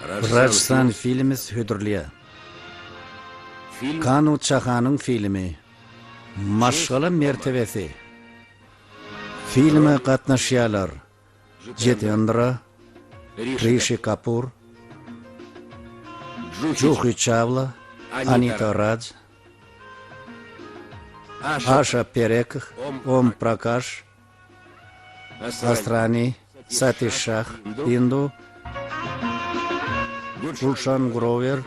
Rajsthan Films hödürleýär. Kanu Çahanyň filmi Maşgala mertebesi. Filme gatnaşýarlar, Jetendra, Rişi Kapur, Juhi Çawla, Anita Raj, Aşa Perekh, Om Prakaş, Asrani, Satiş Şah, Indu, Gulşan Grower,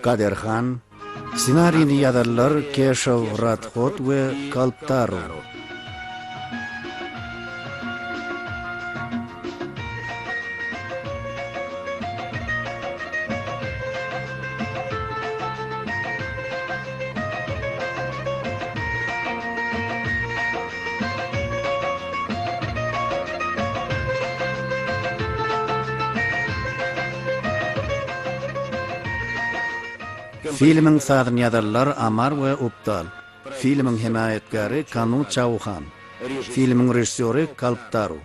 Kader Han, Ssenarini ýazanlar Keşaw Rathod we Kalptaru. Filmiň sazyny ýazanlar Amar we Updal. Filmiň hemaýatkäri Kanu Çauhan. Filmiň režissýory Kalptaru.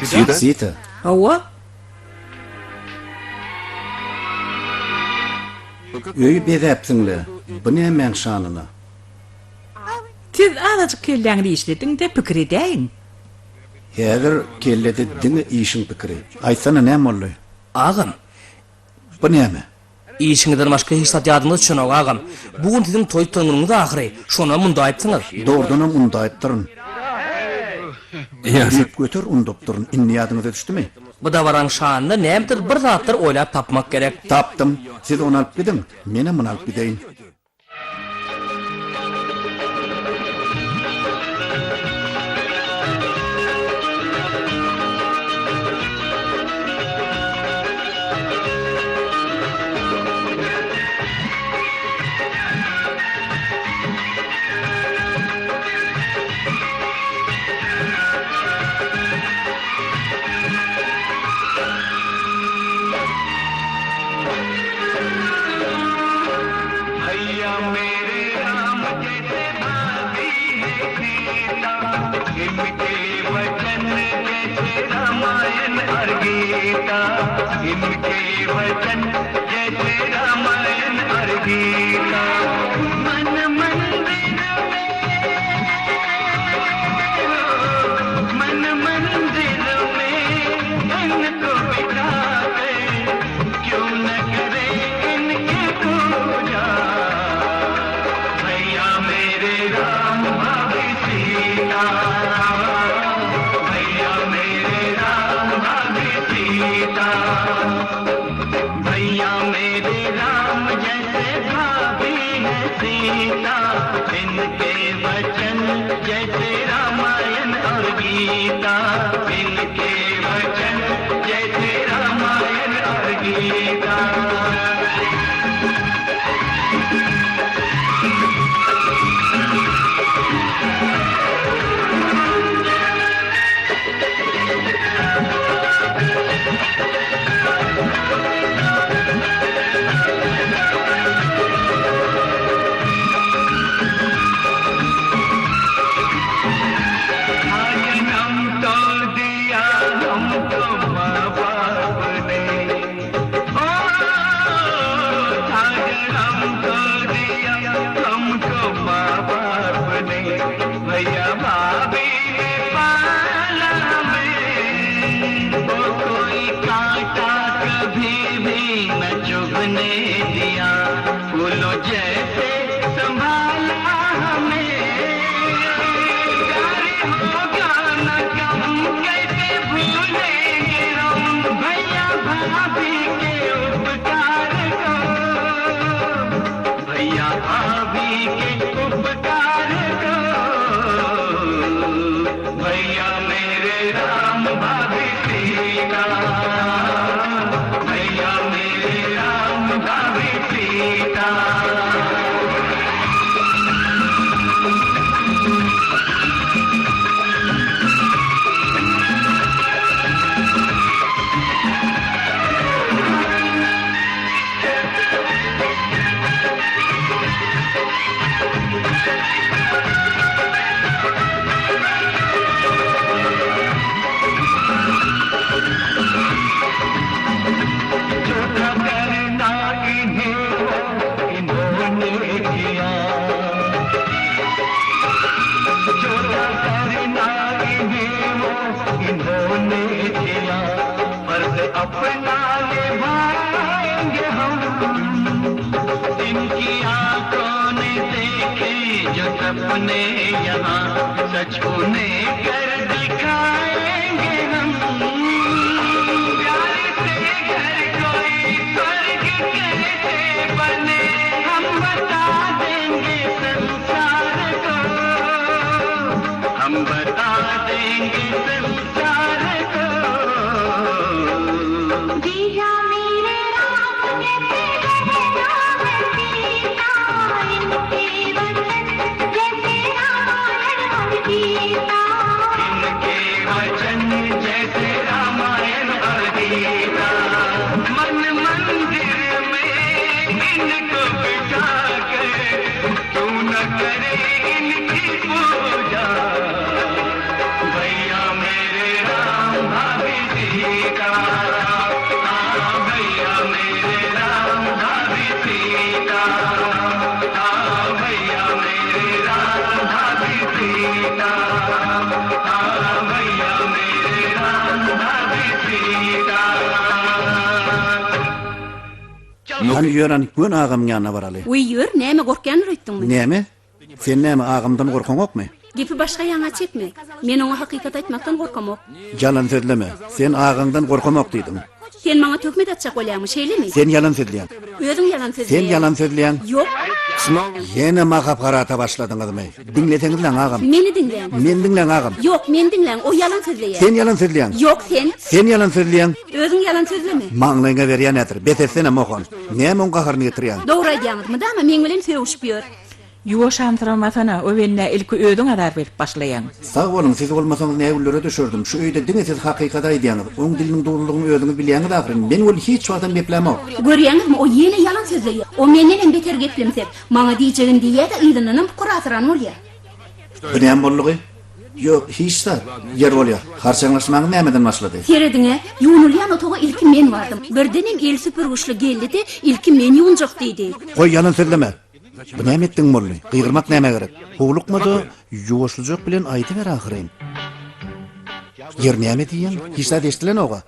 Sita? Sita. Hawa. Öýi bezäpsiň-le, bu nämäň şanyna? Siz azajyk kelläňizi işlediň-de, pikir edäýiň. Häzir kellede diňe işiň pikiri. Aýtsana, näme boldy? Agam. Bu näme? Işiňizden başga hiç zat ýadyňyza düşenok, agam. Bu gün siziň toý tutan günüňiz ahyry. Şonam undaýypsyňyz. Dogrudanam undaýypdyryn. Düýpgöter undupdyryn. Indi ýadyňyza düşdümi? Bu dabaraň şanyna nämedir bir zatlar oýlap tapmak gerek. Tapdym. Siz ony alyp gidiň. Menem muny alyp gideýin. Hany ýör hany, göni agamyň ýanyna baraly. Wiý ýör, näme gorkýandyr öýtdüňmi? Näme? Sen näme agamdan gorkaňokmy? Gepi başga ýaňa çekme. Men oňa hakykat aýtmakdan gorkamok. Ýalan sözleme. Sen agaňdan gorkamok diýdiň. Sen maňa töhmet atjak bolýaňmy, şeýlemi? Sen ýalan sözleýäň. Özüň ýalan sözleýäň. Sen ýalan sözleýäň. Ýok. Ýene mahabharata başladyňyzmy? Diňleseňizläň agam. Meni diňläň. Meni diňläň agam. Ýok, meni diňläň, o ýalan sözleýär. Sen ýalan sözleýäň. Ýok, sen. Sen ýalan sözleýäň. Özüň ýalan sözleme. Maňlaýyňa berýän häzir. Bes etsene, Mohan. Näme oň gaharyny getirýäň? Dogry aýdýaňyz, mydama meň bilen sögüşip ýör. Ýuwaş hamsyramasana, o bendä ilki özüň azar berip başlaýaň. Sag boluň, siz bolmasaňyz nä günlere düşerdim. Şu öýde diňe siz hakykaty aýdýaňyz. Oň diliniň duzludygyny özüňiz bilýäňiz ahyryn. Men welin hiç wagtam geplämok. Görýäňizmi, o ýene ýalan sözleýär. O mendenem beter geplemsek. Maňa diýjegini diýýä-de, yzyndanam pukurasyran bolýar. Bu näme boldugy? Ýok, hiç zat. Ýer bolýar. Harçaňlaşmaňyz nämeden başlady? Serediň-ä, ýuwunylýan otaga ilki men bardym. Birdenem eli süpürgiçli geldi-de, ilki men ýuwunjak diýdi. Goý, ýalan sözleme! Bu näme etdigiň boldy? Gygyrmak nämä gerek? Howlukma-da, ýuwaşlyjak bilen aýdyber ahyryn. Ýer näme diýýäň? Hiç zat eşidilenog-a.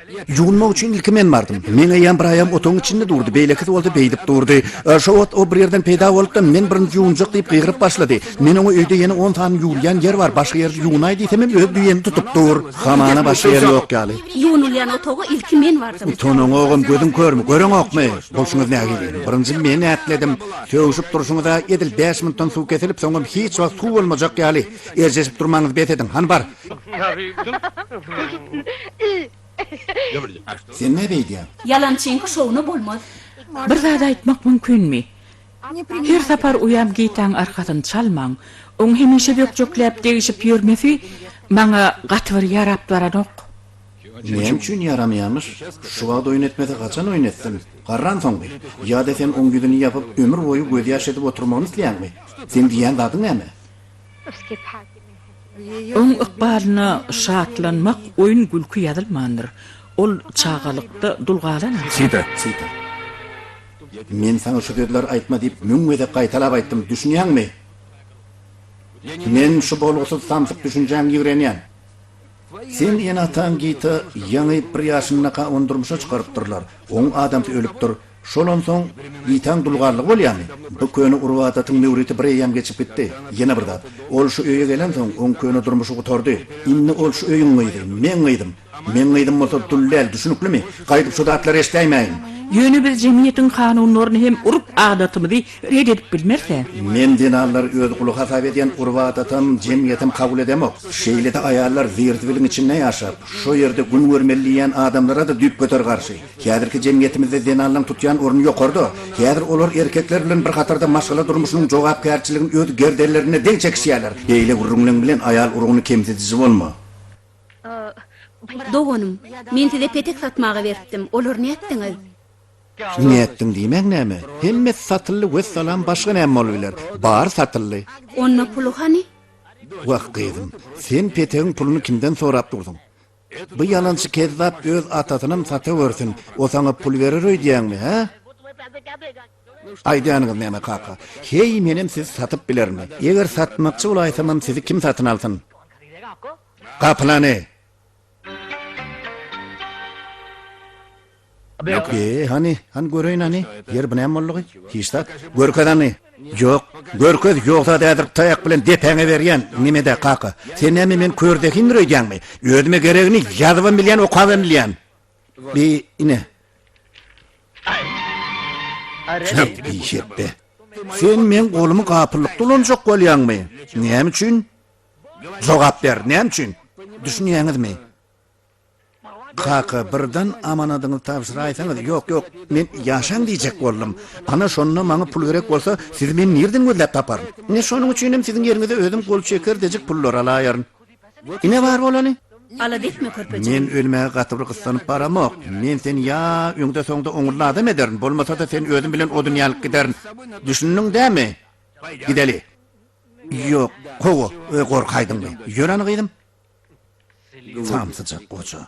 Ýuwunmak üçin ilki men bardym. Meň eýýäm bir aýagym otagyň içinde durdy, beýlekisi bolsa beýdip durdy. Şo wagt o bir ýerden peýda bolup-da, men birinji ýuwunjak diýip gygyryp başlady. Men oňa öýde ýene on sany ýuwulýan ýer bar, başga ýerde ýuwunaý diýsemem öz düýäni tutup dur. Hamana başga ýer ýok ýaly. Ýuwunylýan otaga ilki men bardym. Utanaňogam, gözüň körmi, göreňokmy? Bolşuňyz nähili? Birinji men ätledim. Sögüşip durşuňyz-a edil bäş minutdan suw kesilip, soňam hiç wagt suw bolmajak ýaly. Erjeşip durmaňyzy bes ediň, hany bar. Sen nä beýdýäň? Ýalançyňky şowuna bolmaz. Bir zat aýtmak mümkinmi? Her sapar uýam Gitaň arkasyny çalmaň. Oň hemişe bökjekläp degişip ýörmesi maňa gaty bir ýarap baranok. Näme üçin ýaramaýamyş? Şu wagt oýun etmese haçan oýun etsin? Garransoňmy? Ýa-da sen oň ýüzüni ýapyp ömür boýy gözýaş edip oturmagyny isleýäňmi? Seň diýýän zadyň näme? Oň ykbalyna şatlanmak, oýun-gülki ýazylmandyr. Ol çagalykda dul galan adam. Sita! Sita! Men saňa şu sözleri aýtma diýip müň gezek gaýtalap aýtdym, düşünýäňmi? Men şu bolgusyz samsyk düşünjäňi ýigrenýän. Seň ene-ataň Gita ýaňy bir ýaşyndaka ony durmuşa çykarypdyrlar. Oň adamsy ölüpdir. Şol onsoň Gitaň dulgarlygy bolýamy? Bu köne urp-adatyň möwriti bir eýýäm geçip gitdi. Ýene bir zat, ol şu öýe gelensoň, oň köne durmuşy gutardy. Indi ol şu öýüň gyzy, meň gyzym. Meň gyzym bolsa dul däl, düşüniklimi? Gaýdyp şu zatlary eşidäýmäýin. Ýöne biz jemgyýetiň kanunlaryny hem urp-adatymyzy ret edip bilmeris-ä. Men zenanlary öz guly hasap edýän urp-adatam, jemgyýetem kabul edemok. Şeýle-de aýallar zir-zibiliň içinde ýaşap, şo ýerde gün görmeli diýýän adamlara-da düýpgöter garşy. Häzirki jemgyýetimizde zenanlaryň tutýan orny ýokarda. Häzir olar erkekler bilen bir hatarda maşgala durmuşynyň jogapkärçiligini öz gerdenlerinde deň çekişýärler. Beýle gürrüňleň bilen aýal urugyny kemsidiji bolma. Doganym, men size petek satmaga beripdim, olary nätdiňiz? Nätdiň diýmäň näme? Hemmesi satyldy, wessalam, başga näme bolup biler? Bary satyldy. Onda puly hany? Wah, gyzym, sen petegiň puluny kimden sorap dursuň? Bu ýalançy kezzap öz atasynam satawersin, o saňa pul berer öýdýäňmi, hä? Aýdýanyňyz näme, kaka? Heý, menem sizi satyp bilermi? Eger satmakçy bolaýsamam, sizi kim satyn alsyn? Gapylany! Be, hany, hany göreýin hany. Ýeri bu näme boldugy? Hiç zat. Görkez hany. Ýok, görkez, ýogsa-da häzir taýak bilen depäňe berýän. Neme-dä, kaka, sen näme meni kör zehindir öýdýäňmi? Özüme geregini ýazybam bilýän, okabam bilýän. Bi, ine. Çöp, bişepbe. Sen meň golumy gapyllykda ulanjak bolýaňmy? Näme üçin? Jogap ber, näme üçin? Düşünýäňizmi? Kaka, birden amanadyňyzy tabşyraýsaňyz, ýok, ýok, men ýaşaň diýjek boldum. Ana, şonda maňa pul gerek bolsa, sizi men nirden gözläp taparyn? Ine, şonuň üçinem siziň ýeriňize özüm gol çekerdejik pullary alaýaryn. Ine bar bolany. Alada etme körpejigim. Men ölmäge gaty bir gyssanyp baramok. Men seni ýa öňde-soňda oňurly adam ederin, bolmasa-da seni özüm bilen o dünýä alyp giderin. Düşündiň dämi? Gideli. Ýok, hawa, gorkaýdyňmy? Ýör hany gyzym. Samsyjak goja.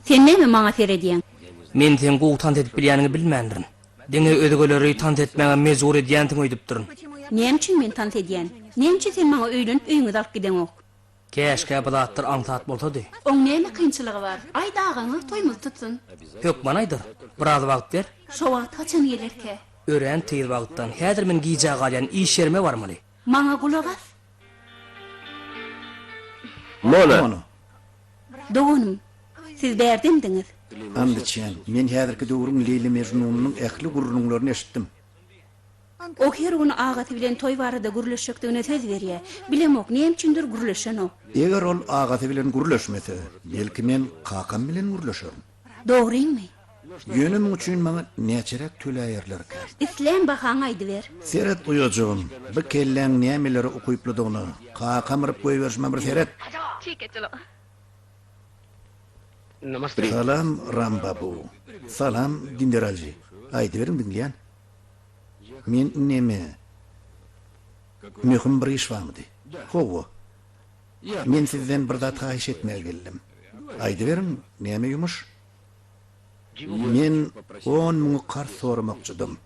Sen näme maňa seredýäň? Men seň gowy tans edip bilýäniňi bilmändirin. Diňe özgeleri tans etmäge mejbur edýänsiň öýdüpdirin. Näme üçin men tans edýän? Näme üçin sen maňa öýlenip öýüňize alyp gideňok? Käşgä bu zatlar aňsat bolsady. Oň näme kynçylygy bar? Aýt agaňa, toýumyzy tutsun. Hökman aýdar. Biraz wagt ber. Şo wagt haçan gelerkä? Örän tiz wagtdan. Häzir men gijä galýan, iş ýerime barmaly. Maňa gulak as. Mona. Doganym, siz bärdemdiňiz? And içýän, men häzirki döwrüň Leýli-Mejnunynyň ähli gürrüňlerini eşitdim. O her gün agasy bilen toý barada gürleşjekdigine söz berýär. Bilemok, näme üçindir gürleşenok. Eger ol agasy bilen gürleşmese, belki men kakam bilen gürleşerin. Dogryňmy? Ýöne muň üçin maňa näçeräk töläýerlerkä? Islän bahaňy aýdyber. Seret uýajygym, bu kelläň nämelere ukyplydygyna, kakam yryp goýberşime bir seret! Salam, Rambabu. Salam, Dinderalji. Aýdyberiň, diňleýän. Men neme? Möhüm bir iş barmydy? Hawa. Men sizden bir zat haýyş etmäge geldim. Aýdyberiň, näme ýumuş? Men on müňi karz soramakçydym.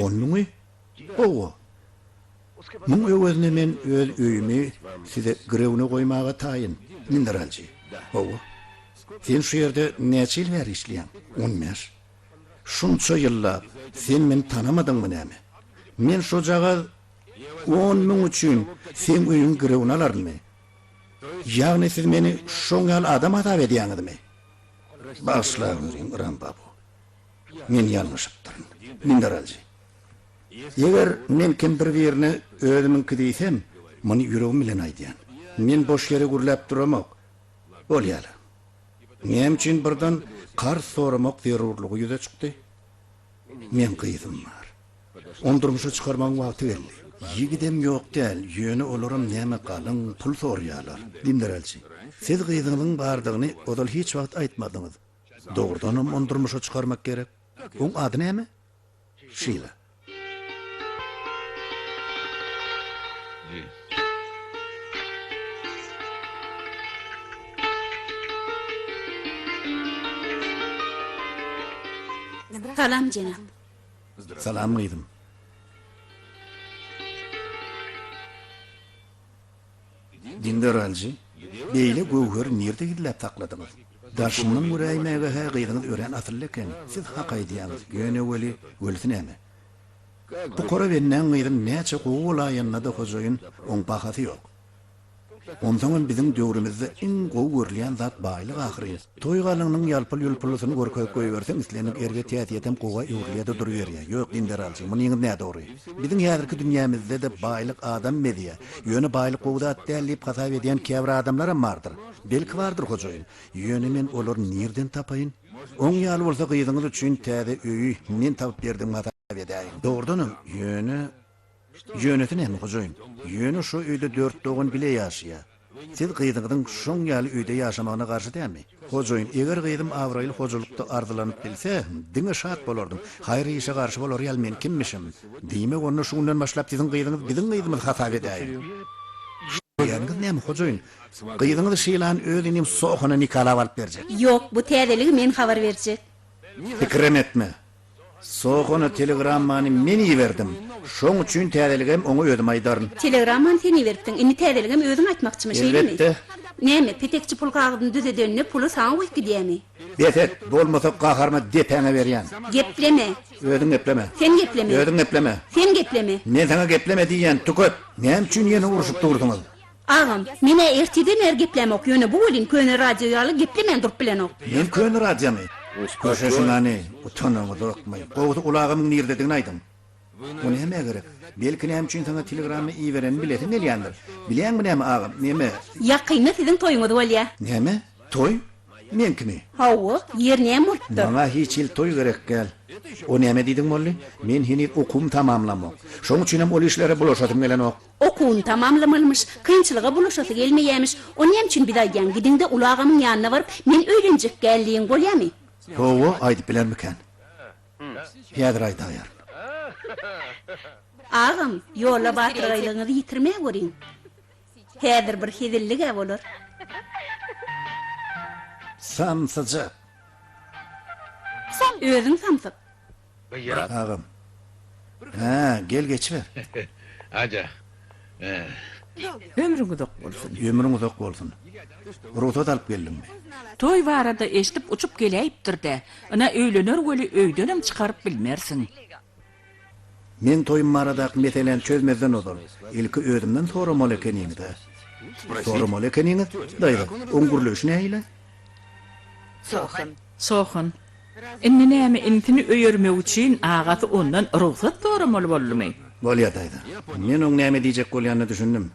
On müňi? Hawa. Muň öwezine men öz öýümi size girewine goýmaga taýyn, Minderalji. Hawa. Sen şu ýerde näçe ýyl bäri işleýäň? On bäş. Şunça ýyllap sen meni tanamadyňmy näme? Men şojagaz on müň üçin seň öýüňi girewine alarynmy? Ýagny siz meni şoň ýaly adam hasap edýäňizmi? Bagyşlaweriň, Rambabu. Men ýalňyşypdyryn. Minderalji. Eger men kimdir birine özümiňki diýsem, muny ýüregim bilen aýdýan. Men boş ýere gürläp duramok. Bolýa-la. Näme üçin birden karz soramak zerurlygy ýüze çykdy? Meň gyzym bar. Ony durmuşa çykarmagyň wagty geldi. Ýigidem ýok däl, ýöne olaram näme galyň pul soraýarlar. Dinderelçi, siz gyzyňyzyň bardygyny ozal hiç wagt aýtmadyňyz. Dogrudanam ony durmuşa çykarmak gerek. Oň ady näme? Şila. Salam, jenap. Salam, gyzym. Dindar alyjy, beýle göwheri nirde gizläp sakladyňyz? Daşyndan göräýmäge-hä gyzyňyz örän asylly eken. Siz hak aýdýaňyz, ýöne weli, welisi näme? Pukara bendäň gyzy näçe gowy bolaýanda-da hojaýyn, oň bahasy ýok. Onsoňam biziň döwrümizde iň gowy görülýän zat baýlyk ahyryn. Toý galyňynyň ýalpyl-ýulpullysyny görkezip goýberseň, islendik erbet häsiýetem gowa öwrülýär-de duruberýär. Ýok, Dindar alyjy, munyňyz nädogry. Biziň häzirki dünýämizde-de baýlyk adam bezýär. Ýöne baýlyk gowy zat däl diýip hasap edýän käbir adamlaram bardyr. Belki bardyr hojaýyn. Ýöne men olary nirden tapaýyn? Oň ýaly bolsa gyzyňyz üçin täze öýi men tapyp berdigimi hasap edäýiň. Dogrudanam, ýöne Ýönesi näme, hojaýyn? Ýöne şo öýde dört dogan bile ýaşaýar. Siz gyzyňyzyň şoň ýaly öýde ýaşamagyna garşy dälmi? Hojaýyn, eger gyzym abraýly hojalykda arzylanyp bilse, diňe şat bolardym. Haýyr işe garşy bolar ýaly men kimmişim? Diýmek, onda şu günden başlap siziň gyzyňyz biziň gyzymyz hasap edäýiň. Diýýäniňiz näme, hojaýyn? Gyzyňyzy Şilany öz inim Sohana nikalap alyp berjek. Ýok, bu täzeligi men habar berjek. Pikirem etme. Sohana telegrammany men iberdim. Şoň üçin täzeligem oňa özüm aýdaryn. Telegrammany sen iberipdiň, indi täzeligem özüň aýtmakçymy, şeýlemi? Elbetde. Näme, petekçi pul kagyzyny düzedende puly saňa goýup gidýämi? Bes et, bolmasa gaharyma depäňe berýän. Gepleme. Özüň gepleme. Sen gepleme. Özüň gepleme. Sen gepleme. Men saňa gepleme diýýän, tüket! Näme üçin ýene urşup dursuňyz? Agam, men-ä ertirden bäri geplämok, ýöne bu welin köne radio ýaly geplemän durup bilenok. Men köne radiomy? Köşeşiň hany, utanaňyzokmy? Gowusy uly agamyň nirdedigini aýdyň. O nämä gerek? Belki näme üçin saňa telegramma iberenini bilesiň gelýändir. Bilýäňmi näme agam, neme? Ýakynda siziň toýuňyz bolýa. Näme? Toý? Meňkimi? Hawa, ýer näme bolupdyr? Maňa hiç hili toý gerek däl. O näme diýdiň boldy? Men heniz okuwymy tamamlamok. Şoň üçinem ol işlere bulaşasym gelenok. Okuwyny tamamlamalymyş, kynçylyga bulaşasy gelmeýämiş. O näme üçin bize aýdýaň, gidiň-de uly agamyň ýanyna baryp, men öýlenjek gel diýiň, bolýamy? Hawa, aýdyp bilermikän? Häzir aýdaýaryn. Agam, ýolda batyrgaýlygyňyzy ýitirmäweriň. Häzir bir hezillig-ä bolar. Samsyjak. Özüň samsyk. Agam. Hä, gel geçiber. Ömrüň uzak bolsun. Ömrüň uzak bolsun. Rugsat alyp geldiňmi? Toý barada eşidip uçup geläýipdir-dä. Ynha öýlener weli öýdenem çykaryp bilmersiň. Meň toýum baradaky meseläni çözmezden ozal, ilki özümden soramaly ekeniňiz-ä. Soramaly ekeniňiz, daýza. Oň gürleýşi nähili? Sohan. Indi näme inisini öýermek üçin agasy ondan rugsat soramaly boldumy? Bolýar, daýza. Men oň näme diýjek bolýanyna düşündim.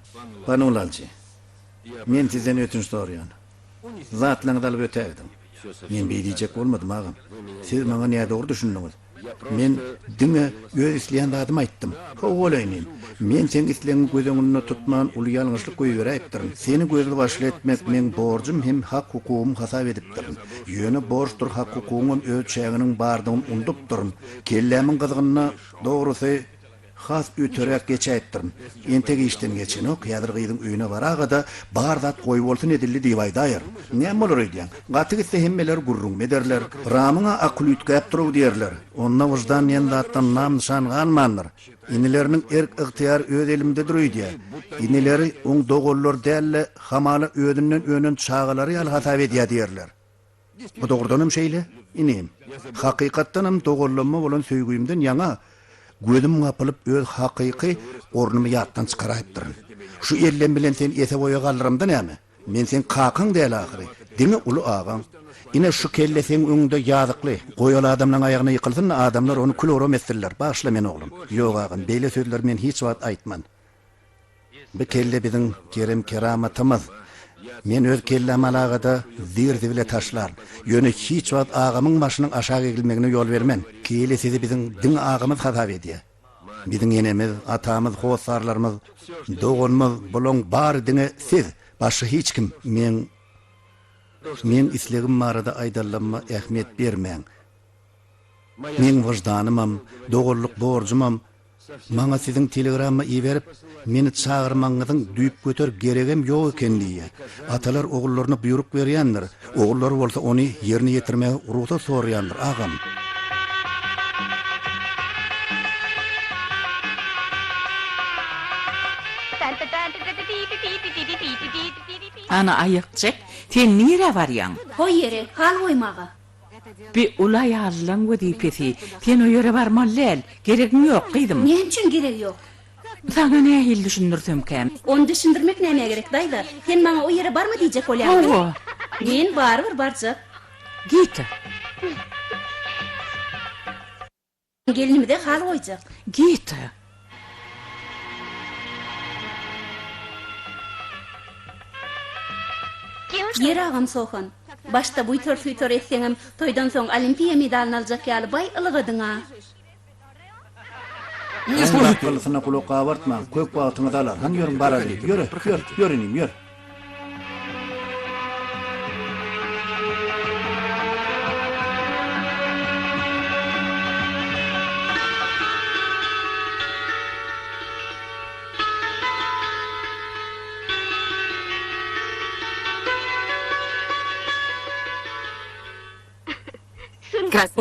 Panulalji, men sizden ötünç soraýan. Zatlaryňyzy alyp ötägidiň. Men beý diýjek bolmadym, agam. Siz maňa nädogry düşündiňiz. Men diňe öz isleýän zadymy aýtdym. Hawa-la inim, men seň islegiňi göz öňünde tutman uly ýalňyşlyk goýberäýipdirin. Seni gözli-başly etmek meň borjum hem hak-hukugym hasap edipdirin. Ýöne borçdur hak-hukugyňam öz çäginiň bardygyny unudupdyryn. Kellämiň gyzgynyna, dogrusy, Has öteräk geçäýipdirin. Entek işden geçenok, häzir gyzyň öýüne baraga-da, bar zat goýbolsun edildi diýip aýdaýaryn. Näme bolar öýdýäň? Gaty gitse hemmeler gürrüňimi ederler. Ramyň-a akyly üýtgäpdir-ow diýerler. Onda wyždan diýen zatdan nam-nyşan galmandyr. Inileriniň erk-ygtyýary öz elimdedir öýdýä. Inileri oň doganlary däl-de, hamala özünden önen çagalary ýaly hasap edýä diýerler. Bu dogrudanam şeýle, inim. Hakykatdanam doganlamma bolan söýgimden ýaňa gözüm gapylyp öz hakyky ornumy ýatdan çykaraýypdyryn. Şu ellem bilen seni ese-boýa galdyramda näme? Men seň kakaň däl ahyry, diňe uly agaň. Ine şu kelle seň öňüňde ýazykly. Goý ol adamlaň aýagyna ýykylsyn-da adamlar ony kül-owram etsinler. Bagyşla meni oglum. Ýok agam, beýle sözleri men hiç wagt aýtman. Bu kelle biziň kerem-keramatymyz. Men öz kellämi alagada zir-zibile taşlaryn. Ýöne hiç wagt agamyň başynyň aşak egilmegine ýol bermen. Kili sizi biziň diňe agamyz hasap edýär. Biziň enemiz, atamyz, hossarlarymyz, doganymyz, bulaň bary diňe siz, başga hiç kim. Meň, meň islegim barada aýdanlaryma ähmiýet bermäň. Meň wyždanymam, doganlyk borjumam Maňa siziň telegramma iberip, meni çagyrmagyňyzyň düýpgöter geregem ýok eken diýýär. Atalar ogullaryna buýruk berýändir, ogullary bolsa ony ýerine ýetirmäge rugsat soraýandyr, agam. Ana, aýakjek, sen nirä barýaň? Ho ýere, hal goýmaga. Bi uly aýallaň wezipesi. Sen o ýere barmaly däl. Geregiň ýok, gyzym. Näme üçin geregi ýok? Saňa nähili düşündirsemkäm? Ony düşündirmek nämä gerek, daýza? Sen maňa o ýere barma diýjek bolýaňmy? Hawa. Men barybir barjak. Git. Gelinimize hal goýjak. Git. Ýeri agam Sohan, başda buýtar-suýtar etseňem, toýdan soň olimpiýa medalyny aljak ýaly baý ylgadyň-a. Oň lakgyllysyna gulak gabartmaň, köp wagtyňyzy alar. Hany ýörüň baraly, ýöre, ýör, ýör inim, ýör.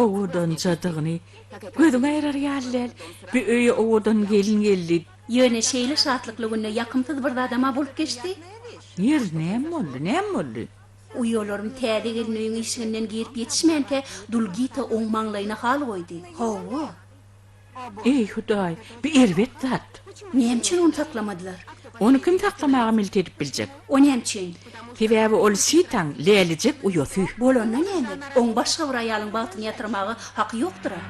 Owadanjadygyny gözüň aýrar ýaly däl. Bu öýe owadan gelin geldi. Ýöne şeýle şatlykly günde ýakymsyz bir zadam-a bolup geçdi. Ýeri, näme boldy, näme boldy? Uýalarym täze gelin öýüň işiginden girip ýetişmänkä, Dulgita oň maňlaýyna hal goýdy. Hawa. Eý, Hudaý, bu erbet zat. Näme üçin ony saklamadylar? Ony kim saklamaga milt edip biljek? O näme üçin? Sebäbi ol Sitaň lälijek uýasy. Bolanda näme? Oň başga bir aýalyň bagtyny ýatyrmaga haky ýokdur-a.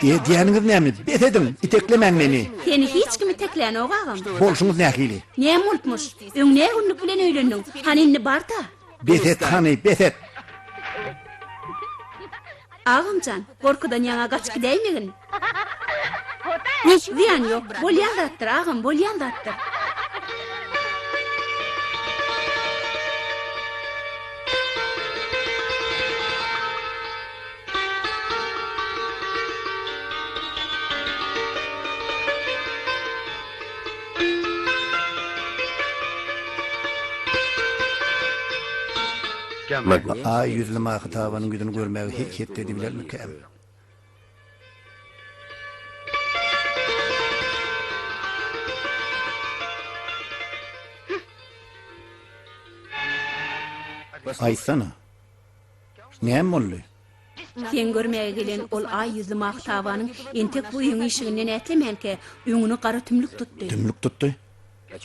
Edýäniňiz näme? Bes ediň! Iteklemäň meni! Seni hiç kim iteklänok, agam. Bolşuňyz nähili? Näme bolupmyş? Öň nä günlük bilen öýlendiň? Hany indi bar-da. Bes et, hany, bes et! Agam jan, gorkudan ýaňa gaçyp gidäýmegin. Zyýany ýok, bolýan zatdyr, agam, bolýan zatdyr. Aý ýüzli Mahy Tabanyň ýüzüni görmäge hetdi edibilermikäm? Aýtsana. Näme boldy? Seň görmäge gelen ol aý ýüzli Mahtabanyň entek bu öýüň işiginden ätlemänkä, öňüni gara tümlük tutdy. Tümlük tutdy?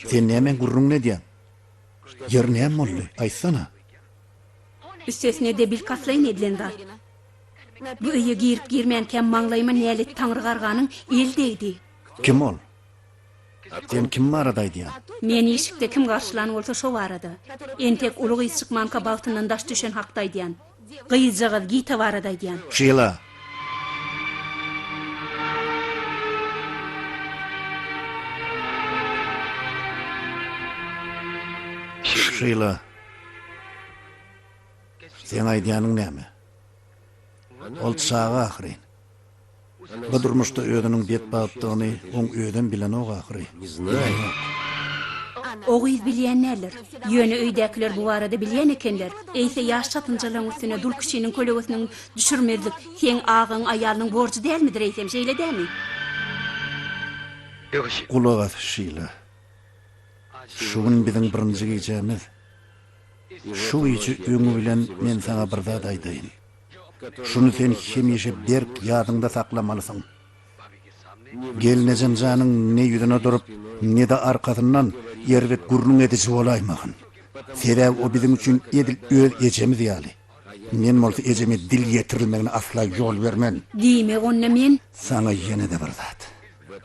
Sen nämäň gürrüňini edýäň? Ýeri näme boldy? Aýtsana. Üstesine-de bilkastlaýyn edilen zat. Bu öýe girip-girmänkäm maňlaýyma nälet taňry garganyň eli degdi. Kim ol? Sen kim barada aýdýaň? Men işikde kim garşylan bolsa şo barada. Entek uly gyz çykmanka bagtyndan daş düşen hakda aýdýan. Gyzjagaz Gita barada aýdýan. Şila. Şila. Seň aýdýanyň näme? Ol çaga ahyryn. Bu durmuşda özüniň betbagtdygyny oň özem bilenok ahyry. Bilenok. O gyz bilýän däldir. Ýöne öýdäkiler bu barada bilýän ekenler. Eýse ýaş çatynjalaryň üstüne dul kişiniň kölegesiniň düşürmezlik seň agaň aýalynyň borjy dälmidir eýsem, şeýle dämi? Gulak as, Şila. Şu gün biziň birinji gijämiz. Şu gije öňi bilen men saňa bir zat aýdaýyn. Şuny sen hemişe berk ýadyňda saklamalysyň. Gelnejem janyň ne ýüzüne durup, ne-de arkasyndan erbet gürrüň ediji bolaýmagyn. Sebäbi o biziň üçin edil öz ejemiz ýaly. Men bolsa ejeme dil ýetirilmegine asla ýol bermen. Diýmek onda men. Saňa ýene-de bir zat.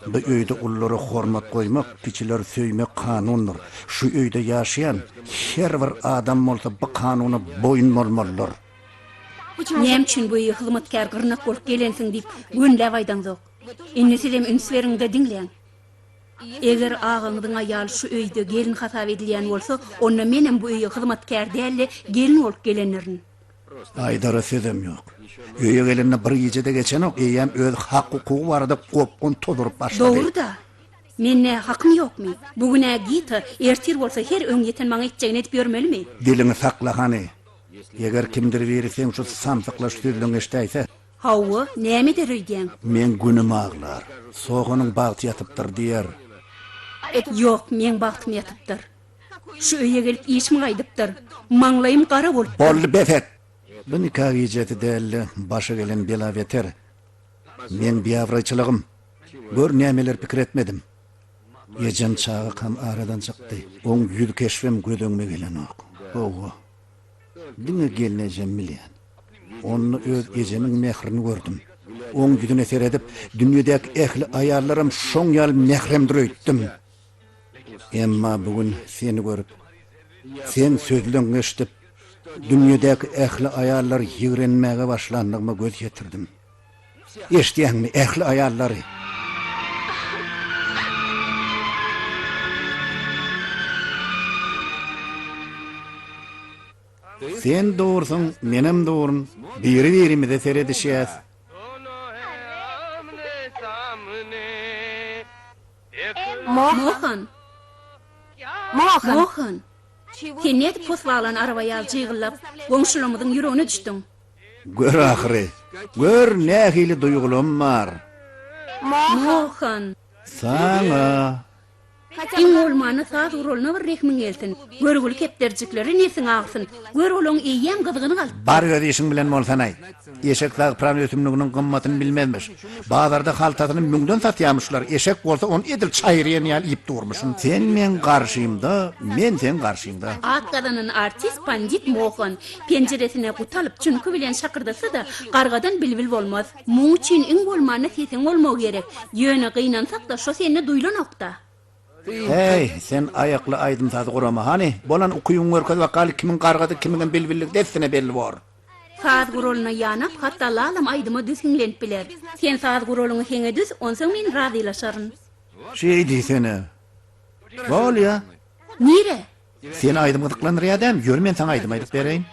Bu öýde ululara hormat goýmak, kiçileri söýmek kanundyr. Şu öýde ýaşaýan her bir adam bolsa bu kanuna boýun bolmalydyr. Näme üçin bu öýe hyzmatkär gyrnak bolup gelensiň diýip gönüläp aýdaňzok. Indi sizem üns beriň-de diňläň. Eger agaňyzyň aýaly şu öýde gelin hasap edilýän bolsa, onda menem bu öýe hyzmatkär däl-de, gelin bolup gelendirin. Aýdara sözem ýok. Öýe gelenine bir gije-de geçenok, eýýäm öz hak-hukugy barada gopgun tozuryp başlady. Dogry-da. Mende hakym ýokmy? Bu gün-ä Gita, ertir bolsa her öňýeten maňa etjegini edip ýörmelimi? Diliňi sakla hany. Eger kimdir biri seň şu samsyklaç sözleňi eşdäýse. Hawa, näme eder öýdýäň? Meň günüm aglar. Soganyň bagty ýatypdyr diýer. Ýok, meň bagtym ýatypdyr. Şu öýe gelip işim gaýdypdyr. Maňlaýym gara bolupdyr. Boldy, bes et! Bu nika gijesi däldi, başa gelen bela beter. Meň biabraýçylygym. Gör nämeler pikir etmedim. Ejem çagakam aradan çykdy. Oň ýüz keşbem göz öňüme gelenok. Hawa. Diňe gelnejem bilýän. Onda öz ejemiň mährini gördüm. Oň ýüzüne seredip, dünýedäki ähli aýallaram şoň ýaly mähremdir öýtdüm. Emma bu gün seni görüp, seň sözleňňi eşidip, dünýedäki ähli aýallary ýigrenmäge başlandygyma göz ýetirdim. Eşidýäňmi, ähli aýallary! Sen dogrusyň, menem dogrun, biri-birimize seredişýäs. Mohan! Mohan! Sen nädip pos baglan araba ýaly jygyllap, goňşularymyzyň ýüregine düşdüň? Gör ahyry, gör nähili duýgulam bar. Mohan! Saňa. Iň bolmanda saz guralyna bir rehmiň gelsin. Görgüli kepderijiklere nesiň agsyn. Gör olaň eýýäm gyzgyny galypdyr. Bar öz işiň bilen bolsanaý. Eşek zagpyran ösümliginiň gymmatyny bilmezmiş. Bazarda haltasyny müňden satýamyşlar, eşek bolsa ony edil çaýyr iýen ýaly iýip durmuşyn. Sen meň garşymda, men seň garşyňda. At gazanan artist Pandit Mohan penjiresine guty alyp çüňki bilen şakyrdasa-da, gargadan bilbil bolmaz. Muň üçin iň bolmanda sesiň bolmagy gerek. Ýöne gynansak-da şo sende duýlanok-da. Häý, sen aýakly aýdym-sazy gurama, hany, bolan ukybyňy görkez bakaly, kimiň gargady, kimiňem bilbilligi dessine belli bor. Saz guralyna ýanap, hatda lalam aýdyma düz hiňlenip biler. Sen saz guralyňy heňe düz, onsoň men razylaşaryn. Şeý diýsene. Bolýa. Nire? Seni aýdym gyzyklandyrýar dämi? Ýör men saňa aýdym aýdyp bereýin.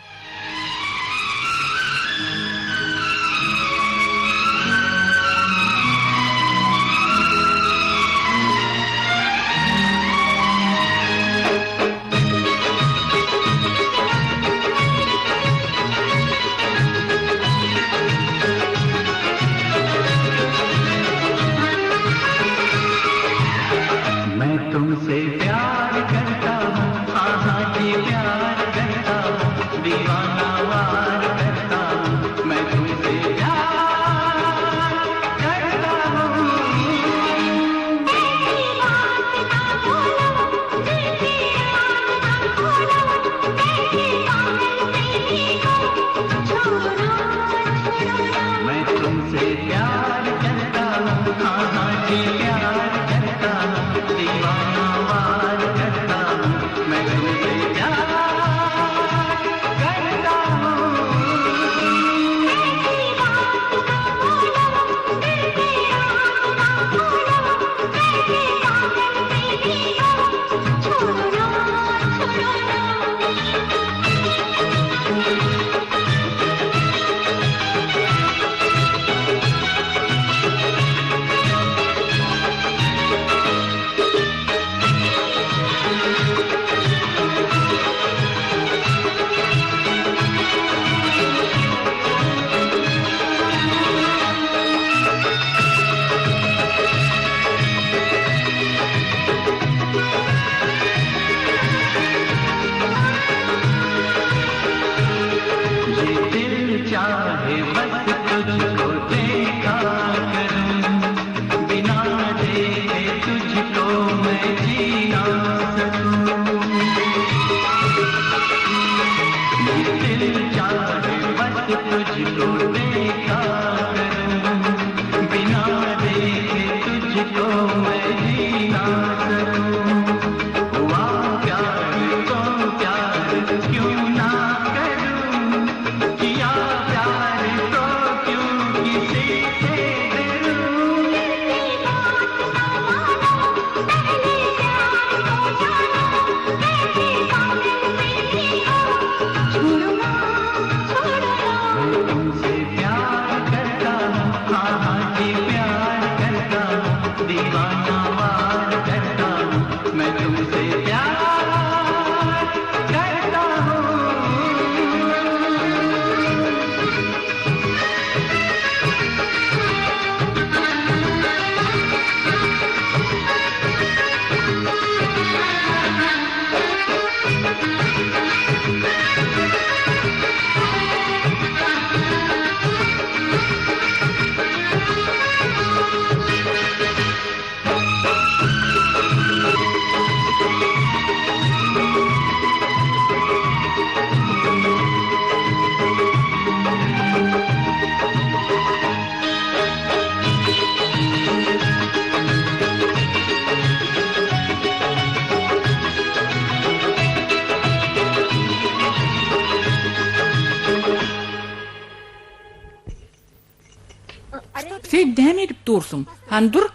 Sen näme edip dursuň? Hany dur.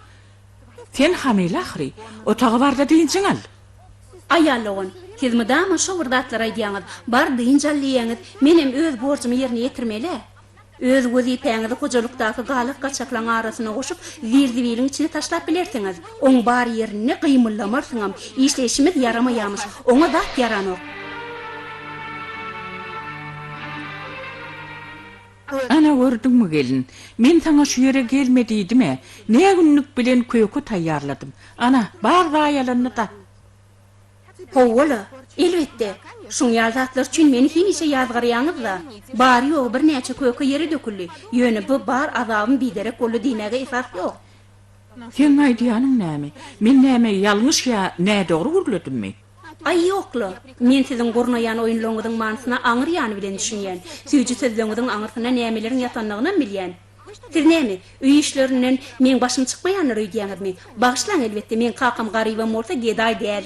Sen hamyla ahyry. Otaga bar-da dynjyňy al. Aýal dogan, siz mydama şo bir zatlary aýdýaňyz. Bar dynç al diýýäňiz. Menem öz borjumy ýerine ýetirmeli-ä. Öz wezipäňizi hojalykdaky galak-gaçaklaň arasyna goşup, zir-zibiliň içine taşlap bilersiňiz. Oň bar ýerinde gymyldamarsyňam. Işleýşimiz ýaramaýamyş. Oňa zat ýaranok. Ana gördüňmi gelin, men saňa şu ýere gelme diýdim-ä. Nä günlük bilen köke taýýarladym. Ana, bar zaýalandy-da. Hawa-la, elbetde. Şuň ýaly zatlar üçin meni hemişe ýazgarýaňyz-da. Bary-ýogy birnäçe köke ýere döküldi. Ýöne bu bar azabym biderek boldy diýmäge esas ýok. Seň aýdýanyň näme? Men näme ýalňyş ýa nädogry gürledimmi? Aý ýok-la. Men siziň gurnaýan oýunlaryňyzyň manysyna aňry ýany bilen düşünýän. Süýji sözleňiziň aňyrsynda nämeleriň ýatandygynam bilýän. Siz näme, öý işlerinden meň başym çykmaýandyr öýdýäňizmi? Bagyşlaň elbetde, meň kakam garybam bolsa gedaý däl.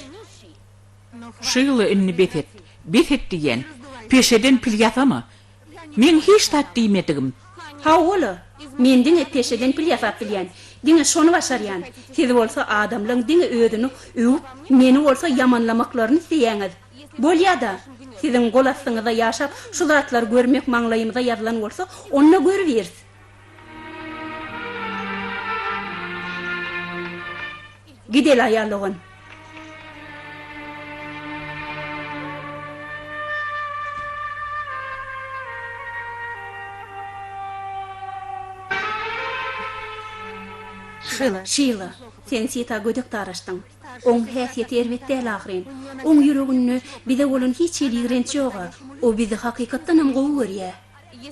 Şyla indi bes et. Bes et diýýän. Peşeden pil ýasama. Meň hiç zat diýmedigim. Hawa-la, men diňe peşeden pil ýasap bilýän. Diňe şony başarýan. Siz bolsa adamlaň diňe özüni öwüp, meni bolsa ýamanlamaklaryny isleýäňiz. Bolýa-da, siziň gol astyňyzda ýaşap, şu zatlary görmek maňlaýymyza ýazylan bolsa, onda görübiris. Gideli aýal dogan. Şila, sen Sita gödek daraşdyň. Oň häsiýeti erbet däl ahyryn. Oň ýüreginde bize bolan hiç hili ýigrenç ýog-a. O bizi hakykatdanam gowy görýä.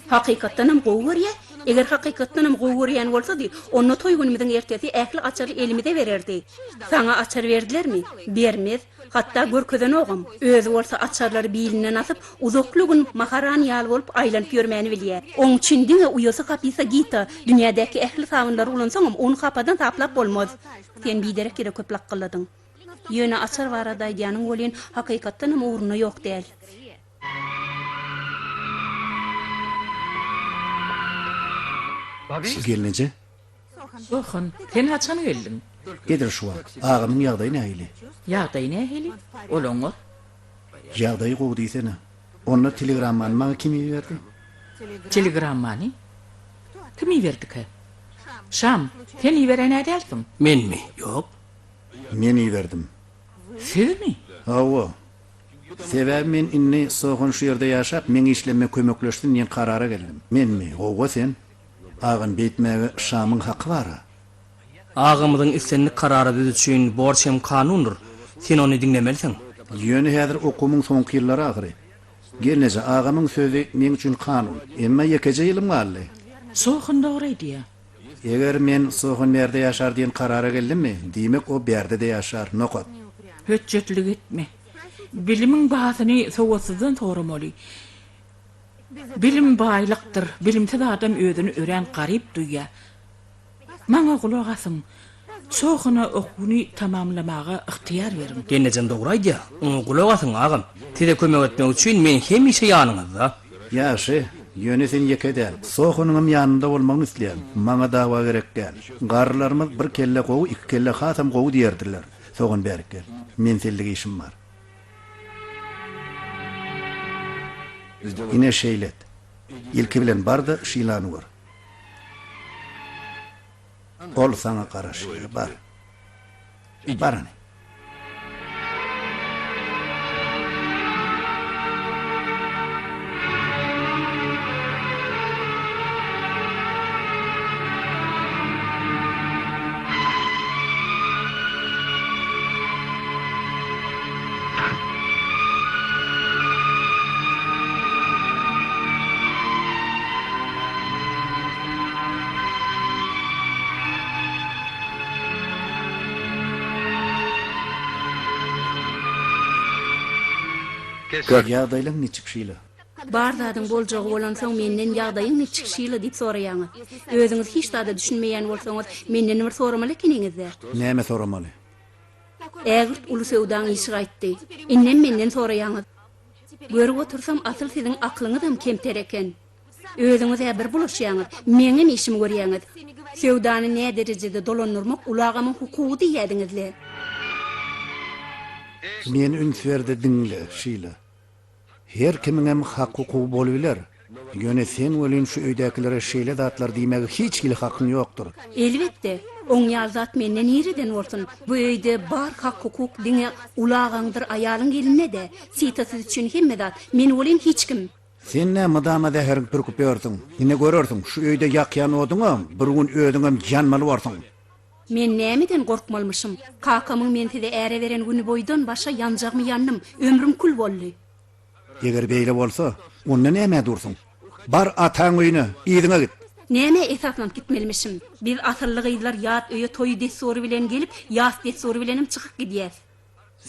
Hakykatdanam gowy görýä? Eger hakykatdanam gowy görýän bolsady, onda toý günümiziň ertesi ähli açary elimize bererdi. Saňa açar berdilermi? Bermez. Hatda görkezenogam. Özi bolsa açarlary bilinden asyp, uzakly gün maharan ýaly bolup aýlanyp ýörmäni bilýär. Oň üçin diňe uýasy hapysa Gita, dünýädäki ähli sabynlary ulansaňam, ony hapadan saplap bolmaz. Sen biderek ýere köp lakgylladyň. Ýöne açar barada aýdýanyň welin, hakykatdanam ugrunda ýok däl. Gelneje. Sohan, sen haçan geldiň? Edil şu wagt. Agamyň ýagdaýy nähili? Ýagdaýy nähili? Ol oňat. Ýagdaýy gowy diýsene. Onda telegrammany maňa kim iberdi? Telegrammany? Kim iberdikä? Şam, sen iberen-ä dälsiň? Menmi? Ýok. Men iberdim. Sizmi? Hawa. Sebäbi men indi Sohan şu ýerde ýaşap, meň işlemme kömekleşsin diýen karara geldim. Menmi? Hawa, sen. Agam, beýtmäge Şamyň haky bar-a. Agamyzyň islendik karary biz üçin borç hem kanundyr. Sen ony diňlemelisiň. Ýöne häzir okuwymyň soňky ýyllary ahyry. Gelneje, agamyň sözi meň üçin kanun. Emma ýekeje ýylym galdy. Sohan dogry aýdýar. Eger men Sohan bärde ýaşar diýen karara geldimmi, diýmek o bärde-de ýaşar. Nokat. Hötjetlik etme. Bilimiň bahasyny sowatsyzdan soramaly. Bilim baýlykdyr, bilimsiz adam özüni örän garyp duýýar. Maňa gulak asyň, Sohana okuwyny tamamlamaga ygtyýar beriň. Gelnejem dogry aýdýar, oňa gulak asyň, agam. Size kömek etmek üçin men hemişe ýanyňyzda. Ýagşy, ýöne sen ýeke däl. Sohanyňam ýanynda bolmagyny isleýän. Maňa dawa gerek däl. Garrylarymyz bir kelle gowy, iki kelle hasam gowy diýerdiler. Sogan bärik gel. Men senlik işim bar. Ine şeýle et. Ilki bilen bar-da Şilany gör. Ol saňa garaşýar. Bar. Bar hany. Ýagdaýlaň niçik Şila? Bar zadyň boljagy bolansoň menden ýagdaýyň niçik Şila diýip soraýaňyz. Özüňiz hiç zada düşünmeýän bolsaňyz menden bir soramaly ekeniňiz-dä. Näme soramaly? Ägirt uly söwdaň işi gaýtdy. Indem menden soraýaňyz. Görüp otursam asyl siziň aklyňyzam kemter eken. Özüňiz-ä bir bulaşýaňyz, meňem işimi görýäňiz. Söwdany näderejede dolandyrmak uly agamyň hukugy diýýädiňiz-le. Meni üns ber-de diňle, Şila. Her kimiňem hak-hukugy bolubiler. Ýöne sen welin şu öýdäkilere şeýle zatlar diýmäge hiç hili hakyň ýokdur. Elbetde, oň ýaly zat mende nireden bolsun? Bu öýde bar hak-hukuk diňe uly agaňdyr aýalyň elinde-dä. Sita siz üçin hemme zat, men welin hiç kim. Sen nä mydama zäheriňi pürküp ýörsüň? Ine görersiň, şu öýde ýakýan oduňa bir gün özüňem ýanmaly borsuň. Men nämeden gorkmalymyşym? Kakamyň men size äre beren güni boýdan başa ýanjagymy ýandym, ömrüm kül boldy. Eger beýle bolsa, onda nämä dursuň? Bar ataň öýüne, yzyňa git! Nämä esaslanyp gitmelimişim? Biz asylly gyzlar ýat öýe toý dessury bilen gelip, ýas dessury bilenem çykyp gidýäs.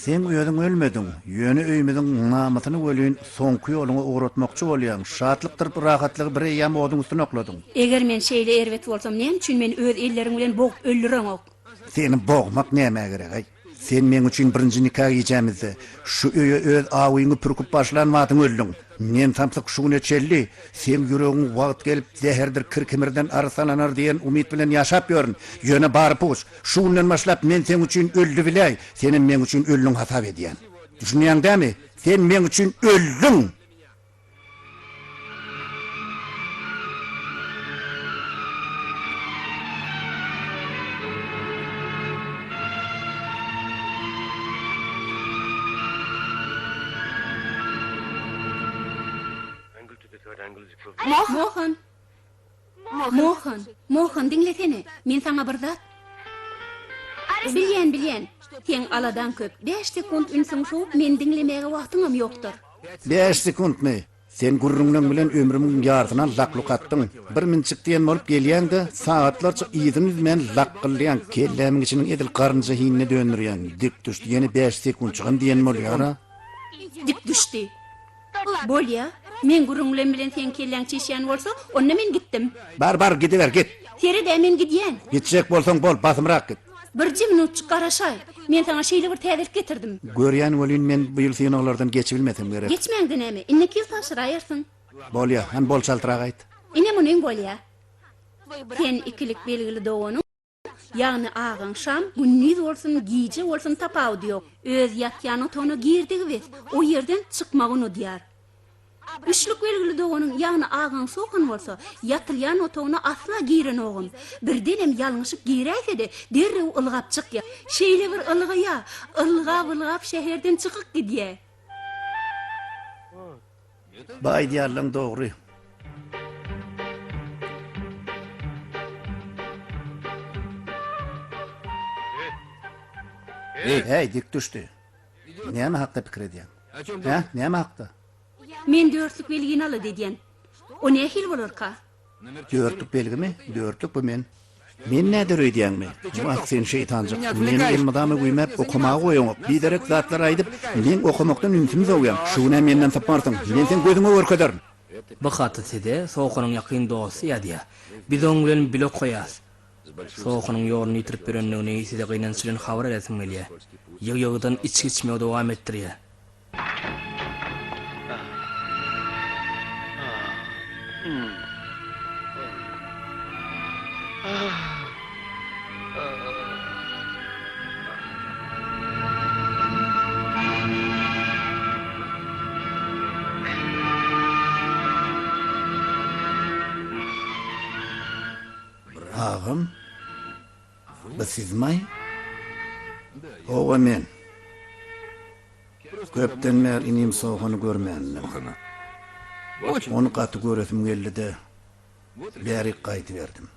Seň özüň ölmediň, ýöne öýümiziň namysyny welin soňky ýoluňa ugratmakçy bolýaň, şatlykdyr rahatlygy bir eýýäm oduň üstüne okladyň. Eger men şeýle erbet bolsam, näme üçin meni öz elleriň bilen bogup öldüreňok? Seni bogmak nämä gerek-aý? Sen meň üçin birinji nika gijämizde, şu öýe öz awyňy pürküp başlan badyň öldüň. Men samsyk şu güne çenli, seň ýüregiň wagt gelip zäherdir kir-kimirden aryssalanar diýen umyt bilen ýaşap ýörün. Ýöne bary puç. Şu günden başlap men seň üçin öldi biläý, senem meň üçin öldüň hasap edýän. Düşünýäň dämi? Sen meň üçin öldüň! Mohan! Mohan, Mohan, diňlesene, men saňa bir zat. Bilýän, bilýän. Seň aladaň köp. Bäş sekunt ünsüňi sowup, meni diňlemäge wagtyňam ýokdur. Bäş sekuntmy? Sen gürrüňleň bilen ömrümiň ýarsyny lak-luk atdyň. Bir minçik diýen bolup gelýäň-de, sagatlarça yzyny üzmän lakgyldaýaň, kellämiň içiniň edil garynja hinine döndürýäň. Dik düşdi, ýene bäş sekuntjygam diýen bolýar-a. Dik düşdi. Bolýa. Meň gürrüňlem bilen seň kelläň çişýän bolsa, onda men gitdim. Bar, bar, gidiber, git. Sered-ä, men gidýän. Gitjek bolsaň bol, basymrak git. Birje minutjyk garaşaý. Men saňa şeýle bir täzelik getirdim. Görýän welin men bu ýyl synaglardan geçibilmesem gerek. Geçmäňde näme, indiki ýyl tabşyraýarsyň. Bolýa, hany bol çaltrak aýt. Ine munyň bolýa. Sen ikilik belgili doganyň, ýagny agaň Şam gündiz bolsun, gije bolsun tapawudy ýok. Öz ýatýan otagyna girdigi bes, o ýerden çykmagy unudýar. Üçlük belgili doganyň, ýagny agaň Sohan bolsa, ýatylýan otagyna asla girenogam. Birdenem ýalňyşyp giräýse-de, derrew ylgap çykýar. Şeýle bir ylgaýar, ylgap-ylgap şäherden çykyp gidýär. Bu aýdýanlaň dogry. Häý, dik düşdi. Näme hakda pikir edýäň? Hä, näme hakda? Men dörtlük belgini alady edýän. O nähili bolarka? Dörtlük belgimi? Dörtlük bu men. Men näder öýdýäňmi? Wah, sen şeýtanjyk. Meni elmydama güýmäp, okamaga goýaňok. Biderek zatlar aýdyp, meň okamakdan ünsümi sowýaň. Şu gün-ä menden sypmarsyň. Men seň gözüňe görkezerin. Bu haty size Sohanyň ýakyn dosty ýazýar. Biz oň bilen bile okaýas. Sohanyň ýoluny ýitirip ýörendigini size gynanç bilen habar edesim gelýär. Ýygy-ýygydan içgi içmegi dowam etdirýär. Agam, bu sizmaý? Hawa, men. Köpden bäri inim Sohany görmändim. Ony gaty göresim geldi-de, bärik gaýdyberdim.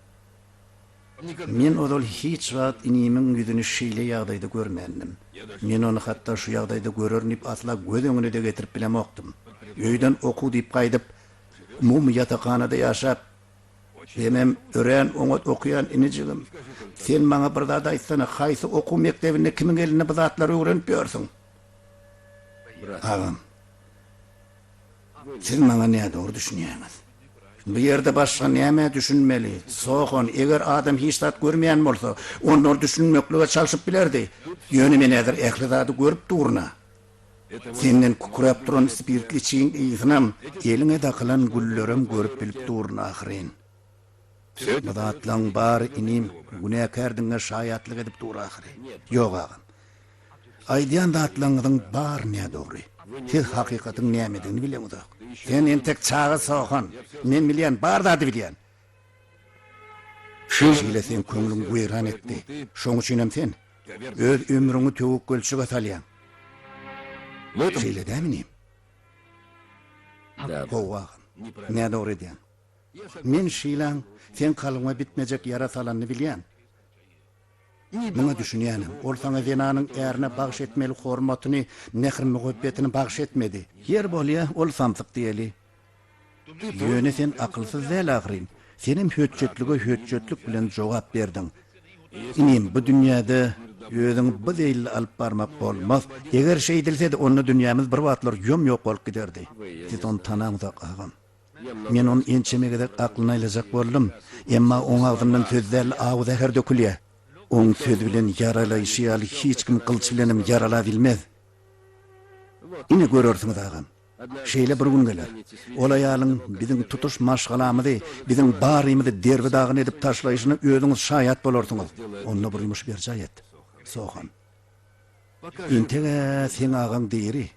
Men ozal hiç wagt inimiň ýüzüni şeýle ýagdaýda görmändim. Men ony hatda şu ýagdaýda görerin diýip asla göz öňüne-de getirip bilemokdym. Öýden okuw diýip gaýdyp, umumy ýatakhanada ýaşap, Hemem örän oňat okaýan inijigim. Sen maňa bir zat aýtsana, haýsy okuw mekdebinde kimiň elinde bu zatlary öwrenip ýörsüň? Agam, siz maňa nädogry düşünýäňiz. Bu ýerde başga nämä düşünmeli? Sohan, eger adam hiç zat görmeýän bolsa, onda ol düşünmeklige çalşyp bilerdi. Ýöne men häzir ähli zady görüp durun-a. Senden kükräp duran spirtli çiň ysynam, eliňe dakylan güllerem görüp bilip durun ahyryn. Bu zatlaň bary inim, günäkärdigiňe şaýatlyk edip dur ahyry. Ýok agam. Aýdýan zatlaňyzyň bary nädogry. Siz hakykatyň nämedigini bileňizok. Sen entek çaga Sohan. Men bilýän, bar zady bilýän. Şeýle seň köňlüňi weýran etdi. Şoň üçinem sen öz ömrüňi töwekgelçilige salýaň. Şeýle dämi inim? Hawa agam. Nädogry edýäň. Men Şilaň seň kalbyňa bitmejek ýara salanyny bilýän. Muňa düşünýänem. Ol saňa zenanyň ärine bagyş etmeli hormatyny, mähir-muhabbetini bagyş etmedi. Ýer bolýa, ol samsyk diýeli. Ýöne sen akylsyz däl ahyryn. Senem hötjetlige hötjetlik bilen jogap berdiň. Inim, bu dünýäde özüňi bu zeýilli alyp barmak bolmaz. Eger şeýdilsedi, onda dünýämiz bir wagtlar ýom-ýok bolup giderdi. Siz ony tanaňzok, agam. Men ony ençeme gezek aklyna aýlajak boldum. Emma oň agzyndan söz däl, awy-zäher dökülýär. Oň söz bilen ýaralaýşy ýaly hiç kim gylyç bilenem ýaralabilmez. Ine görersiňiz, agam. Şeýle bir gün geler. Ol aýalyň biziň tutuş maşgalamyzy, biziň barymyzy derbi-dagyn edip taşlaýşyna özüňiz şaýat bolarsyňyz. Onda bir ýumuş berjaý et, Sohan. Entek-ä seň agaň diri.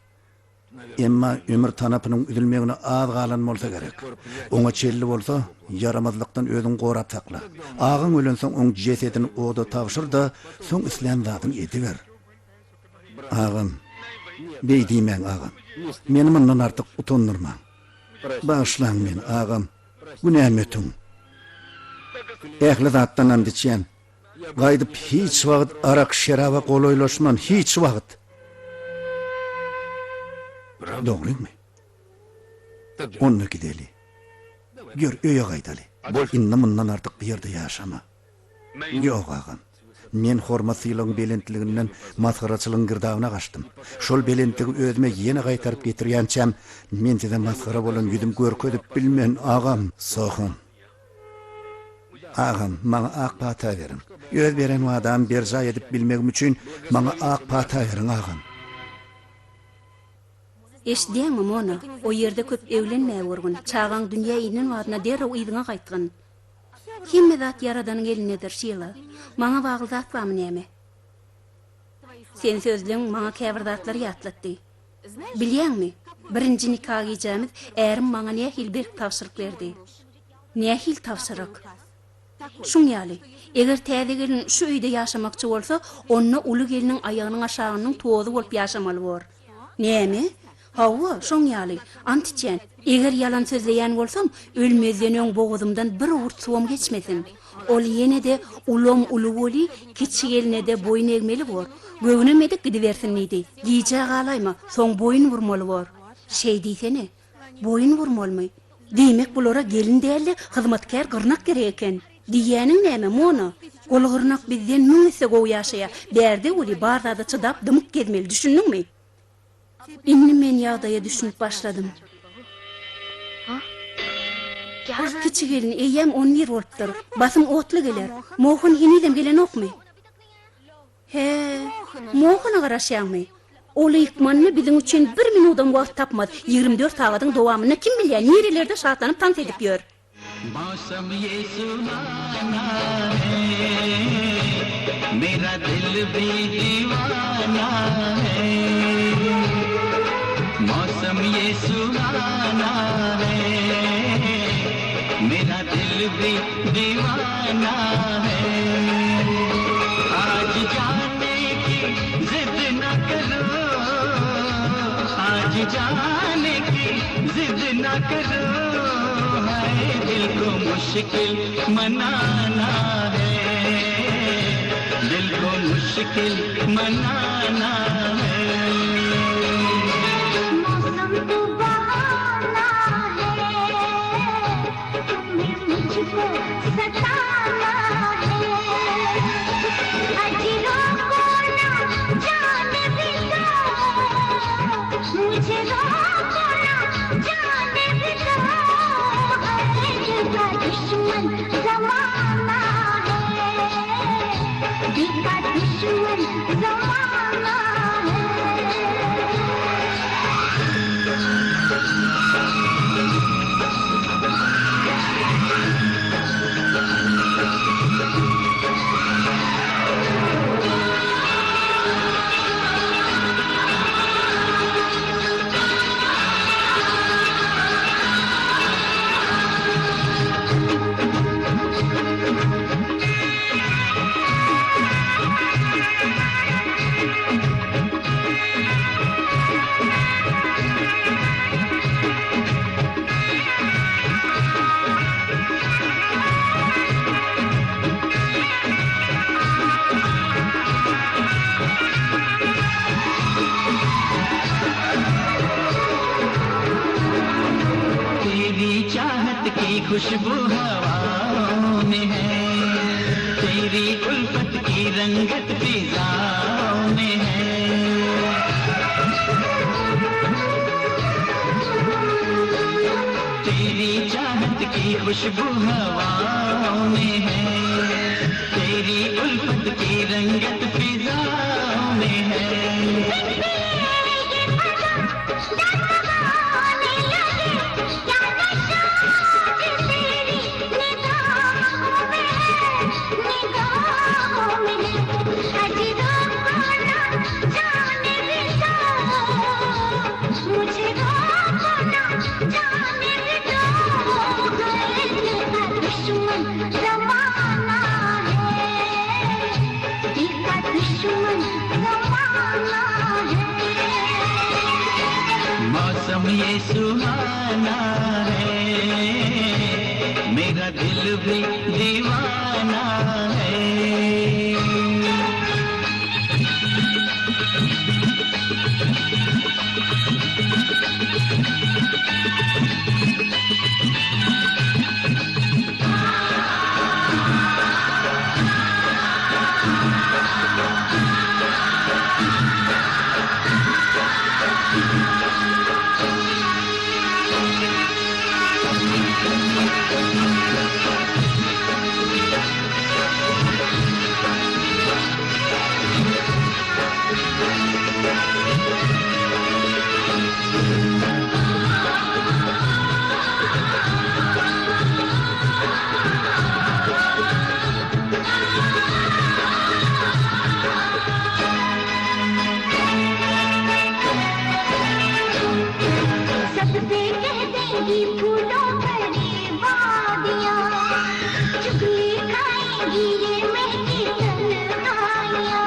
Emma ömür tanapynyň üzülmegine az galan bolsa gerek. Oňa çenli bolsa, ýaramazlykdan özüňi gorap sakla. Agaň ölensoň oň jesedini oda tabşyr-da, soň islän zadyňy ediber. Agam, beý diýmäň, agam. Meni mundan artyk utandyrmaň. Bagyşlaň meni, agam. Günämi ötüň. Ähli zatdan and içýän. Gaýdyp hiç wagt arak-şeraba golaýlaşman, hiç wagt. Dogrymy? Onda gideli. Ýör, öýe gaýdaly. Indi mundan artyk bu ýerde ýaşama. Ýok, agam. Men hormat-sylagyň belentliginden masgaraçylygyň girdabyna gaçdym. Şol belentligi özüme ýene gaýtaryp getirýänçäm, men size masgara bolan ýüzüm görkezip bilmen, agam. Soham. Agam, maňa ak pata beriň. Öz beren wadamy berjaý edip bilmegim üçin maňa ak pata beriň, agam. Eşidýäňmi, Mona, o ýerde köp eglenmäwergin, çagaň dünýä inen badyna derrew yzyňa gaýtgyn. Hemme zat Ýaradanyň elindedir, Şila. Maňa bagly zat barmy näme? Sen sözleň maňa käbir zatlary ýatlatdy. Bilýäňmi, birinji nika gijämiz ärim maňa nähili berk tabşyryk berdi. Nähili tabşyryk? Şuň ýaly, eger täze gelin şu öýde ýaşamakçy bolsa, onda uly gelniň aýagynyň aşagynyň tozy bolup ýaşamaly bor. Näme? Hawa, şoň ýaly. Ant içýän, eger ýalan sözleýän bolsam, ölmezden öň bogazymdan bir owurt suwam geçmesin. Ol ýene-de ulam uly weli, kiçi gelne-de boýun egmeli bor. Göwnemedik gidibersin diýdi. Gijä galaýma, soň boýun burmaly bor. Şeý diýsene. Boýun burmalymy? Diýmek bulara gelin däl-de, hyzmatkär gyrnak gerek eken. Diýýäniň näme, Mona? Ol gyrnak bizden müň esse gowy ýaşaýar. Bärde weli bar zada çydap dymyp gezmeli, düşündiňmi? Indi men ýagdaýa düşünip başladym. Kiçi gelin eýýäm on bir bolupdyr. Basym otly geler. Mohan henizem gelenokmy? Hä, Mohana garaşýaňmy? Ol ykmanda biziň üçin bir minudam wagt tapmaz. 24 sagadyň dowamynda kim bilýär, nirelerde şatlanyp tans edip ýör. Mausam ýe suhana hai, mera dil bhi diwana hai. Mausam ýe suhana hai, mera dil bhi diwana hai. Aaj jaane ki zid na karo, aaj jaane ki zid na karo, hai dil ko mushkil manana hai, dil ko mushkil manana hai. Mausam to bahana hai, tumhe mujhko satana hai. Aaj roko na jaane bhi do, mujhe roko na jaane bhi do. Hai dil ka dushman zamana hai, dil ka dushman zamana hai. Teri chahat ki khushbu hawaon mein hai, teri ulfat ki rangat fizaon mein hai. Teri chahat ki khushbu hawaon mein hai, teri ulfat ki rangat fizaon mein hai. Mausam ye suhana hai, mera dil bhi diwana hai. Sabse keh dengi phulon bhari vadiyan chugli khayengi ye mehki tanhaiyan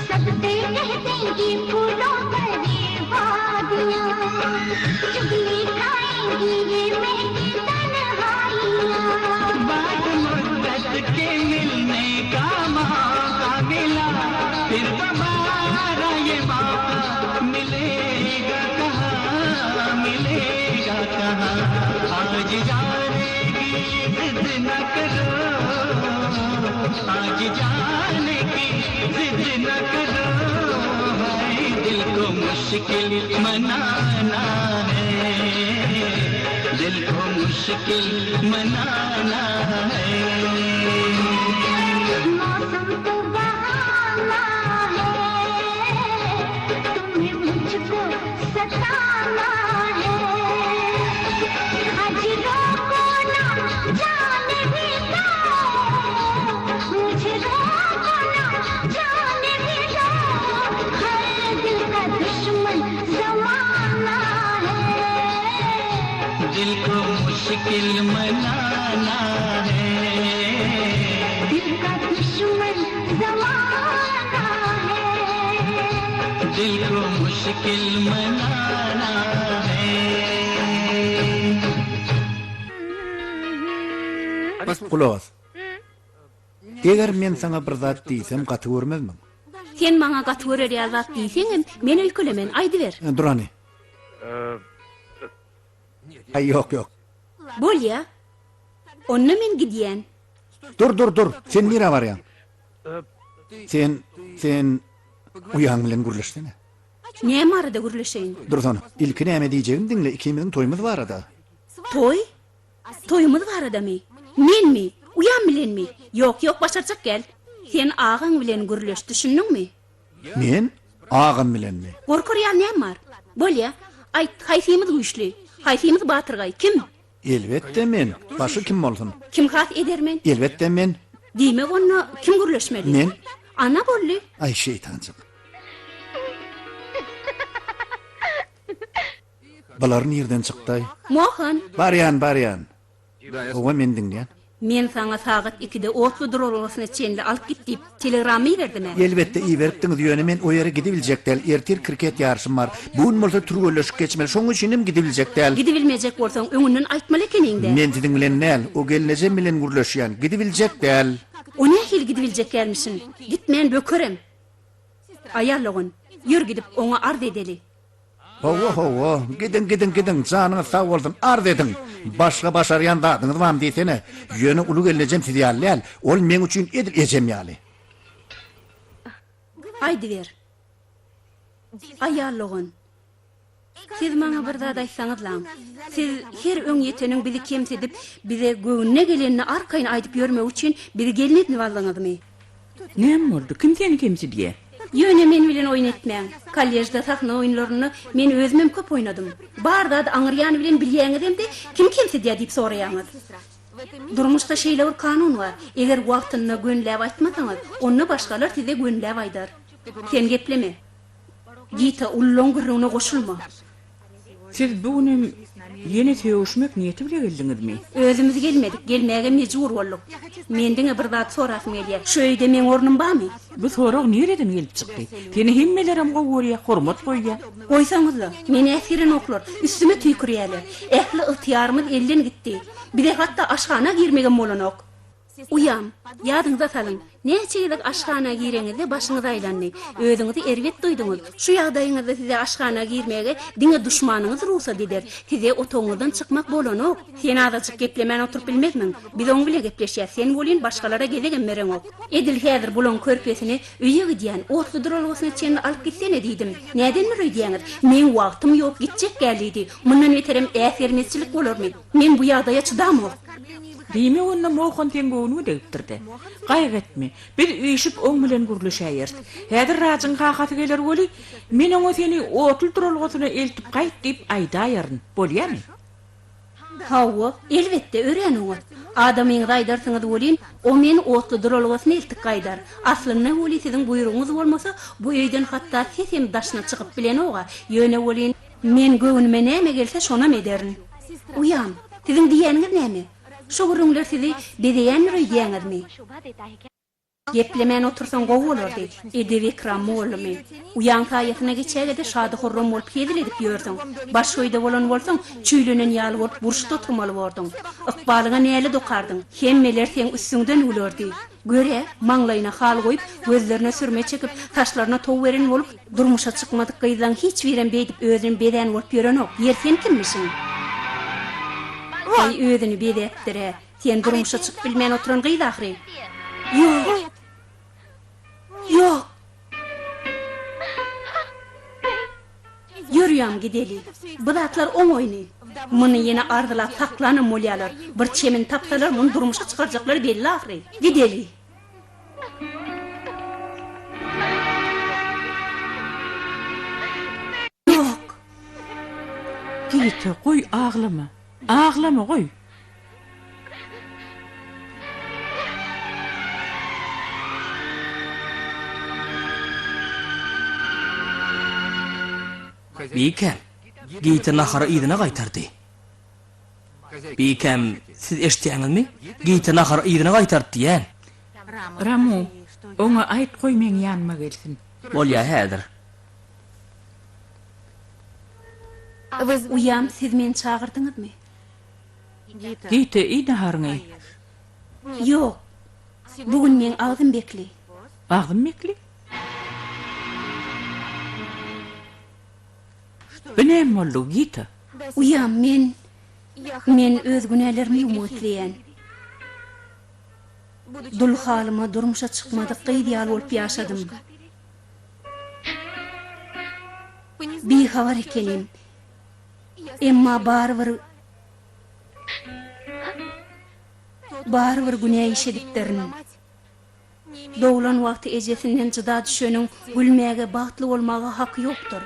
Sabse keh dengi phulon bhari vadiyan chugli khayengi ye mehki tanhaiyan बाद मुद्दत के मिलने का मौका मिला फिर दोबारा ये मौका मिलेगा कहाँ मिलेगा कहाँ आज जाने की जिद न करो आज जाने की जिद न करो हाय दिल को मुश्किल मनाना है दिल को मुश्किल मनाना है मौसम तो बहाना है तुम्हें मुझको सताना है आज रोको ना जाने भी दो मुझे रोको ना जाने भी दो हर दिल का दुश्मन जमाना है दिल को मुश्किल मनाना है दिल का दुश्मन जमाना है दिल को मुश्किल मनाना है Gulak as. Eger men saňa bir zat diýsem, gaty görmezmiň? Sen maňa gaty görer ýaly zat diýseňem, men öýkelemen, aýdyber. Dur hany. Aý, ýok, ýok. Bolýa. Onda men gidýän. Dur, dur, dur. Sen nirä barýaň? Sen, sen uýaň bilen gürleşsene. Näme barada gürleşeýin? Dursana. Ilki näme diýjegimi diňle, ikimiziň toýumyz barada. Toý? Toýumyz baradamy? Menmi? Uýam bilenmi? Ýok, ýok, başarjak gel. Sen agaň bilen gürleş, düşündiňmi? Men? Agam bilenmi? Gorkar ýaly näme bar? Bolýa. Aýt, haýsymyz güýçli? Haýsymyz batyrgaý? Kim? Elbetde men. Başga kim bolsun? Kim has edermen? Elbetde men. Diýmek onda kim gürleşmeli? Men. Ana boldy. Aý şeýtanjyk. Bular nirden çykdaý? Mohan. Barýan, barýan. Hawa men diňleýän. Men saňa sagat ikide otly duralgasyna çenli alyp git diýip telegramma iberdim-ä. Elbetde iberipdiňiz, ýöne men o ýere gidibiljek däl. Ertir kriket ýaryşym bar. Bu gün bolsa türgenleşik geçmeli. Şonuň üçinem gidibiljek däl. Gidibilmejek bolsaň öňünden aýtmaly ekeniň-dä. Men siziň bilen däl, o gelnejem bilen gürleşýän. Gidibiljek däl. O nähili gidibiljek dälmişin? Gitmän bökerem. Aýal dogan, ýör gidip oňa arz edeli. Hawa, hawa, gidiň, gidiň, gidiň, janyňyz sag bolsun, arz ediň! Başga başarýan zadyňyz barmy diýsene. Ýöne uly gelnejem siz ýaly däl, ol meň üçin edil ejem ýaly. Aýdyber. Aýal dogan, siz maňa bir zat aýtsaňyzlaň. Siz her öňýeteniň bizi kemsidip, bize göwnüne gelenini arkaýyn aýdyp ýörmegi üçin bizi gelin edinip aldyňyzmy? Näme boldy? Kim seni kemsidýär? Ýöne men bilen oýun etmäň. Kolležde sahna oýunlarynda men özümem köp oýnadym. Bar zady aňyrýany bilen bilýäňizem-de, kim kemsidýär diýip soraýaňyz. Durmuşda şeýle bir kanun bar, eger wagtynda gönüläp aýtmasaňyz, onda başgalar size gönüläp aýdar. Sen gepleme. Gita, ululaň gürrüňine goşulma. Siz bu günem ýene sögüşmek niýeti bile geldiňizmi? Özümiz gelmedik, gelmäge mejbur bolduk. Men diňe bir zat sorasym gelýär, şu öýde meň ornum barmy? Bu sorag nireden gelip çykdy? Seni hemmelerem gowy görýär, hormat goýýar. Goýsaňyzla, meni äsgerenoklar, üstüme tüýkürýärler. Ähli ygtyýarymyz elden gitdi. Bize hatda aşhana girmegem bolanok. Uýam, ýadyňyza salyň, näçe gezek aşhana gireňizde başyňyz aýlandy, özüňizi erbet duýduňyz. Şu ýagdaýyňyzda size aşhana girmäge diňe duşmanyňyz rugsat eder. Size otagyňyzdan çykmak bolanok. Sen azajyk geplemän oturyp bilmezmiň? Biz oň bile gepleşýäs, sen welin başgalara gezegem bereňok. Edil häzir bulaň körpesini öýe gidýän otly duralgasyna çenli alyp gitsene diýdim. Nädendir öýdýäňiz? Meň wagtym ýok, gitjek gel diýdi. Mundan beterem äsgermezçilik bolarmy? Men bu ýagdaýa çydamok. Diýmek onda Mohan seň göwnüňe degipdir-dä. Gaýgy etme, biz üýşüp oň bilen gürleşäýeris. Häzir Rajyň kakasy geler weli, men oňa seni otly duralgasyna eltip gaýt diýip aýdaýaryn. Bolýamy? Hawa, elbetde, örän oňat. Adamyňyza aýdarsyňyz welin, o meni otly duralgasyna eltip gaýdar. Aslynda weli siziň buýrugyňyz bolmasa, bu öýden hatda sesem daşyna çykyp bilenog-a. Ýöne welin, men göwnüme näme gelse, şonam ederin. Uýam, siziň diýýäniňiz näme? Şu gürrüňler sizi bezeýändir öýdýäňizmi? Geplemän otursaň gowy bolardy, edep-ekram mugallymy. Uýaň saýasyna geçäge-de şady-horram bolup hezil edip ýörsüň. Başga öýde bolan bolsaň, çüýlenen ýaly bolup burçda oturmaly borduň. Ykbalyňa nälet okardyň. Hemmeler seň üstüňden gülerdi. Gör-ä, maňlaýyna hal goýup, gözlerine sürme çekip, saçlaryna tow beren bolup, durmuşa çykmadyk gyzlaň hiç birem beýdip özüni bezän bolup ýörenok. Ýer sen kimmişiň? Äý, özüni bezäpdir-ä. Sen durmuşa çykyp bilmän oturan gyz ahyryn. Ýok! Ýok! Ýör uýam gideli. Bu zatlar oň oýny. Muny ýene arzylap saklanam bolýalar. Bir çemini tapsalar muny durmuşa çykarjaklary belli ahyryn. Gideli. Ýok! Gita, goý aglama. Aglama goý. Bikäm, Gita nahary yzyna gaýtardy. Bikäm, siz eşitýäňizmi? Gita nahary yzyna gaýtardy diýýän. Ramu, oňa aýt goý meň ýanyma gelsin. Bolýa häzir. Uýam, siz meni çagyrdyňyzmy? Git-de, iý naharyňy. Ýok. Bu gün meň agzym bekli. Agzym bekli? Bu näme boldugy, Gita? Uýam, men, men öz günälerimi ýuwmak isleýän. Dul halyma durmuşa çykmadyk gyz ýaly bolup ýaşadym. Bihabar ekenim. Emma barybir barybir günä iş edipdirin. Doglan wagty ejesinden jyda düşeniň gülmäge, bagtly bolmaga haky ýokdur.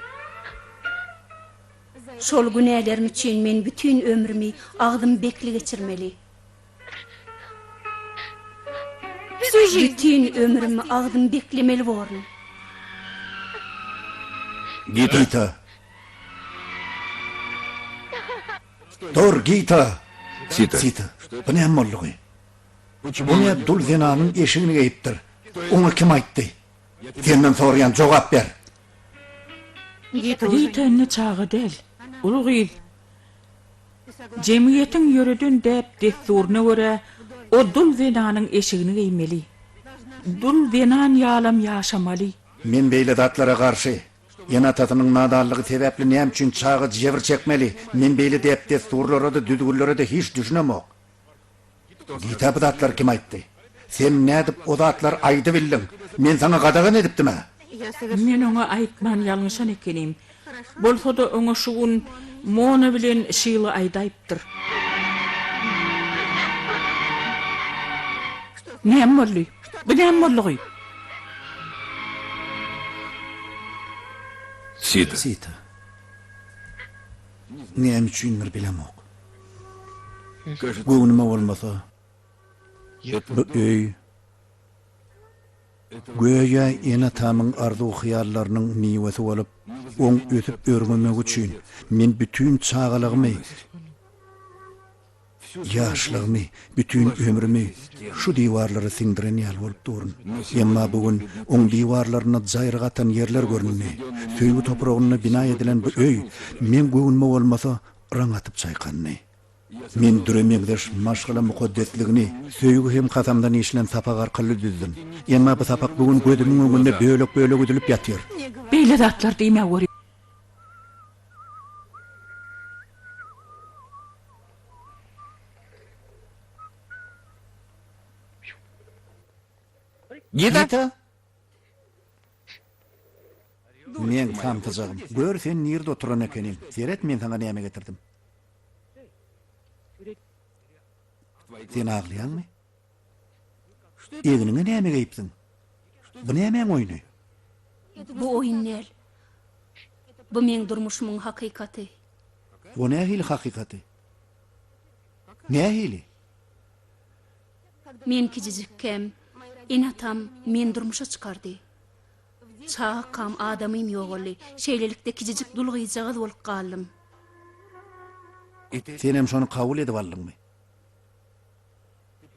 Şol günälerim üçin men bütin ömrümi agzym bekli geçirmeli. Bütin ömrümi agzym beklemeli borun. Gita. Dur, Gita! Sita. Sita, bu näme boldugy? Bu ne dul zenanyň eşigini geýipdir? Oňa kim aýtdy? Senden soraýan, jogap ber! Gita indi çaga däl, uly gyz. Jemgyýetiň ýöreden däp-dessuryna görä, o dul zenanyň eşigini geýmeli. Dul zenan ýalam ýaşamaly. Men beýle zatlara garşy. Ene-atasynyň nadanlygy sebäpli näme üçin çaga jebir çekmeli? Men beýle däp-dessurlara-da, düzgünlere-de hiç düşünemok. Gita bu zatlary kim aýtdy? Sen nädip o zatlary aýdybildiň? Men saňa gadagan edipdim-ä! Men oňa aýtman ýalňyşan ekenim. Bolsa-da oňa şu gün Mona bilen Şila aýdaýypdyr. Näme boldy? Bu näme boldugy? Sita. Sita. Näme üçindir bilemok. Göwnüme bolmasa, bu öý göýä ene-atamyň arzuw-hyýallarynyň miwesi bolup, oň ösüp-örňemegi üçin men bütin çagalygymy, Ýaşlygymy, bütin ömrümi şu diwarlara siňdiren ýaly bolup durun. Emma bu gün oň diwarlarynda jaýryk atan ýerler göründi. Söýgi topragynda bina edilen bu öý meň göwnüme bolmasa yraň atyp çaýkandy. Men düre meňzeş maşgala mukaddesligini söýgi hem kasamdan işlän sapak arkaly düzdüm. Emma bu sapak bu gün gözümiň öňünde bölek-bölek üzülip ýatyr. Beýle zatlar diýmäweri. Gita! Meň samsyjagym. Gör sen nirde oturan ekeniň. Seret men saňa näme getirdim. Sen aglaýaňmy? Egniňe näme geýipsiň? Bu nämäň oýny? Bu oýun däl. Bu meň durmuşymyň hakykaty. O nähili hakykaty? Nähili? Men kiçijikkäm, ene-atam meni durmuşa çykardy. Çagakam adamym ýogaldy. Şeýlelikde kiçijik dul gyzjagaz bolup galdym. Senem şony kabul edip aldyňmy?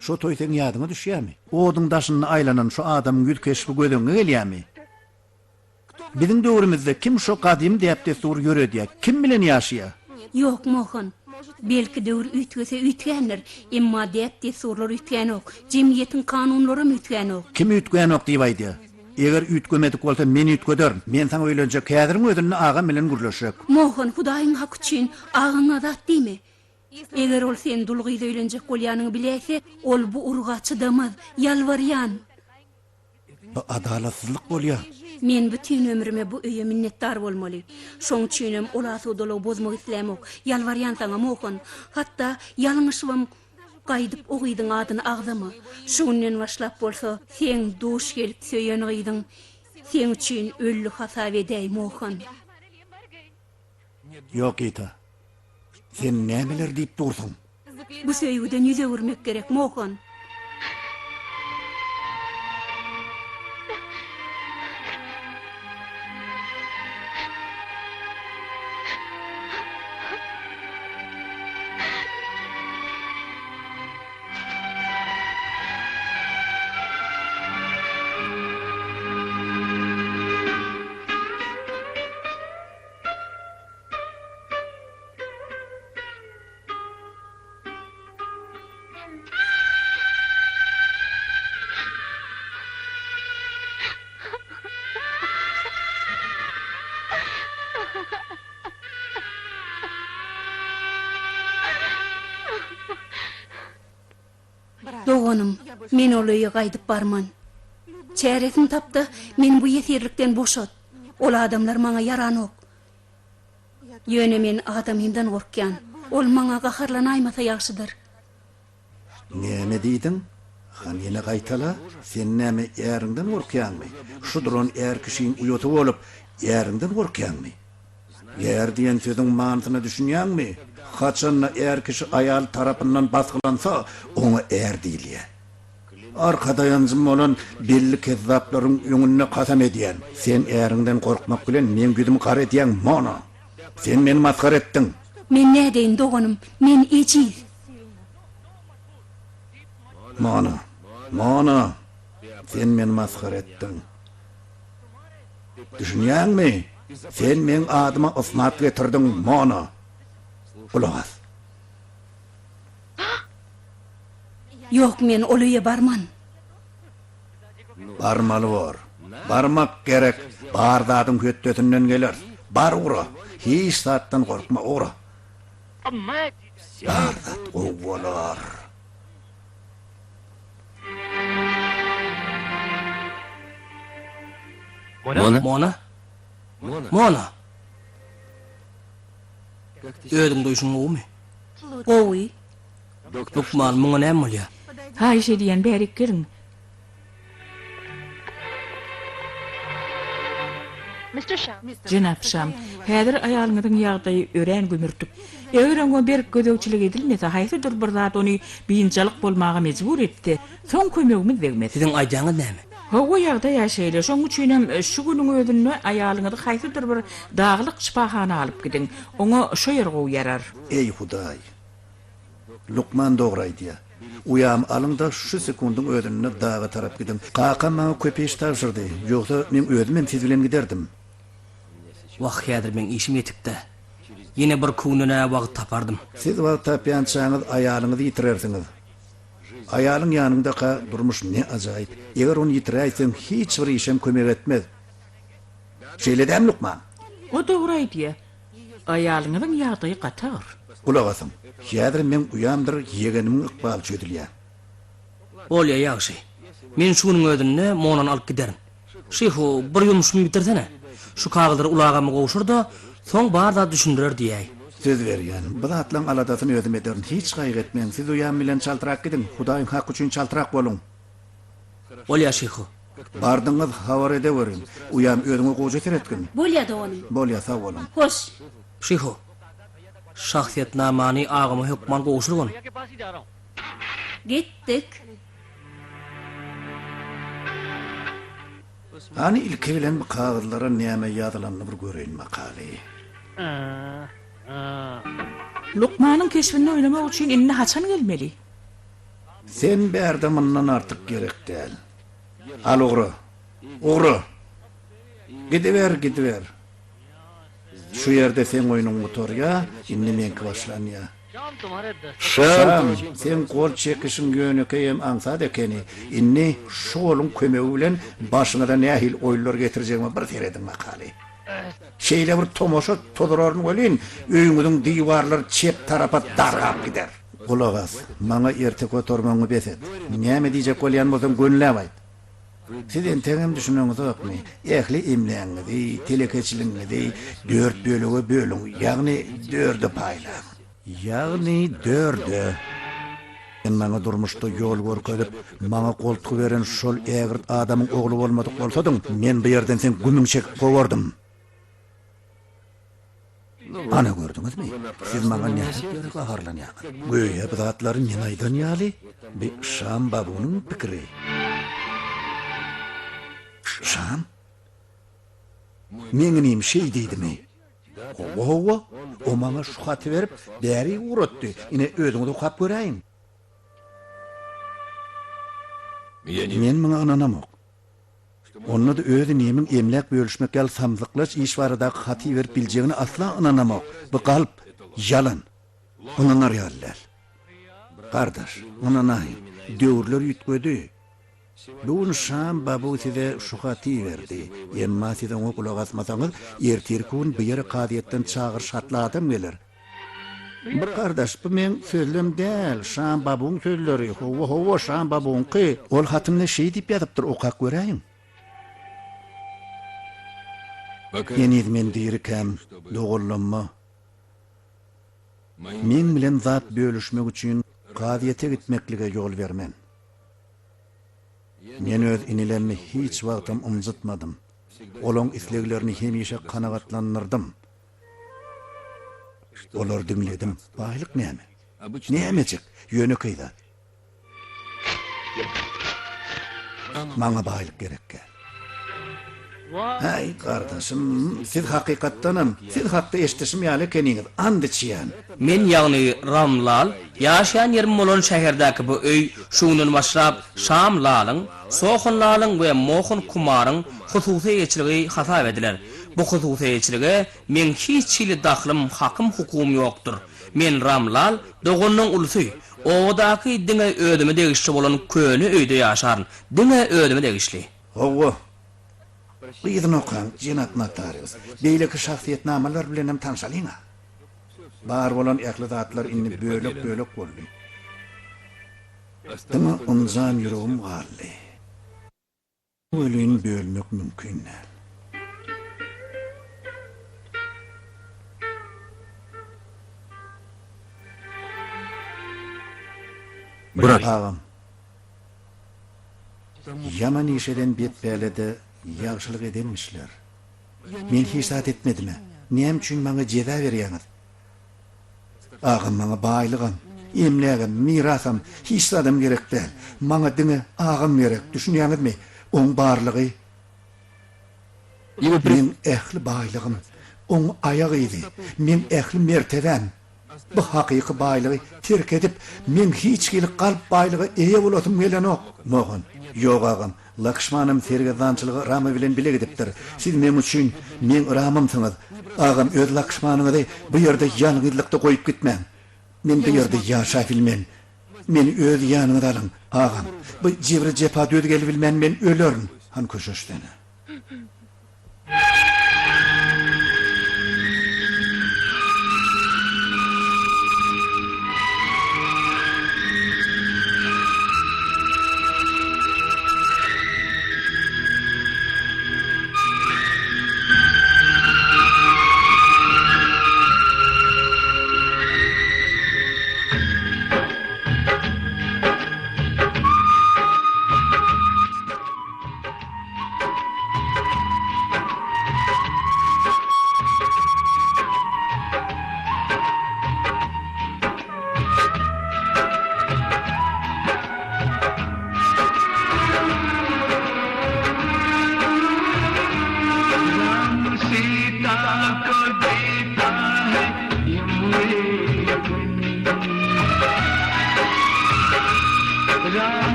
Şo toý seň ýadyňa düşýärmi? Oduň daşynda aýlanan şo adamyň ýüz keşbi göz öňüňe gelýärmi? Biziň döwrümizde kim şo gadymy däp-dessury ýöredýär, kim bilen ýaşaýar? Ýok, Mohan. Belki döwür üýtgese üýtgändir, emma däp-dessurlar üýtgänok, jemgyýetiň kanunlaram üýtgänok. Kim üýtgänok diýip aýdýar? Eger üýtgemedik bolsa men üýtgederin. Men saňa öýlenjek, häziriň özünde agam bilen gürleşjek. Mohan, Hudaýyň haky üçin, agaňa zat diýme. Eger ol sen dul gyza öýlenjek bolýanyňy biläýse, ol bu urga çydamaz. Ýalbarýan. Bu adalatsyzlyk bolýar. Men bütin ömrüme bu öýe minnetdar bolmaly. Şoň üçinem ol asudalygy bozmak islämok. Ýalbarýan saňa, Mohan. Hatda ýalňyşybam gaýdyp o gyzyň adyny agzama. Şu günden başlap bolsa, seň duş gelip söýen gyzyň seň üçin öldi hasap edäý, Mohan. Ýok, Gita. Sen nämeler diýip dursuň? Bu söýgüden ýüz öwürmek gerek, Mohan. Doganym, men ol öýe gaýdyp barman. Çäresini tap-da, meni bu ýesirlikden boşat. Ol adamlar maňa ýaranok. Ýöne men adamymdan gorkýan. Ol maňa gaharlanaýmasa ýagşydyr. Näme diýdiň? Hany ýene gaýtala? Sen näme äriňden gorkýaňmy? Şu duran är kişiň uýasy bolup, äriňden gorkýaňmy? Är diýen sözüň manysyna düşünýäňmi? Haçanda är kişi aýaly tarapyndan basgylansa, oňa är diýilýär. Arka daýanjym bolan belli kezzaplaryň öňünde kasam edýän, sen äriňden gorkmak bilen meň ýüzümi gara edýäň, Mona! Sen meni masgara etdiň! Men nädeýin, doganym, men ejiz. Mona! Mona! Sen meni masgara etdiň. Düşünýäňmi? Sen meň adyma ysnat getirdiň, Mona! Gulak as! Ýok, men ol öýe barman. Barmaly bor. Barmak gerek. Bar zadyň hötdesinden geleris. Bar ugra. Hiç zatdan gorkma, ugra. Bar zat gowy bolar. Mona? Mona? Mona! Özüň duýşuň gowumy? Gowy. Lukman, muňa näme bolýar? Haýyş edýän, bärik geliň. Jenap Şam, häzir aýalyňyzyň ýagdaýy örän gümürtik. Eger oňa berk gözegçilik edilmese, haýsydyr bir zat ony biynjalyk bolmaga mejbur etse, soň kömegimiz degmez. Siziň aýdýaňyz näme? Hawa, ýagdaý-a şeýle. Şonuň üçinem şu günüň özünde aýalyňyzy haýsydyr bir daglyk şypahana alyp gidiň. Oňa şo ýer gowy ýarar. Eý, Hudaý! Lukman dogry aýdýar. Uýamy alyň-da, şu sekundyň özünde daga tarap gidiň. Kakam maňa köp iş tabşyrdy. Ýogsa, meň özümem siz bilen giderdim. Wah, häzir meň işim ýetik-dä. Ýene birki günden-ä wagt tapardym. Siz wagt tapýançaňyz aýalyňyzy ýitirersiňiz. Aýalyň ýanyňdaka durmuş ne ajaýyp. Eger ony ýitiräýseň hiç bir işem kömek etmez. Şeýle dämi lukman? O dogry aýdýa. Aýalyňyzyň ýagdaýy gaty agyr. Gulak asyň. Häzir meň uýamdyr ýegenimiň ykbaly çözülýär. Bolýa ýagşy. Men şu günüň özünde Monany alyp giderin. Şyhu, bir ýumşumy bitirsene. Şu kagyzlary uly agama gowşur-da, soň bar zady düşündirer diýäý. Söz berýän, bu zatlaň aladasyny özüm ederin. Hiç gaýgy etmäň. Siz uýam bilen çaltrak gidiň. Hudaýyň haky üçin çaltrak boluň. Bolýa, Şyhu. Bardyňyz, habar edeweriň. Uýam, özüňe gowja seretgin. Bolýa, doganym. Bolýa, sag boluň. Hoş. Şyhu, şahsyýetnamany agama hökman gowşurgyn. Gitdik. Hany ilki bilen bu kagyzlara näme ýazylanyny bir göreýin bakaly. Lukmanyň keşbinde oýnamak üçin indi haçan gelmeli? Sen bärde mundan artyk gerek däl. Al ugra. Ugra. Gidiber, gidiber. Şu ýerde seň oýnuň gutarýa, indi meňki başlanýa. Şam, seň gol çekişiň ýönekeýem aňsat ekeni. Indi şu goluň kömegi bilen başyňyza nähili oýunlar getirjegime bir serediň bakaly. Şeýle bir tomaşa tozuraryn welin, öýüňiziň diwarlary çep tarapa dargap gider. Gulak as, maňa erteki otarmagyňy bes et. Näme diýjek bolýan bolsaň gönüläp aýt. Siz entegem düşüneňizokmy? Ähli emlägiňizi, telekeçiligiňizi dört bölege bölüň, ýagny dörde paýlaň. Ýagny dörde. Sen maňa durmuşda ýol görkezip, maňa goltgy beren şol ägirt adamyň ogly bolmadyk bolsadyň, men bu ýerden seň gümüňi çekip kowardym. Ana gördüňizmi, siz maňa nähak ýere gaharlanýaňyz. Göýä bu zatlary men aýdan ýaly, bi Şam babunyň pikiri. Şam? Meň inim şeý diýdimi? Hawa, hawa, o maňa şu haty berip, bärik ugratdy. Ine, özüňiz okap göräýiň. Men muňa ynanamok. Onda-da öz inimiň emläk bölüşmek ýaly samsyklaç iş baradaky haty iberip biljegine asla ynanamok. Bu galp, ýalan. Ynanar ýaly däl. Gardaş, ynanaýyň, döwürler üýtgedi. Bu gün Şam babu size şu haty iberdi. Emma siz oňa gulak asmasaňyz, ertirki gün bu ýere kazyýetden çagyryş hatly adam geler. Bir gardaş, bu meň sözlem däl, Şam babuň sözleri, howwa, howwa, Şam babuňky. Ol hatynda şeý diýip ýazypdyr, okap göräýiň. Heniz men dirikäm, doganlamma, meň bilen zat bölüşmek üçin kazyýete gitmeklige ýol bermen. Men öz inilemmi hiç wagtam ynjytmadym. Olaň isleglerini hemişe kanagatlandyrdym. Olary diňledim. Baýlyk näme? Nämejik, ýönekeý zat. Maňa baýlyk gerek däl. Häý, gardaşym, siz hakykatdanam, siz hakda eşidişim ýaly ekeniňiz, and içýän. Men, ýagny Ram Lal, ýaşaýan ýerim bolan şäherdäki bu öý şu günden başlap Şam Lalyň, Sohan Lalyň we Mohan Kumaryň hususy eýeçiligi hasap ediler. Bu hususy eýeçilige Meň hiç hili dahlym, hakym-hukugym ýokdur. Men Ramlal, doganynyň ulusy. Obadaky diňe özüme degişli bolan köne öýde ýaşaryn. Diňe özüme degişli. Hawa. Yzyny okaň, jenap notarius. Beýleki şahsyýetnamalar bilenem tanşalyň-a. Bar bolan ähli zatlar indi bölek-bölek boldy. Diňe ynjan ýüregim galdy. Welin bölmek mümkin däl. Brat. Agam. Ýaman iş eden betpäle-de ýagşylyk edenmişler. Men hiç zat etmedim-ä. Näme üçin maňa jeza berýäňiz? Agam maňa baýlygam, emlägem, mirasam, hiç zadam gerek däl. Maňa diňe agam gerek, düşünýäňizmi? Oň barlygy meň ähli baýlygym, oň aýak yzy, meň ähli mertebäm. Bu hakyky baýlygy terk edip, meň hiç hili galp baýlyga eýe bolasym gelenok. Mohan, Ýok agam, Lakşmanam sergezdançylyga Rama bilen bile gidipdir. Siz meň üçin meň Ramymsyňyz. Agam, öz Lakşmanyňyzy bu ýerde ýalňyzlykda goýup gitmäň. Men bu ýerde ýaşabilmen. Meni öz ýanyňyza alyň, agam. Bu jebri-jepa döz gelibilmän men ölerin. Hany köşeşsene.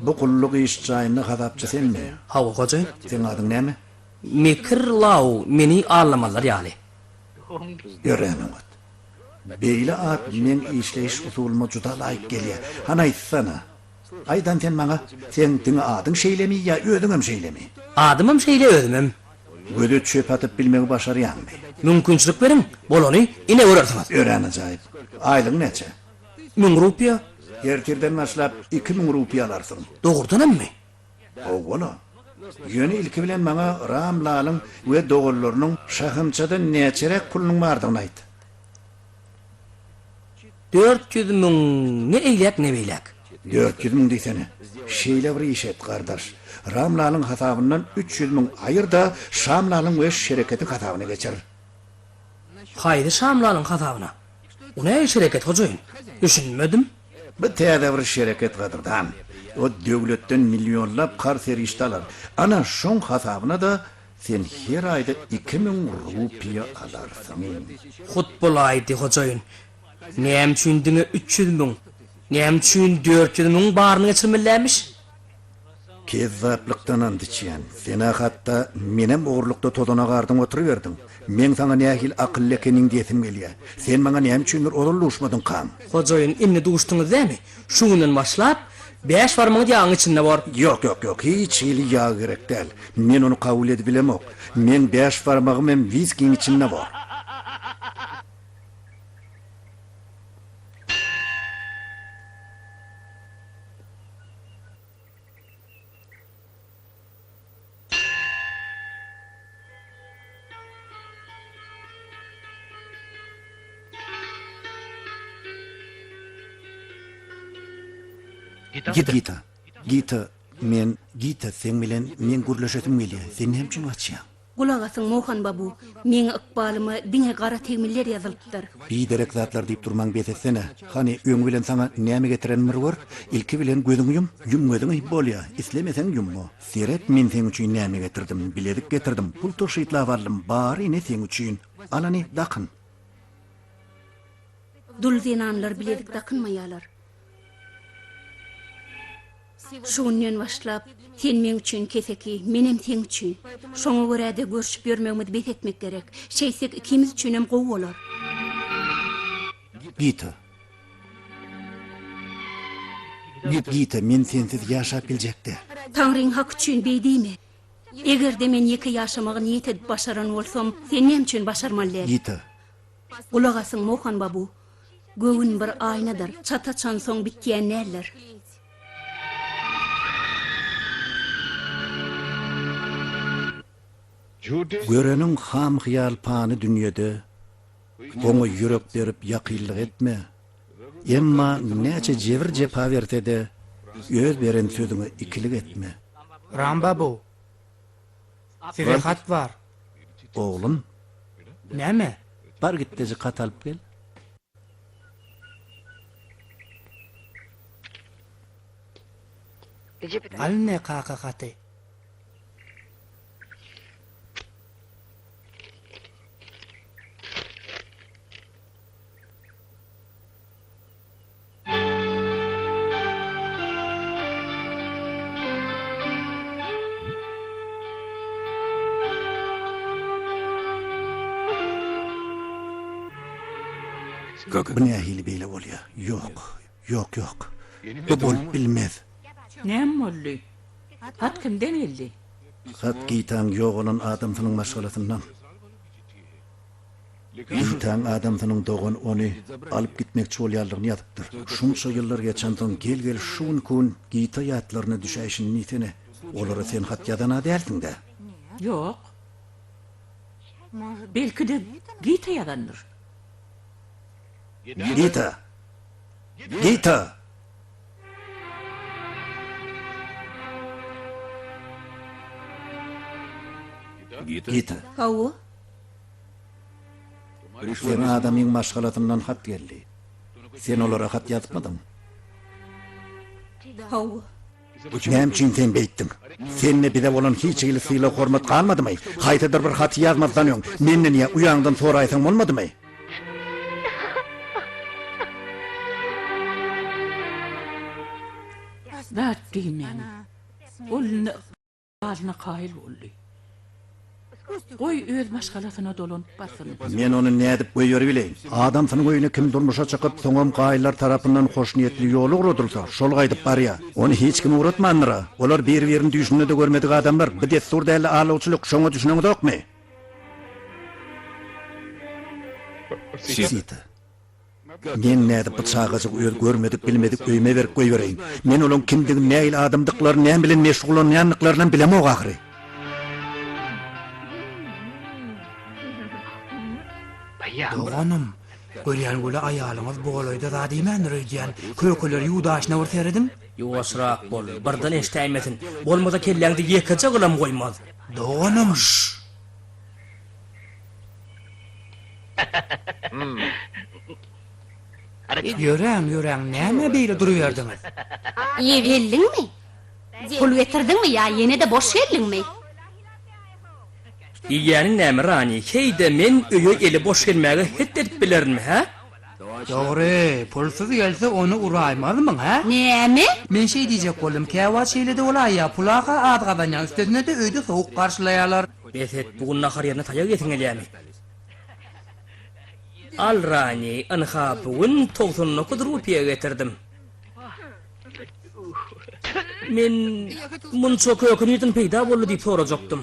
Bu gulluk iş jaýynda hasapçy senmi? Hawa, hojaýyn. Seň adyň näme? Mekir Lau meni allamazlar ýaly. Örän oňat. Beýle at meň işleýiş usulyma juda laýyk gelýär. Hany aýtsana. Aýdan sen maňa, seň diňe adyň şeýlemi ýa özüňem şeýlemi? Adymam şeýle özümem. Göze çöp atyp bilmegi başarýaňmy? Mümkinçilik beriň, bolany ine görersiňiz. Örän ajaýyp. Aýlygyň näçe? Müň rupiýa. Ertirden başlap 2000 rupiýa alarsyň. Dogrudanammy? Hawa-la. Ýöne ilki bilen maňa Ram Lalyň we doganlarynyň şahamçada näçeräk pulunyň bardygyny aýt. 400 müň ne eýläk, ne beýläk. 400 müň diýsene. Şeýle bir iş et, gardaş. Ram Lalyň hasabyndan 300 müň aýyr-da, Şam Lalyň we şereketiň hasabyna geçir. Haýsy Şam Lalyň hasabyna? O nähili şereket, hojaýyn? Düşünmedim. Bu täze bir şereket gadyrdan. O döwletden millionlap karz serişde alar. Ana, şoň hasabyna-da sen her aýda 2000 rupiýa alarsyň. Hut bolaýdy, hojaýyn. Näme üçin diňe 300 müň? Näme üçin 400 müň baryny geçirmelilämiş? Kezzaplykdan ant içýän. Sen-ä hatda menem ogurlykda tozana gardyň oturyberdiň. Meň saňa nähili akylly ekeniň diýesim gelýä. Sen maňa näme üçindir ozal duşmadyňkaň? Hojaýyn, indi duşduňyz dämi? Şu günden başlap, bäş barmagyňyz ýagyň içinde bor. Ýok, ýok, ýok, hiç hili ýag gerek däl. Men ony kabul edibilemok. Meň bäş barmagym hem wiskiň içinde bor. Gita, Gita, men, Gita, seň bilen meň gürleşesim gelýär. Sen näme üçin gaçýaň? Gulak asyň, Mohan babu, meň ykbalyma diňe gara tegmiller ýazylypdyr. Biderek zatlar diýip durmaň bes etsene. Hany, öňi bilen saňa näme getirenimi bir gör. Ilki bilen gözüňi ýum. Ýum gözüňi, bolýa. Islemeseň ýumma. Seret, men seň üçin näme getirdim. Bilezik getirdim, pul tygşytlap aldym, bary ine seň üçin. Al hany, dakyn. Dul zenanlar bilezik dakynmaýarlar. Şu günden başlap, sen meň üçin keseki, menem seň üçin. Şoňa görä-de görşüp ýörmegimizi bes etmek gerek. Şeýtsek ikimiz üçinem gowy bolar. Gita. Gita, men sensiz ýaşap biljek däl. Taňryň haky üçin beý diýme. Eger-de men ýeke ýaşamagy niýet edip başaran bolsam, sen näme üçin başarmaly däl? Gita. Gulak asyň, Mohan babu. Göwün bir aýnadyr, çat açansoň bitýän däldir. Göreniň ham-hyýal pany dünýede, Oňa ýürek berip ýakynlyk etme. Emma näçe jebir-jepa berse-de, Öz beren sözüňe ikilik etme. Rambabu, size hat bar. Oglum. Näme? Bar gitdejik hat alyp gel. Al ine kaka haty. Bu nähili beýle bolýar? Ýok, ýok, ýok. Bu bolup bilmez. Näme boldy? Hat kimden geldi? Hat Gitaň ýogalan adamsynyň maşgalasyndan. Gitaň adamsynyň dogany ony alyp gitmekçi bolýanlygyny ýazypdyr. Şunça ýyllar geçensoň gel-gel şu günki gün Gita ýatlaryna düşäýşini diýsene. Olara sen hat ýazan-a dälsiň-dä? Ýok. Belki-de Gita ýazandyr. Gita! Gita! Gita. Hawa. Seň adamyň maşgalasyndan hat geldi. Sen olara hat ýazypmydyň? Hawa. Näme üçin sen beýtdiň? Sende bize bolan hiç hili sylag-hormat galmadymy? Haýsydyr bir haty ýazmazdan öň, menden ýa uýaňdan soraýsaň bolmadymy? Zat diýmän, ol indi ykbalyna kaýyl boldy. Goý, öz maşgalasyna dolanyp barsyn. Men ony nädip goýberibileýin? Adamsynyň öýüne kim durmuşa çykyp, soňam gaýylar tarapyndan hoşniýetli ýola ugradylsa, şol gaýdyp barýa. Ony hiç kim ugratmandyr-a. Olar bir-birini düýşünde-de görmedik adamlar. Bu dessur däl-de alawçylyk, şoňa düşüneňizokmy? Sita. Men nädip bu çagajygy öz görmedik, bilmedik öýüme berip goýbereýin? Men olaň kimdigini, nähili adamdyklaryny, näme bilen meşgullanýandyklarynam bilemok ahyry. Doganym, görýän weli aýalyňyz bu golaýda zat iýmändir öýdýän. Kökeleri ýuwdaşyna bir serediň. Ýuwaşrak bol, birden eşdäýmesin. Bolmasa kelläňde ýekeje gylam goýmaz. Doganym, şşş! Ýöräň, ýöräň, nämä beýle duruberdiňiz? Geldiňmi? Pul getirdiňmi ýa ýene-de boş geldiňmi? Diýýäniň näme, Rani? Heý-de, men öýe eli boş gelmäge het edip bilerinmi, hä? Dogry, pulsuz gelse ony uraýmazmyň, hä? Näme? Men şeý diýjek boldum, käwagt şeýle-de bolaýýar, pula-ha az gazanýaň, üstesine-de öýde sowuk garşylaýarlar. Bes et, bu gün nahar ýerine taýak iýesiň gelýärmi? Al Rani, ynha bu gün 99 rupiýa getirdim. Men munça köke nirden peýda boldy diýip sorajakdym.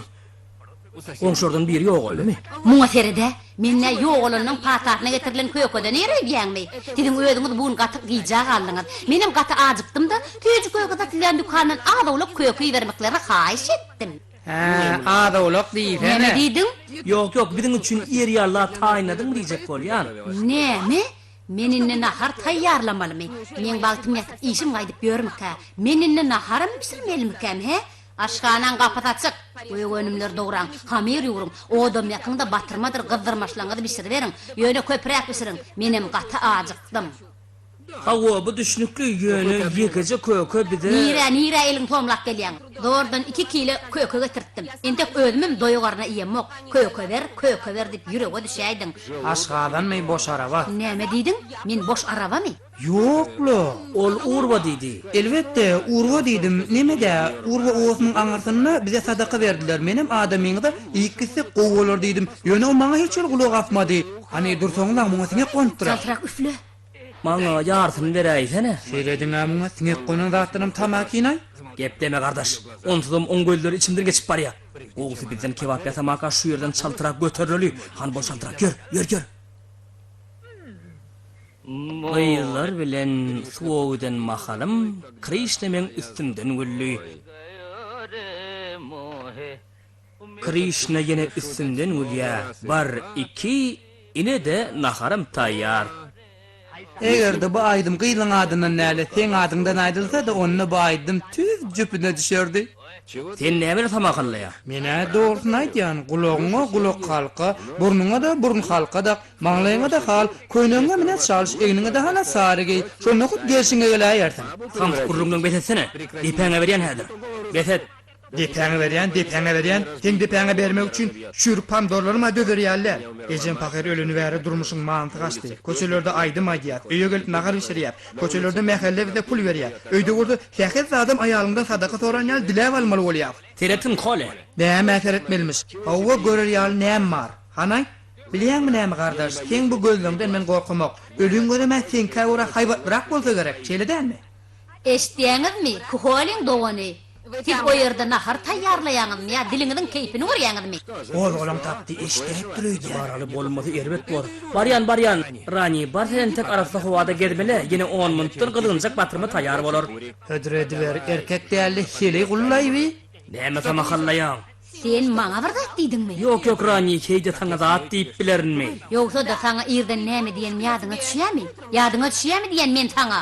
Goňşulardan biri ýogaldymy? Muňa sered-ä, men-ä ýogalanyň patasyna getirilen kökeden ereýýäňmi? Siziň özüňiz bu gün gaty gijä galdyňyz. Menem gaty ajykdym-da, süýji köke satylýan dükandan az-owlak köke ibermeklerini haýyş etdim. Hä, az-owlak diýsene. Näme diýdiň? Ýok, ýok, biziň üçin ýer ýaly zat taýynladyňmy diýjek bolýan. Näme? Men indi nahar taýýarlamalymy? Meň bagtym ýatyp işim gaýdyp ýörmükä? Men indi naharam bişirmelimikäm, hä? Aşhanaň gapysy açyk. Gök önümleri dograň, hamyr ýugruň, odam ýakyň-da batyrmadyr gyzdyrmaçlaryňyzy bişiriberiň. Ýöne köpräk bişiriň. Menem gaty ajykdym. Hawa, bu düşnükli, ýöne ýekeje köke bize. Nirä, nirä eliňi somlap gelýäň? Zordan iki kile köke getirtdim. Entek özümem doýa garna iýemok. Köke ber, köke ber diýip ýürege düşäýdiň. Aşgazanmy, boş araba? Näme diýdiň? Men boş arabamy? Ýok-la. Ol urba diýdi. Elbetde, urba diýdim. Neme-dä, urba obasynyň aňyrsynda bize sadaka berdiler. Menem adamyňyza iýip gitsek gowy bolar diýdim. Ýöne ol maňa hiç hili gulak asmady. Hany, dursaňyzlaň, muňa siňek gonupdyr-a. Çaltrak üfle. Maňa ýarsyny beräýsene. Serediň-ä muňa, siňek gonan zatdanam tamakin-aý. Gepleme, gardaş. Onsuzam oň gözleri içimden geçip barýa. Gowusy bizden kebap ýasamaka şu ýerden çaltrak göterileli. Hany bol çaltrak, ýör, ýör, ýör. Gyzlar bilen suwa giden mahalym Krişna meň üstümden güldi. Krişna ýene üstümden gülýä. Bar, iki, ine-de naharam taýýar. Eger-de bu aýdym gyzyň adyndan däl-de, seň adyňdan aýdylsady, onda bu aýdym tüz jüpüne düşerdi. Sen nämeni samahyllaýaň? Men-ä dogrusyny aýdýan, gulagyňa gulak halka, burnuňa-da burun halka dak, maňlaýyňa-da hal, köýnegiňe mine çalyş, egniňe-de hana sary geý, şonda hut gelşiňe geläýersiň. Samsyk gürrüňleňi bes etsene, depäňe berýän häzir. Bes et! Depäňe berýän, depäňe berýän, seň depäňe bermek üçin çüýrük pomidorlarym-a dözer ýaly däl. Ejem pahyr öleni bäri durmuşyň manysy gaçdy. Köçelerde aýdym aýdýas, öýe gelip nahar bişirýäs, köçelerde mähelle bize pul berýär. Öýde bolsa sähel zadam aýalyňdan sadaka soran ýaly diläp almaly bolýas. Seretiň kole. Nämä seretmelimiş? Hawa, görer ýaly näme bar? Hany aýt? Bilýäňmi näme gardaş, seň bu gözleňden men gorkamok. Öliň gözem-ä seňkä görä haýbatlyrak bolsa gerek, şeýle dälmi? Eşitýäňizmi, Kuholiň dogany? Siz o ýerde nahar taýýarlaýaňyzmy ýa diliňiziň keýpini görýäňizmi? Gozgalaň tapdy, eşidäýipdir öýdýän. Baraly bolmasy erbet bor. Barýan, barýan. Rani, bar sen entek arassa howada gezmele, ýene on minutdan gyzgynjak batyrma taýýar bolar. Hödür ediber, erkek däldi, heleý gullaý bi. Näme samahallaýaň? Sen maňa bir zat diýdiňmi? Ýok, ýok, Rani, heý-de saňa zat diýip bilerinmi? Ýogsa-da saňa irden näme diýenim ýadyňa düşýämi? Ýadyňa düşýämi diýen men saňa?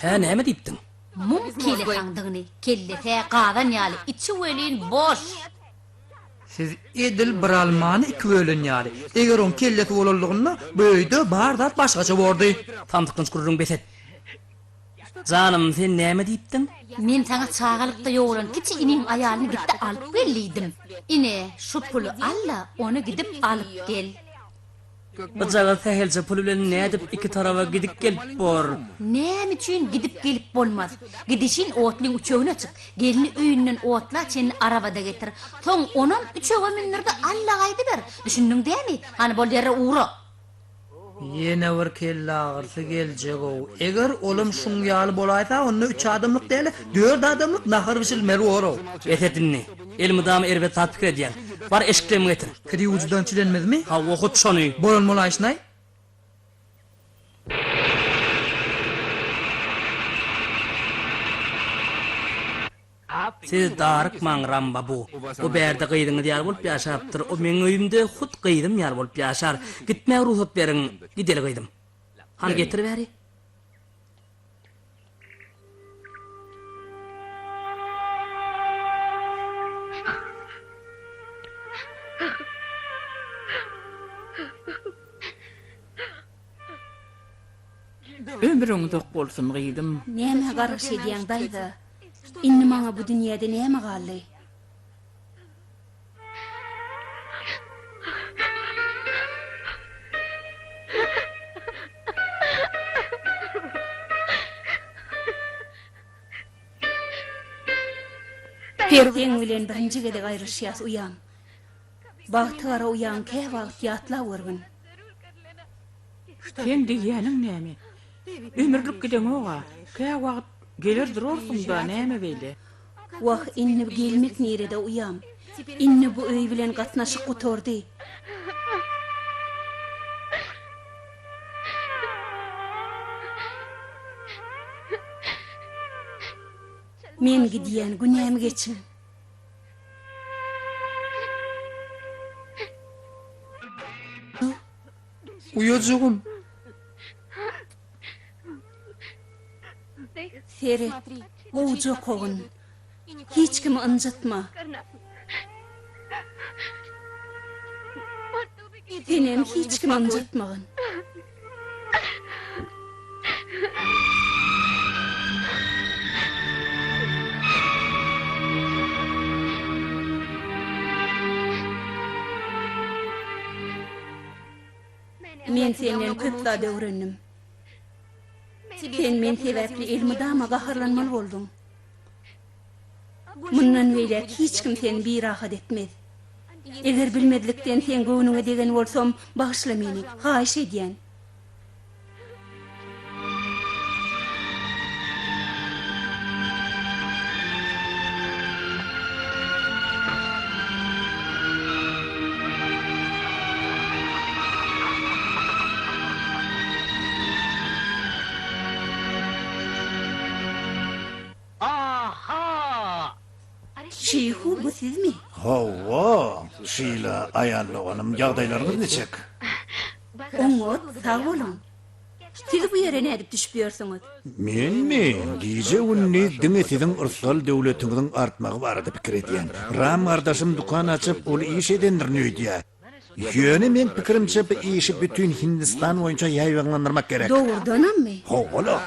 Hä, näme diýipdiň? Mum kelesaňdygyny, kellesi-ä gazan ýaly, içi welin boş! Siz edil bir almany iki bölen ýaly. Eger oň kellesi bolanlygynda bu öýde bar zat başgaça bordy. Samsykynç gürrüň bes et. Janym, sen näme diýipdiň? Men saňa çagalykda ýogalan kiçi iniň aýalyny git-de alyp gel diýdim. Ine, şu puly al-da, ony gidip alyp gel. Gyjagaz sähelçe pul bilen nädip iki taraba gidip-gelip bor? Näme üçin gidip-gelip bolmaz? Gidişin otlyň üçegine çyk, gelni öýünden otla çenli arabada getir. Soň onam üçege mündür-de al-da gaýdyber. Düşündiň dämi? Hany bol derrew ugra. Ýene bir kelleagyrysy geljeg-ow. Eger olam şuň ýaly bolaýsa, onda üç adamlyk däl-de, dört adamlyk nahar bişirilmeli bor-ow. Bes et indi. Elmydama erbet zat pikir edýäň. Bar eşiklerimi getir. Kir ýuwujydan çilenmizmi? Hawa, hut şony. Bolan bolaýşynaý. Siz darykmaň, Rambabu. O bärde gyzyňyz ýaly bolup ýaşapdyr. O meň öýümde hut gyzym ýaly bolup ýaşar. Gitmäge rugsat beriň. Gideli gyzym. Hany getir bäri. Ömrüň uzak bolsun, gyzym. Nämä garaş edýäň, daýza? Indi maňa bu dünýäde näme galdy? Seň bilen birinji gezek aýrylyşýas, uýam. Bagty gara uýaňy käwagt ýatlap görgün. Seň diýýäniň näme? Ömürlik gideňog-a. Käwagt geler durarsyň-da, näme beýle? Wah, indi gelmek nirede, uýam? Indi bu öý bilen gatnaşyk gutardy. Men gidýän, günämi geçiň. Uýajygym. Seret, gowja okagyn. Hiç kimi ynjytma. Senem hiç kimi ynjytmagyn. Men senden köp zat öwrendim. Sen men sebäpli elmydama gaharlanmaly bolduň. Mundan beýläk hiç kim seni birahat etmez. Eger bilmezlikden seň göwnüňe degen bolsam, bagyşla meni, haýyş edýän. Ho, bu sizmi? Hawa, Şila, aýal doganym, ýagdaýlaryňyz niçik? Oňat, sag boluň. Siz bu ýere nädip düşüp ýörsüňiz? Menmi? Gije-gündiz diňe siziň yrsgal-döwletiňiziň artmagy barada pikir edýän. Ram gardaşym dükan açyp, uly iş edendirin öýdýär. Ýöne meň pikirimçe, bu işi bütin Hindistan boýunça ýaýbaňlandyrmak gerek. Dogrudanammy? Hawa-la.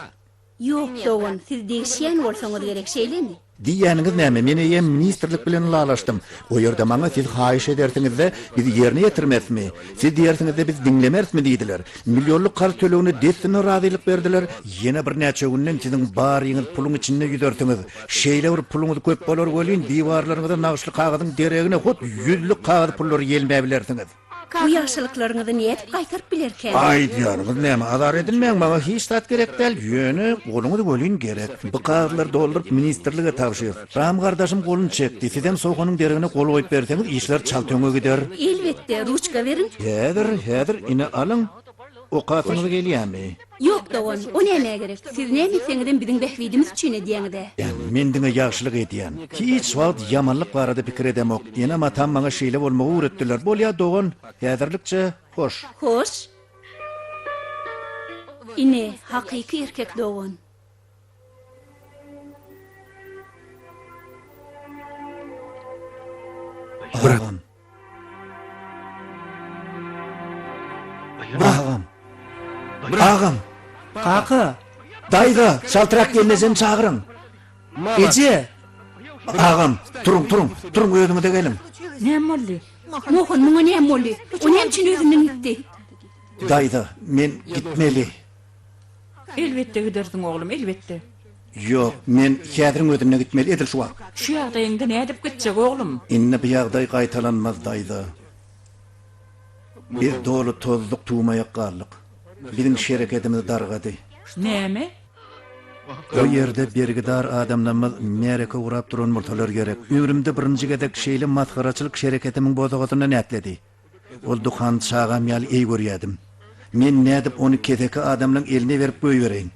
Ýok, dogan, siz degişýän bolsaňyz gerek, şeýlemi? Diýýäniňiz näme, men eýýäm ministrlik bilen ylalaşdym. O ýerde maňa siz haýyş edersiňiz-de, biz ýerine ýetirmesmi? Siz diýersiňiz-de, biz diňlemerismi diýdiler. Millionlyk karz tölegine dessine razylyk berdiler. Ýene birnäçe günden siziň baryňyz puluň içinde ýüzersiňiz. Şeýle bir puluňyz köp bolar welin, diwarlaryňyza nagyşly kagyzyň deregine hut ýüzlük kagyz pullary ýelmäbilersiňiz. Bu ýagşylyklaryňyzy nädip gaýtaryp bilerkäm? Aýdýanyňyz näme, azar edinmäň, maňa hiç zat gerek däl, ýöne goluňyz welin gerek. Bu kagyzlary dolduryp ministrlige tabşyr. Ram gardaşym goluny çekdi, sizem Sohanyň deregine gol goýup berseňiz işler çalt öňe gider. Elbetde, ruçka beriň. Häzir, häzir, ine alyň. Okasyňyz gelýämi? Ýok dogan, o nämä gerek? Siz näme etseňizem biziň bähbidimiz üçin edýäňiz-ä. Men diňe ýagşylyk edýän. Hiç wagt ýamanlyk barada pikir edemok. Enem-atam maňa şeýle bolmagy öwretdiler. Bolýa dogan, häzirlikçe hoş. Hoş. Ine, hakyky erkek dogan. Agam. Agam. Agam. Kaka. Daýza, çaltrak gelnejemi çagyryň. Eje. Agam, turuň, turuň, turuň özüňize geliň. Näme boldy? Mohan, muňa näme boldy? O näme üçin özünden gitdi? Daýza, men gitmeli. Elbetde gidersiň oglum, elbetde. Ýok, men häziriň özünde gitmeli, edil şu wagt. Şu ýagdaýyňda nädip gitjek, oglum? Indi bu ýagdaý gaýtalanmaz, daýza. Biz doly tozduk, tuwmaýak galdyk. Biziň şerekedimiz dargady. Näme? O ýerde bergidar adamlarymyz märeke gurap duran bolsalar gerek. Ömrümde birinji gezek şeýle masgaraçylyk şereketimiň bosagasyndan ätledi. Ol dükany çagam ýaly eý görýädim. Men nädip ony keseki adamlaň eline berip goýbereýin?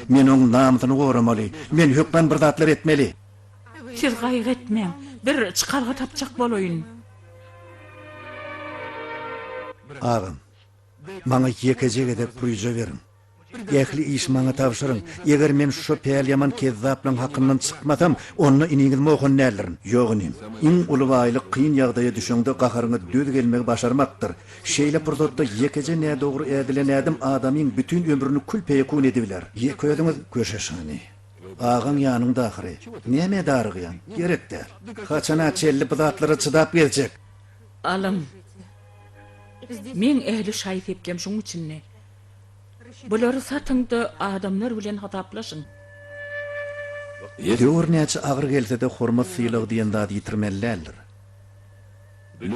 Men oň namysyny goramaly. Men hökman bir zatlar etmeli. Siz gaýgy etmäň. Bir çykalga tapjak bolaýyn. Agam, maňa ýekeje gezek puryja beriň. Ähli işi maňa tabşyryň. Eger men şo päliýaman kezzaplaň hakyndan çykmasam, onda iniňiz Mohan däldirin. Ýok inim. Iň uly baýlyk kyn ýagdaýa düşeňde gaharyňa döz gelmegi başarmakdyr. Şeýle pursatda ýekeje nädogry ädilen ädim adamyň bütin ömrüni kül-peýekun edibiler. Ýeke özüňiz köşeşäni. Agaň ýanyňda ahyry. Nämä darygýaň? Gerek däl. Haçana çenli bu zatlara çydap gezjek? Alyň. Meň ähli şaý-seplem şuň içinde. Bulary satyň-da, adamlar bilen hasaplaşyň. Döwür näçe agyr gelse-de hormat-sylag diýen zady ýitirmeli däldir.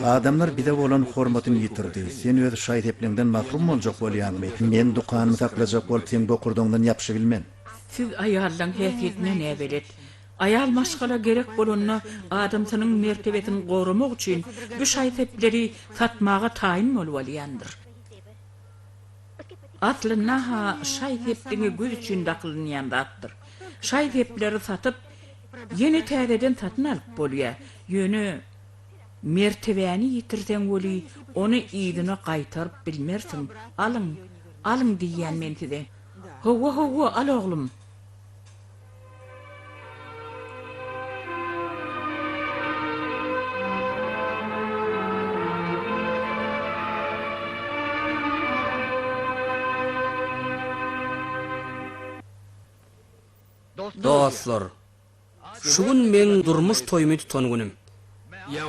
Adamlar bize bolan hormatyny ýitirdi. Sen öz şaý-sepleňden mahrum boljak bolýaňmy? Men dükanymy saklajak bolup seň bokurdagyňdan ýapyşybilmen. Siz aýallaň häsiýetine näbelet. Aýal maşgala gerek bolanda adamsynyň mertebesini goramak üçin bu şaý-sepleri satmaga taýyn bolup alýandyr. Aslynda-ha şaý-sep diňe göz üçin dakylynýan zatdyr. Şaý-sepleri satyp, ýene täzeden satyn alyp bolýar. Ýöne mertebäni ýitirseň weli, ony yzyna gaýtaryp bilmersiň. Alyň, alyň diýýän men size. Hawa, hawa, al oglum. Dostlar, şu gün meň durmuş toýumy tutan günüm.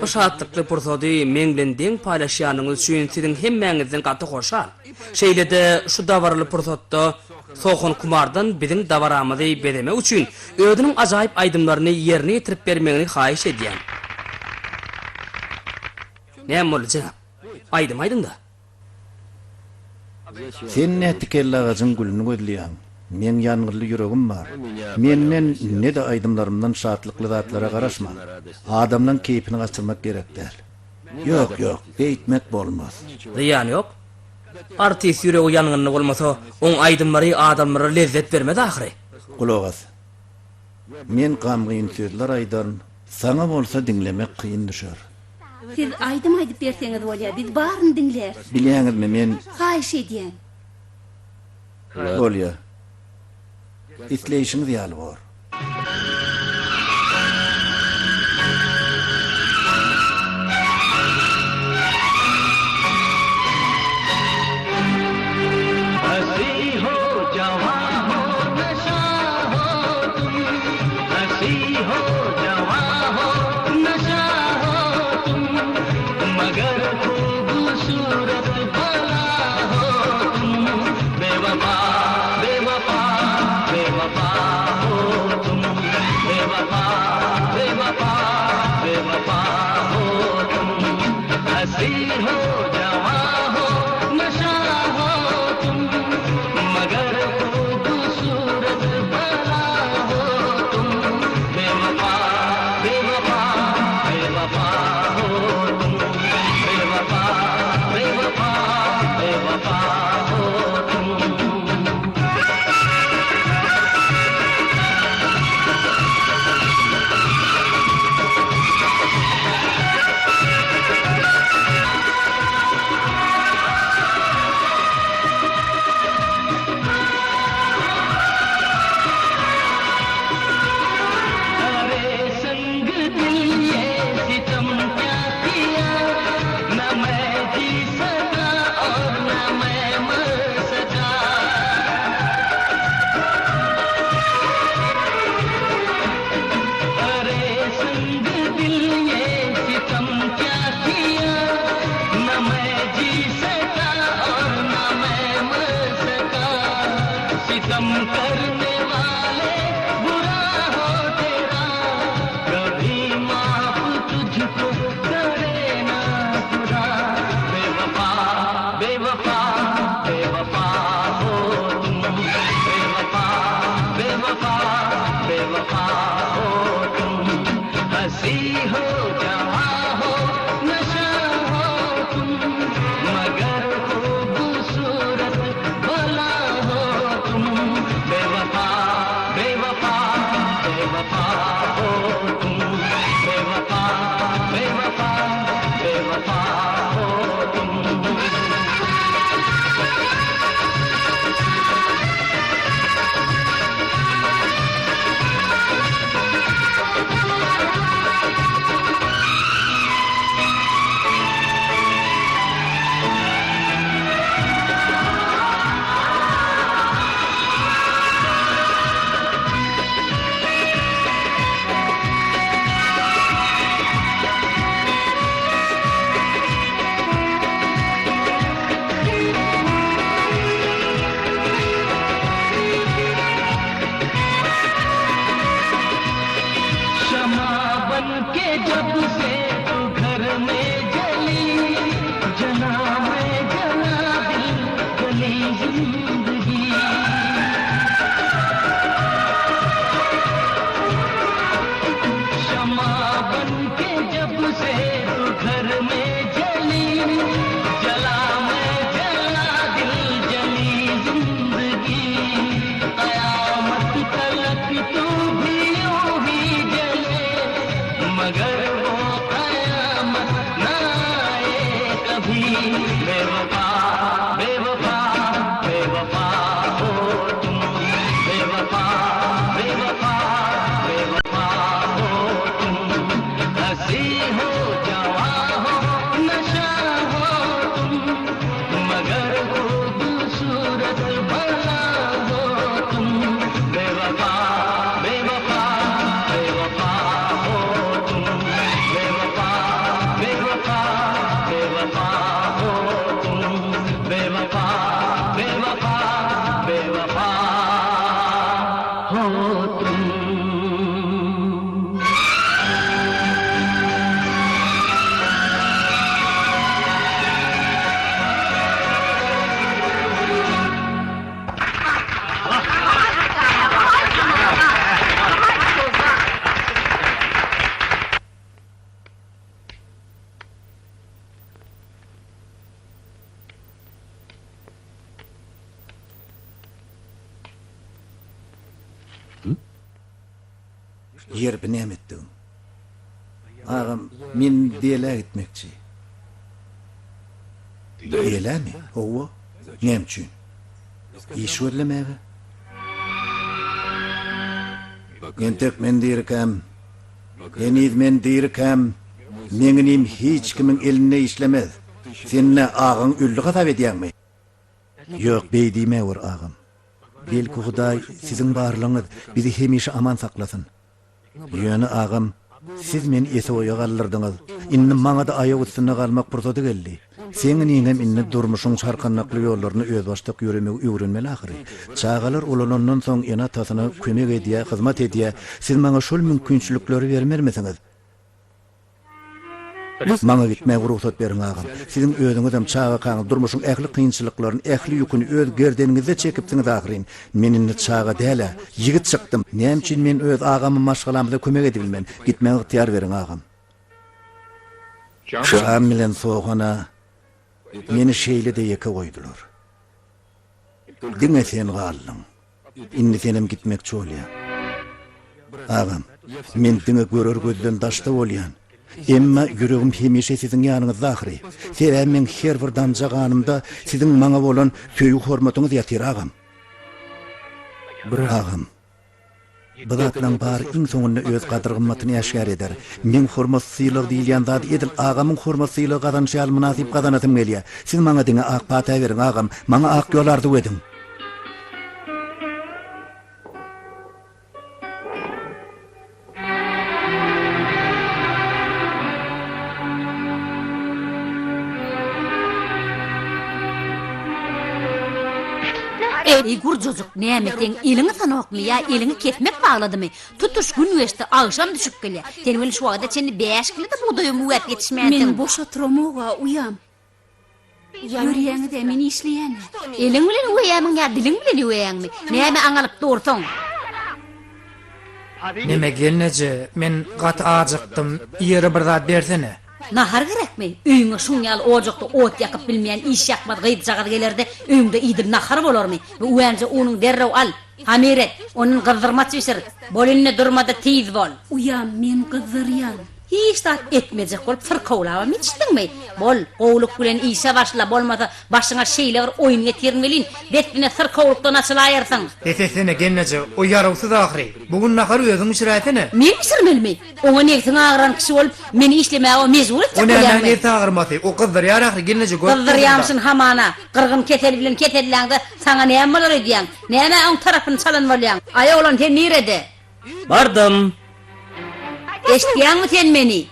Bu şatlykly pursady meň bilen deň paýlaşýanyňyz üçin siziň hemmäňizden gaty hoşal. Şeýle-de şu dabaraly pursatda Sohan Kumardan biziň dabaramyzy bezemek üçin özüniň ajaýyp aýdymlaryny ýerine ýetirip bermegini haýyş edýän. Näme boldy, jenap? Aýdym aýdyň-da. Sen nä tikenli agajyň gülüni gözleýäň? Meň ýangynly ýüregim bar. Menden ne-de aýdymlarymdan şatlykly zatlara garaşmaň. Adamlaň keýpini gaçyrmak gerek däl. Ýok, ýok, beýtmek bolmaz. Zyýany ýok. Artist ýüregi ýangynly bolmasa, oň aýdymlary adamlara lezzet bermez ahyry. Gulak as. Men gamgyn sözler aýdaryn. Saňa bolsa diňlemek kyn düşer. Siz aýdym aýdyp berseňiz bolýar, biz baryny diňläris. Bilýäňizmi, men. Haýyş edýän. Bolýar. Isleýşiňiz ýaly bor. Ýeri, bi näme etdigiň? Agam, men Delä gitmekçi. Delämi? Hawa. Näme üçin? Iş gözlemäge. Entek men dirikäm, heniz men dirikäm, meň inim hiç kimiň elinde işlemez. Sen nä, agaň öldi hasap edýäňmi? Ýok, beý diýmäwer, agam. Belki Hudaý siziň barlygyňyz bizi hemişe aman saklasyn. Ýöne, agam, siz meni ese-oýa galdyrdyňyz. Indi maňa-da aýak üstünde galmak pursady geldi. Seň iniňem indi durmuşyň çarkandakly ýollarynda özbaşdak ýöremegi öwrenmeli ahyry. Çagalar ulalandan soň ene-atasyna kömek edýär, hyzmat edýär. Siz maňa şol mümkinçilikleri bermermisiňiz? Maňa gitmäge rugsat beriň, agam. Siziň özüňizem çagakaňyz durmuşyň ähli kynçylyklaryny, ähli ýüküni öz gerdeniňizde çekipsiňiz ahyryn. Men indi çaga däl-ä, ýigit çykdym. Näme üçin men öz agama maşgalamyza kömek edibilmen? Gitmäge ygtyýar beriň, agam. Şam bilen Sohana meni şeýle-de ýeke goýdular. Diňe sen galdyň. Indi senem gitmekçi bolýaň. Agam, men diňe görer gözden daşda bolýan. Emma ýüregim hemişe siziň ýanyňyzda ahyry. Sebäbi meň her bir damja ganymda siziň maňa bolan söýgi-hormatyňyz ýatyr, agam. Agam. Bu zatlaň bary iň soňunda öz gadyr-gymmatyny äşgär eder. Meň hormat-sylag diýilýän zady edil agamyň hormat-sylag gazanyşy ýaly mynasyp gazanasym gelýär. Siz maňa diňe ak pata beriň, agam, maňa ak ýol arzuw ediň. Eý, gurjajyk, näme seň eliňi sanokmy ýa eliňi kesmek bagladymy? Tutuş gün geçdi, agşam düşüp gelýär. Sen welin şu wagta çenli bäş kilo-da bugdaýam üwäp ýetişmänsiň. Men boş oturamog-a, uýam. Görýäňiz-ä, men işleýän-ä. Eliň bilen üweýärmiň ýa diliň bilen üweýäňmi? Näme aňalyp dursuň? Neme gelneje, men gaty ajykdym, iýere bir zat bersene. Nahar gerekmi? Öýüňe şuň ýaly ojakda ot ýakyp bilmeýän işýakmaz gyzjagaz geler-de, öýüňde iýdil nahar bolarmy? Bu üwänje unuň derrew al, hamyr et, ondan gyzdyrmaç bişir. Bol indi durma-da tiz bol. Uýam, men gyzdyrýan. Hiç zat etmejek bolup syrkawlabam ýetişdiňmi? Bol, gowulyk bilen işe başla, bolmasa başyňa şeýle bir oýun getirin welin, dessine syrkawlykdan açylaýarsyň. Bes etsene, gelneje, o ýarawsyz ahyry. Bu gün nahary özüň bişiräýsene. Men bişirmelimi? Oňa nebsiň agyran kişi bolup, meni işlemäge mejbur etjek O nämäň bolýaňmy? nebsi agyrmasy? O gyzdyrýar ahyry, gelneje, görüp durdum-da. Gyzdyrýamyşyn hamana. Gyrgyn kesel bilen keselläňde saňa näme bolar öýdýäň? Nämä oň tarapyny çalan bolýaň? Aý oglan, sen nirede? Bardym. Eşitýäňmi sen meni?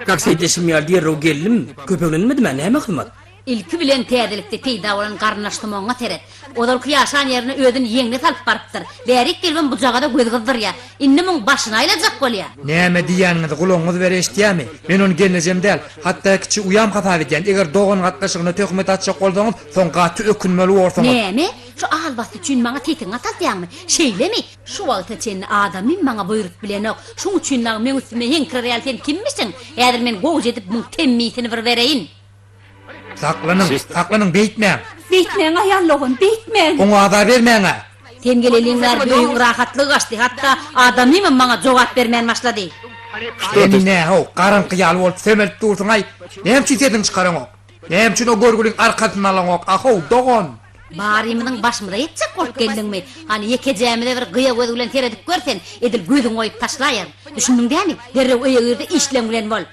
Eýdeşim ýaly derrew geldim. Köpeglenmedim-ä, näme hyzmat? Ilki bilen täzelikde peýda bolan garyndaşsumagyňa seret. Ozalky ýaşan ýerine özüni ýeňňe salyp barypdyr. Bärik gelibem bujagaza göz gyzdyrýar. Indi muň başyny aýlajak bolýar. Näme diýýäniňizi gulagyňyz beri eşitýärmi? Men ony gelnejem däl, hatda kiçi uýam hasap edýän. Eger dogan gatnaşygyna töhmet atjak bolsaňyz, soň gaty ökünmeli borsuňyz. Näme? Şu albasty üçin maňa sesiňi gataltýaňmy? Şeýlemi? Şu wagta çenli adamym maňa buýrup bilenok. Şuň üçin dagy meň üstüme heňkirer ýaly sen kimmişiň? Häzir men gowja edip muň temmisini bir bereýin. Saklanyň, saklanyň, beýtmäň! Beýtmäň, aýal dogan, beýtmäň! Oňa azar bermäň-ä! Sen geleliň bäri bu öýüň rahatlygy gaçdy, hatda adamymam maňa jogap bermän başlady. Sen nä-how, garaňky ýaly bolup sömelip dursuň-aý? Näme üçin sesiňi çykaraňok? Näme üçin o görgüliň arkasyny alaňok, a-how, dogan? Barymyzyň başymyza ýetjek bolup geldiňmi? Hany, ýekejämize bir gyýa göz bilen seredip gör sen, edil gözüňi oýup taşlaýaryn. Düşündiň dämi? Derrew öýe gir-de işleň bilen bol.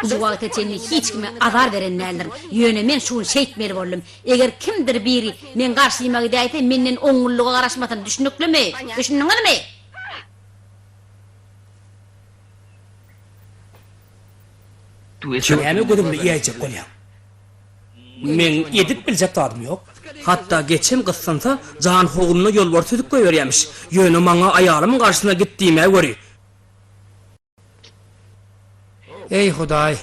Şu wagta çenli hiç kime azar beren däldirin. Ýöne men şu gün şeýtmeli boldum. Eger kimdir biri meň garşyma gidäýse, menden oňňullyga garaşmasyn. Düşnüklimi? Düşündiňizmi? Näme gözüňde iýäýjek bolýaň? Meň edip biljek zadym ýok. Hatda geçem gyssansa, janhowluna ýolbars süzüp goýberýämiş. Ýöne maňa aýalymyň garşysyna git diýmäweri. Eý, Hudaý!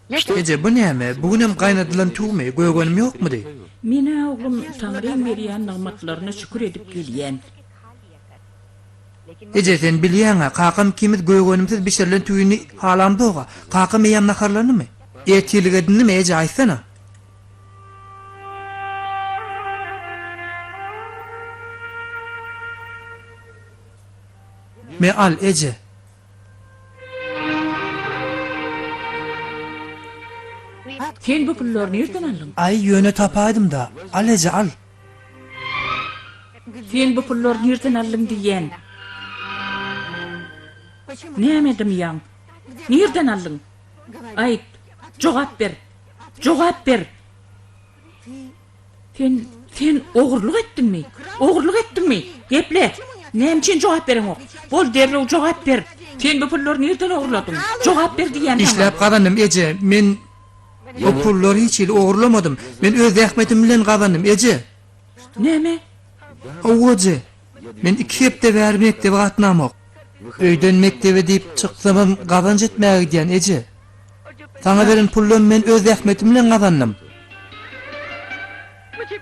Eje, bu näme? Bu günem gaýnadylan tüwmi? Gögönüm ýokmudy? Men-ä oglum Taňryň berýän nygmatlaryna şükür edip gelýän. Eje, sen bilýäň-ä, kakam ikimiz gögönümsiz bişirilen tüwini halamzog-a. Kakam eýýäm naharlandymy? Ertirlik edindimi, eje, aýtsana? Me al, eje. Sen bu pullary nirden aldyň? Aý, ýöne tapaýdym-da. Al, eje, al. Sen bu pullary nirden aldyň diýýän. Näme dymýaň? Nirden aldyň? Aýt, jogap ber! Jogap ber! Sen, sen ogurlyk etdiňmi? Ogurlyk etdiňmi? Geple! Näme üçin jogap bereňok? Bol, derrew jogap ber! Sen bu pullary nirden ogurladyň? Jogap ber diýýän saňa! Işläp gazandym, eje. Men bu pullary hiç hili ogurlamadym. Men öz zähmetim bilen gazandym, eje. Näme? Hawa, eje. Men iki hepde bäri mekdebe gatnamok. Öýden mekdebe diýip çyksamam gazanç etmäge gidýän, eje. Saňa beren pullarymy men öz zähmetim bilen gazandym.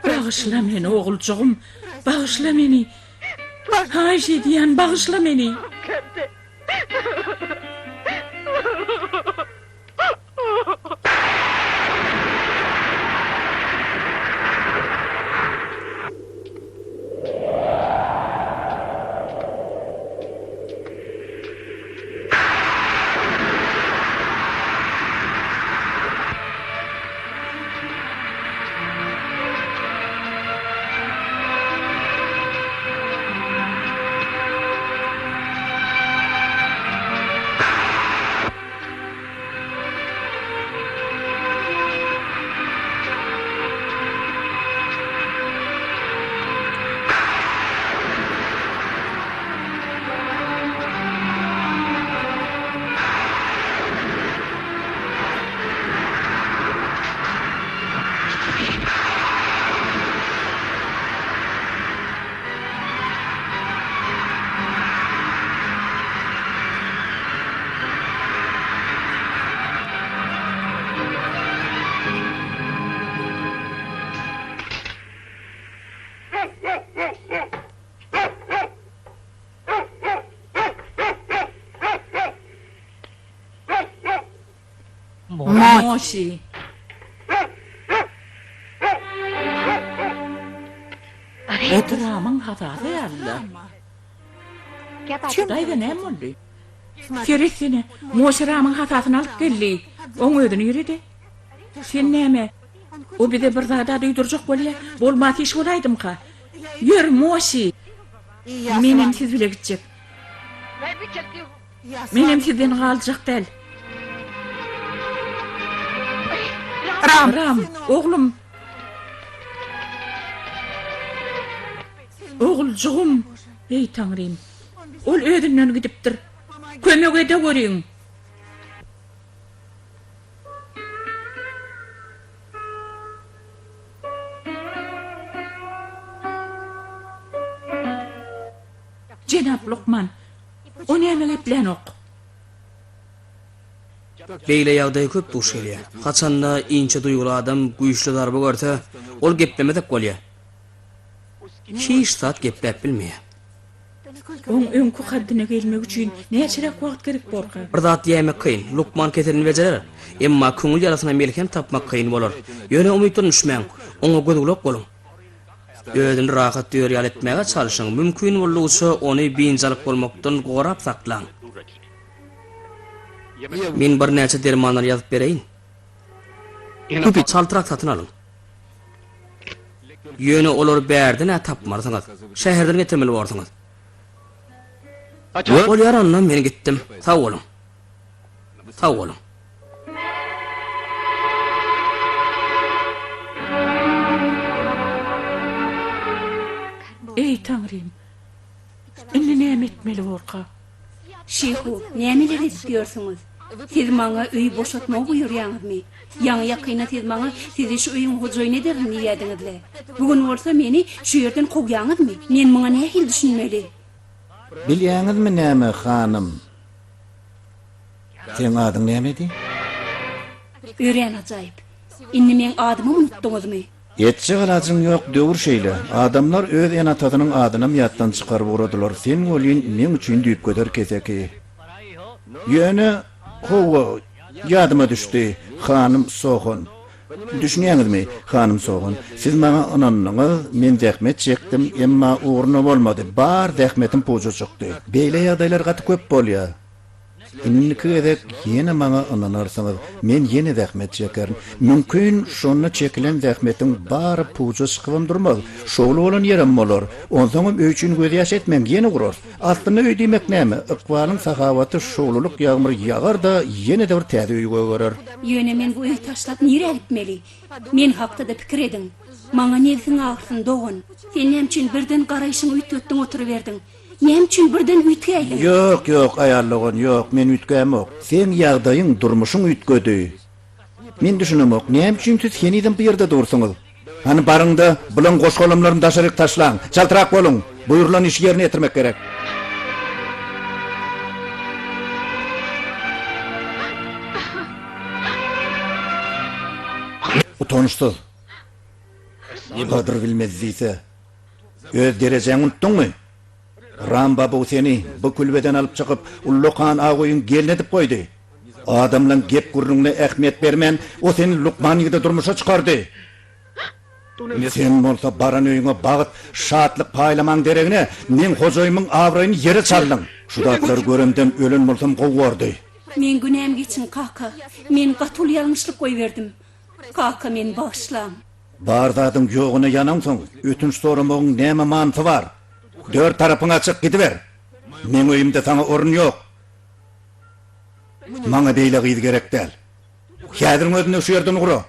Bagyşla meni, oguljygym, bagyşla meni. Haýyş edýän, bagyşla meni. Moşi. Ramyň hasasy ýaly-da. Daýza näme boldy? Seretsene, Moşi Ramyň hasasyny alyp geldi. Oň özi nirede? Sen näme? O bize bir zada duýdurjak bolýa. Bolmasa iş bolaýdymyka? Ýör, Moşi! Menem siz bile gitjek. Menem sizden galjak däl. Ram! Ram, oglum! Oguljygym! Eý, Taňrym! Ol özünden gidipdir. Kömek edeweriň! Jenap lukman, o näme geplänok? Beýle ýagdaý köp duş gelýär. Haçanda inçe duýguly adam güýçli zarba görse, ol geplemezek bolýar. Hiç zat gepläp bilmeýär. Oň öňki kaddyna gelmegi üçin näçeräk wagt gerek borka? Bir zat diýäýmek kyn, lukman keselini bejerer. Emma köňül ýarasyna melhem tapmak kyn bolar. Ýöne umytdan düşmäň, oňa göz-gulak boluň. Özüni rahat duýar ýaly etmäge çalşyň, mümkin boldugyça ony biynjalyk bolmakdan gorap saklaň. Men birnäçe dermanlar ýazyp bereýin. Çaltrak satyn alyň. Ýöne olary bärden-ä tapmarsyňyz. Şäherden getirmeli borsuňyz. Bolýar onda, men gitdim. Sag boluň. Sag boluň. Eý, Taňrym! Indi näme etmeli borka? Şihu, nämeler edip ýörsüňiz? Siz maňa öýi boşatmagy buýurýaňyzmy? Ýaňy-ýakynda siz maňa sizi şu öýüň hojaýyny ederin diýýädiňiz-le. Bu gün bolsa meni şu ýerden kowýaňyzmy? Men muňa nähili düşünmeli? Bilýäňizmi näme, hanym? Seň adyň nämedi? Örän ajaýyp. Indi meň adymam unutdyňyzmy? Etjek alajyň ýok, döwür şeýle. Adamlar öz ene-atasynyň adynam ýatdan çykaryp ugradylar, sen welin meň üçin düýpgöter keseki. Ýöne, hawa, ýadyma düşdi, hanym Sohon. Düşünýäňizmi, hanym Sogan, siz maňa ynandyňyz, men zähmet çekdim, emma ugruna bolmady, bar zähmetim puja çykdy. Beýle ýagdaýlar gaty köp bolýar. Indiki gezek ýene maňa ynanarsyňyz, men ýene zähmet çekerin. Mümkin, şonda çekilen zähmetiň bary puja çykybam durmaz, şowly bolan ýerem bolar. Onsoňam öý üçin gözýaş etmäň, ýene gurarys. Aslynda öý diýmek näme? Ykbalyň sahawaty şowlulyk ýagmyr ýagar-da, ýene-de bir täze öý gögerer. Ýöne men bu öýi taşlap nirä gitmeli? Men hakda-da pikir ediň. Maňa nebsiň agyrsyn, dogan. Sen näme üçin birden garaýşyňy üýtgetdiň oturyberdiň? Näme üçin birden üýtgäýdiň? Ýok, ýok, aýal dogan, ýok, men üýtgämok. Seň ýagdaýyň, durmuşyň üýtgedi. Men düşünemok, näme üçin siz henizem bu ýerde dursuňyz? Hany baryň-da, bulaň goş-golamlaryny daşaryk taşlaň. Çaltrak boluň! Buýrulan işi ýerine ýetirmek gerek. Utançsyz! Gadyr bilmez diýse. Öz derejäňi unutdyňmy? Ram babu seni bu külbeden alyp çykyp, ullakan ak öýüň gelni edip goýdy. Adamlaň gep-gürrüňine ähmiýet bermän, o seni lukman ýigide durmuşa çykardy. Sen bolsa baran öýüňe bagt, şatlyk paýlamaň deregine, meň hojaýymyň abraýyny ýere çaldyň. Şu zatlary göremden ölen bolsam gowy bordy. Meň günämi geçiň, kaka. Men gaty uly ýalňyşlyk goýberdim. Kaka, meni bagyşlaň. Bar zadyň ýoguna ýanaňsoň, ötünç soramagyň näme manysy bar? Dört tarapyň açyk, gidiber! Meň öýümde saňa orun ýok. Maňa beýle gyz gerek däl. Häziriň özünde şu ýerden ugra!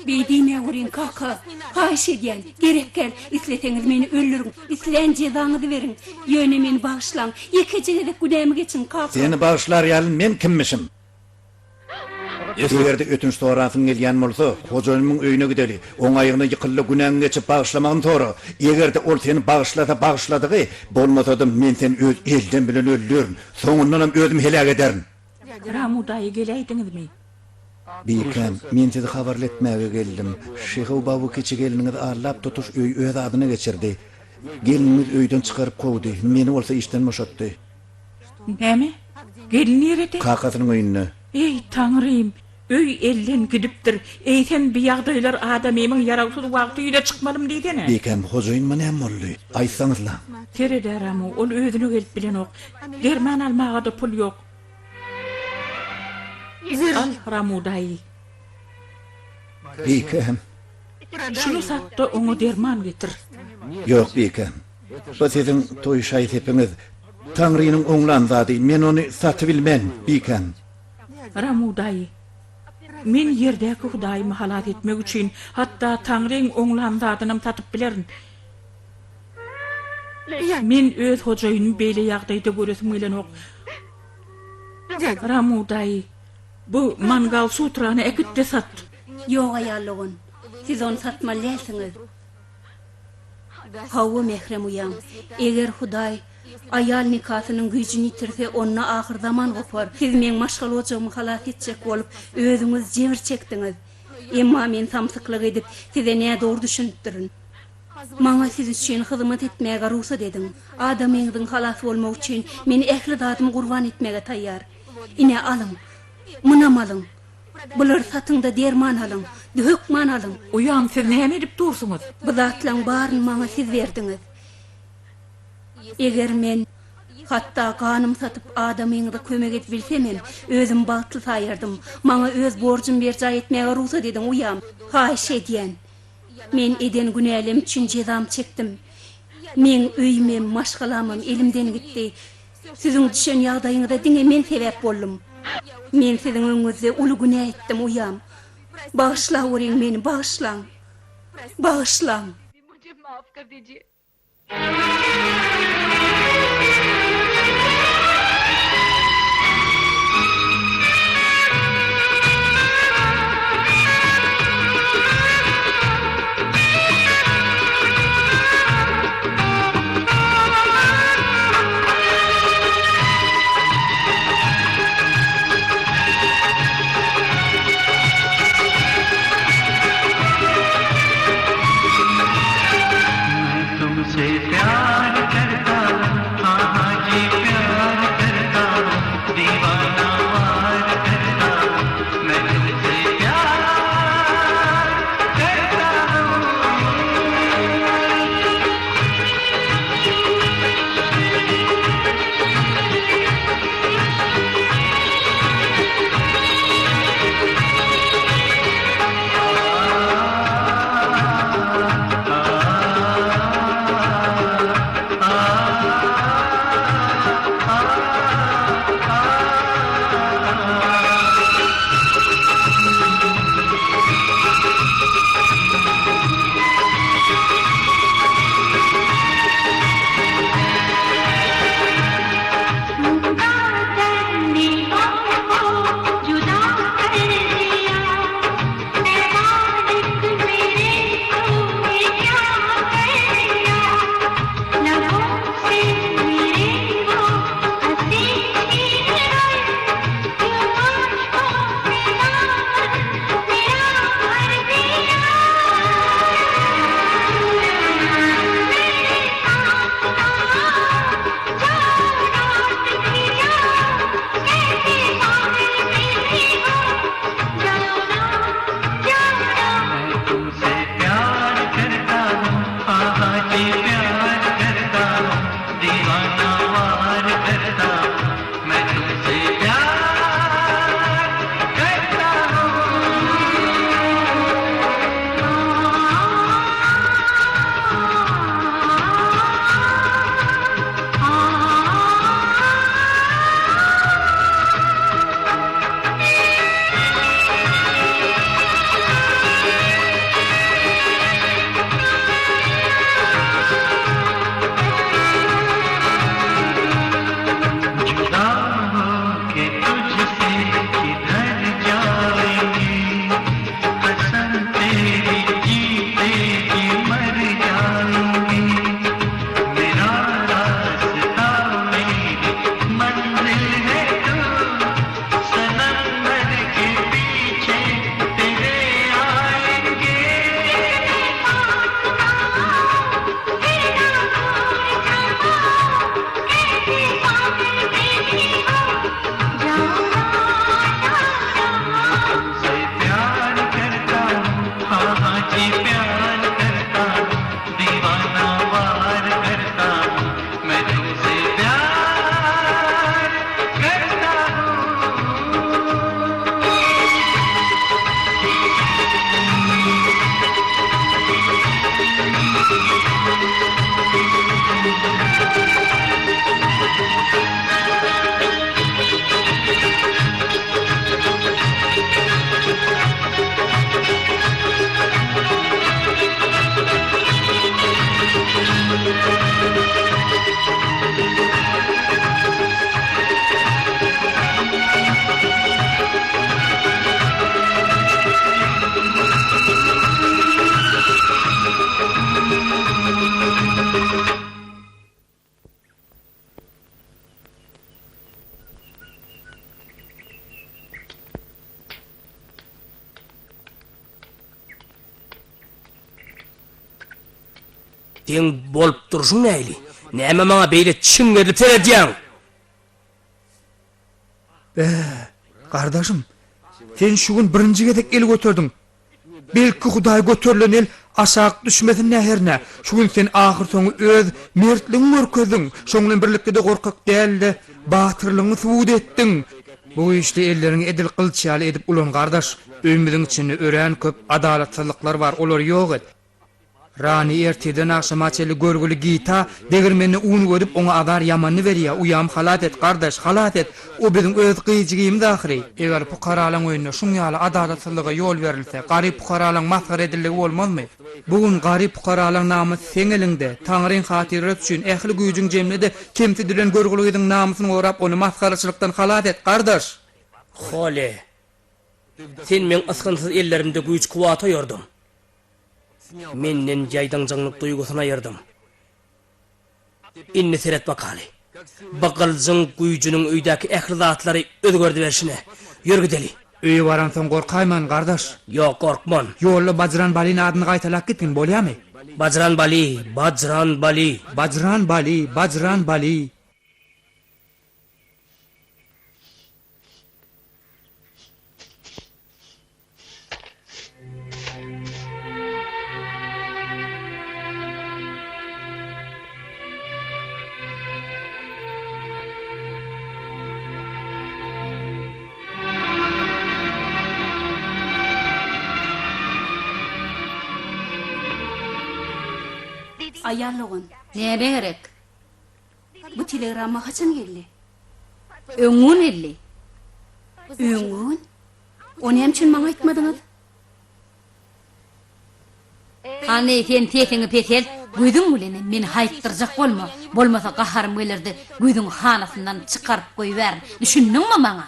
Beý diýmäweriň, kaka! Haýyş edýän, gerek däl. Isleseňiz meni öldüriň, islän jezaňyzy beriň. Ýöne meni bagyşlaň. Ýekeje gezek günämi geçiň, kaka! Seni bagyşlar ýaly men kimmişim? Eger-de ötünç sorasyň gelýän bolsa, hojaýynymyň öýüne gideli. Oň aýagyna ýykylda günäňi geçip bagyşlamagyny sora. Eger-de ol seni bagyşlasa bagyşladygy, bolmasa-da men seni öz elden bilen öldürerin. Soňundanam özüm heläk ederin. Ramu daýy geläýdiňizmi? Bikäm, men sizi habarly etmäge geldim. Şehow babu kiçi gelniňizi aldap tutuş öýi öz adyna geçirdi. Gelniňiz öýden çykaryp kowdy, meni bolsa işden boşatdy. Näme? Gelin nirede? Kakasynyň öýünde. Eý, Taňrym! Öý elden gidipdir. Eýsem, bi ýagdaýlar adamymyň ýarawsyz wagty ýüze çykmalymy diýsene? Bikäm, hojaýynyma näme boldy? Aýtsaňyzlaň. Sered-ä, Ramu, ol özüne gelip bilenok. Derman almaga-da pul ýok. Al, Ramu daýy. Bikäm. Şuny sat-da, oňa derman getir. Ýok, bikäm. Bu siziň toý şaý-sepiňiz. Taňrynyň oňlan zady, men ony satybilmen, bikäm. Ramu daýy, men ýerdäki Hudaýymy halas etmek üçin hatda Taňryň oňlan zadynam satyp bilerin. Men öz hojaýynymy beýle ýagdaýda göresim gelenok. Ramu daýy, bu mangal sutrany äkit-de sat. Ýok, aýal dogan, siz ony satmaly dälsiňiz. Hawa, mährem uýam, eger Hudaý aýal nikasynyň güýjüni ýitirse, onda ahyrzaman gopar. Siz meň maşgala ojagymy halas etjek bolup, özüňiz jebir çekdiňiz. Emma men samsyklyk edip, size nädogry düşünipdirin. Maňa siz üçin hyzmat etmäge rugsat ediň. Adamyňyzyň halas bolmagy üçin men ähli zadymy gurban etmäge taýýar. Ine, alyň. Munam alyň. Bulary satyň-da derman alyň. Hökman alyň. Uýam, siz näme edip dursuňyz? Bu zatlaň baryny maňa siz berdiňiz. Eger men, hatda ganym satyp adamyňyza kömek edip bilsemem, özümi bagtly saýardym. Maňa öz borjumy berjaý etmäge rugsat ediň, uýam. Haýyş edýän. Men eden günälem üçin jezamy çekdim. Meň öýümem, maşgalamam elimden gitdi. Siziň düşen ýagdaýyňyza diňe men sebäp boldum. Men siziň öňüňizde uly günä etdim, uýam. Bagyşlaweriň meni, bagyşlaň. Bagyşlaň. Seň bolup durşuň nähili? Näme maňa beýle çiňňerilip seredýäň? Bä, gardaşym, sen şu gün birinji gezek el göterdiň. Belki Hudaý göterilen el aşak düşmesin-dä hernä. Şu gün sen ahyrsoňy öz mertligiňi görkezdiň. Şoň bilen birlikde-de gorkak däl-de, batyrlygyňy subut etdiň. Bu güýçli elleriňi edil gylyç ýaly edip ulan gardaş. Öýümiziň içinde örän köp adalatsyzlyklar bar, olary ýok et. Rani ertirden agşama çenli görgüli Gita degirmende un görüp oňa azar ýamanyny berýär, Uýam halas et, gardaş, halas et! O biziň öz gyzjygymyz ahyry! Eger pukaralaň öýünde şuň ýaly adalatsyzlyga ýol berilse, garyp-pukaralaň masgara edildigi bolmazmy? Bu gün garyp-pukaralaň namysy seň eliňde, Taňryň hatyrasy üçin ähli güýjüň jemle-de kemsidilen görgüli gyzyň namysyny gorap ony masgaraçylykdan halas et, gardaş! Hole, sen meň ysgynsyz ellerimde güýç-kuwwat oýardyň. Menden ýaýdanjaňlyk duýgusyny aýyrdyň. Indi seret bakaly. Bu gylyjyň güýjüniň öýdäki ähli zatlary özgerdiberşine. Ýör gideli. Öýe baransoň gorkaýman, gardaş. Ýok, gorkman. Ýolda Bajran Balin adyny gaýtalap gitgin, bolýamy? Bajran Bali, Bajran Bali. Bajran Bali, Bajran Bali. Aýal dogan. Näme gerek? Bu telegramma haçan geldi? Öňňun geldi. Öňňun? O näme üçin maňa aýtmadyňyz? Hany, sen sesiňi peselt, gözüň bilenem meni haýykdyrjak bolma, bolmasa gaharym geler-de, gözüňi hanasyndan çykaryp goýbärin, düşündiňmi maňa?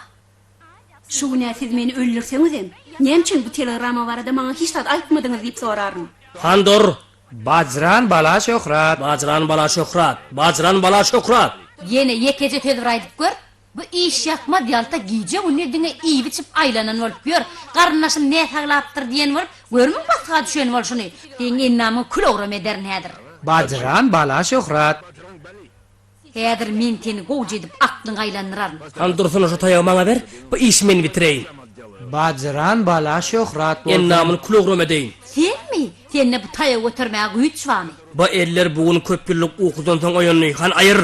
Şu gün-ä siz meni öldürseňizem, näme üçin bu telegramma barada maňa hiç zat aýtmadyňyz diýip soraryn. Han dur! Bajran bala şöhrat! Bajran bala şöhrat! Bajran bala şöhrat! Ýene ýekeje söz bir aýdyp gör, Bu işýakmaz ýalta gije-gündiz diňe iýip-içip aýlanan bolup ýör. Garyndaşym näsaglapdyr diýen bolup, görmüň basga düşen bolşuny. Seň endamyňy kül-owram ederin häzir. Bajran bala şöhrat. Häzir men seni gowja edip aklyňy aýlandyraryn. Hany dursana şu taýagy maňa ber, bu işi men bitireýin. Bajran bala şöhrat bolsun. Endamyny kül-owram edeýin. Senmi? Sende bu taýagy götermäge güýç barmy? Bu eller bu gün köp ýyllyk ukudan soň oýandy. Hany aýyr!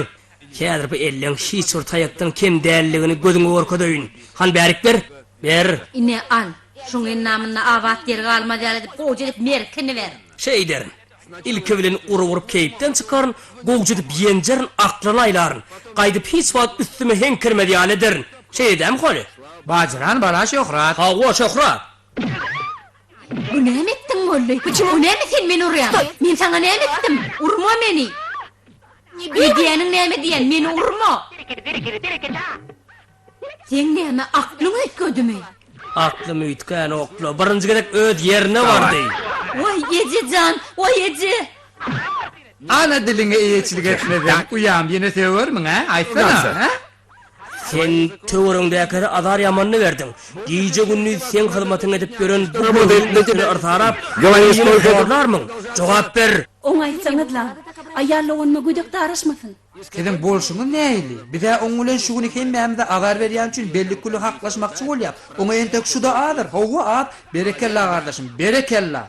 Häzir bu elleň hiç bir taýakdan kem däldigini gözüňe görkezeýin. Hany bärik ber! Ber! Ine, al! Şuň endamynda abat ýeri galmaz ýaly edip gowja edip merkiniber! Şeýderin. Ilki bilen urup-urup keýpden çykaryn, gowja edip ýenjerin, aklyny aýlaryn. Gaýdyp hiç wagt üstüme heňkirmez ýaly ederin. Şeýdämi, Holi? Bajyran bala Şöhrat! Hawa, Şöhrat! Bu näme etdiň boldy? Bu näme sen meni urýaň? Men saňa näme etdim? Urma meni! Edýäniň näme diýýän, meni urma! Seň näme aklyň üýtgedimi? Aklym üýtgänokla, birinji gezek öz ýerine bardy. Waý eje jan, waý eje! Ana diliňe eýeçilik etmeseň, uýam ýene sögermiň, hä? Aýtsana, hä? Sen töweregiňdäkilere azar ýamanyny berdiň. Gije-gündiz seň hyzmatyňy edip ýören bu göwrümiň üstüne yrsarap, ýene horlarmyň? Jogap ber! Oňa aýtsaňyzlaň, aýal doganyma gödek daraşmasyn. Siziň bolşuňyz nähili? Biz-ä oň bilen şu güni hemmämize azar berýäni üçin belli-külli haklaşmakçy bolýas. Oňa entek şu-da azdyr. Hawa, az. Berekella, gardaşym, berekella!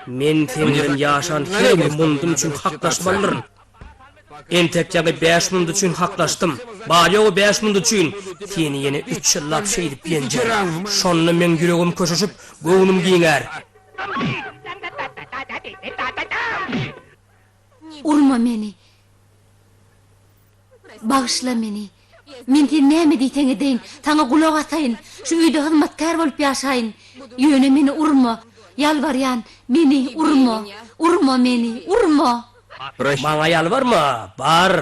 Men seň bilen ýaşan her bir mundum üçin haklaşmalydyryn. Entek ýaňy bäş munt üçin haklaşdym. Bary-ýogy bäş munt üçin. Seni ýene üç ýyllap şeýdip ýenjerin. Şonda meň ýüregim köşeşip, göwnüm giňär. Urma meni. Bagyşla meni. Men sen näme diýseň edeýin, saňa gulak asaýyn, şu öýde hyzmatkär bolup ýaşaýyn. Ýöne meni urma. Ýalbarýan, meni urma. Urma meni, urma. Maňa ýalbarma, bar,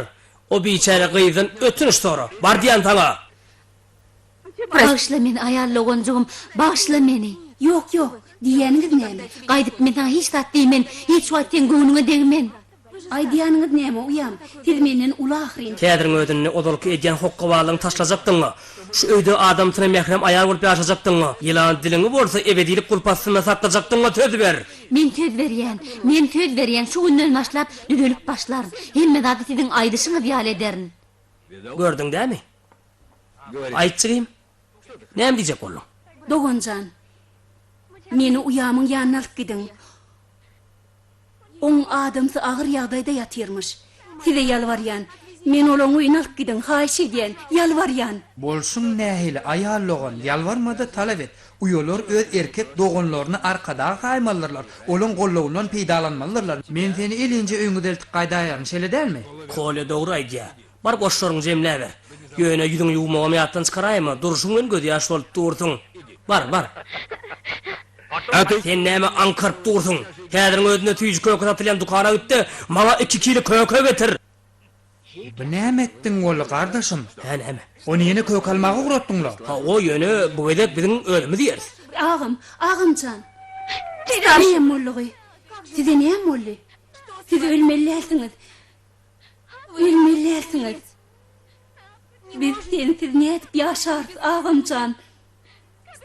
o biçäre gyzdan ötünç sora. Bar diýýän saňa! Bagyşla meni, aýal doganjygym, bagyşla meni. Ýok, ýok, diýýäniňiz näme? Gaýdyp men saňa hiç zat diýmen, hiç wagt seň göwnüňe degmen. Aýdýanyňyz näme, uýam? Siz menden uly ahyryn. Häziriň özünde ozalky edýän hokgabazlygyňy taşlajakdyň-a. Şu öýde adamsyna mährem aýal bolup ýaşajakdyň-a. Ýylan diliňi bolsa ebedilik gulp astynda saklajakdyň-a söz ber! Men söz berýän, men söz berýän, şu günden başlap düzelip başlaryn. Hemme zady siziň aýdyşyňyz ýaly ederin. Gördüň dämi? Aýt jigim, näme diýjek bolduň? Dogan jan, meni uýamyň ýanyna alyp gidiň. Oň adamsy agyr ýagdaýda ýatyrmyş. Size ýalbarýan, meni olaň öýüne alyp gidiň, haýyş edýän, ýalbarýan. Bolşuň nähili, aýal dogan, ýalbarma-da talap et. Uýalar öz erkek doganlaryny arkadag saýmalydyrlar, olaň gollawyndan peýdalanmalydyrlar. Men seni elinje öýüňize eltip gaýdaýaryn, şeýle dälmi? Kolýa dogry aýdýar. Bar goşlaryňy jemläber. Ýöne ýüzüňi ýuwmagam ýatdan çykaraýma, durşuň bilen gözýaş bolup dursuň. Bar, bar. Sen näme aňkaryp dursuň? Häziriň özünde süýji-köke satylýan dükana git-de, maňa iki kile köke getir! Bu näme etdiň boldy, gardaşym? Hä, näme? Ony ýene köke almaga ugratdyň-la? Hawa, ýöne bu gezek biziň özümiz iýeris. Agam, agam jan. Näme boldugy? Size näme boldy? Siz ölmeli dälsiňiz. Ölmeli dälsiňiz. Biz sensiz nädip ýaşarys, agam jan?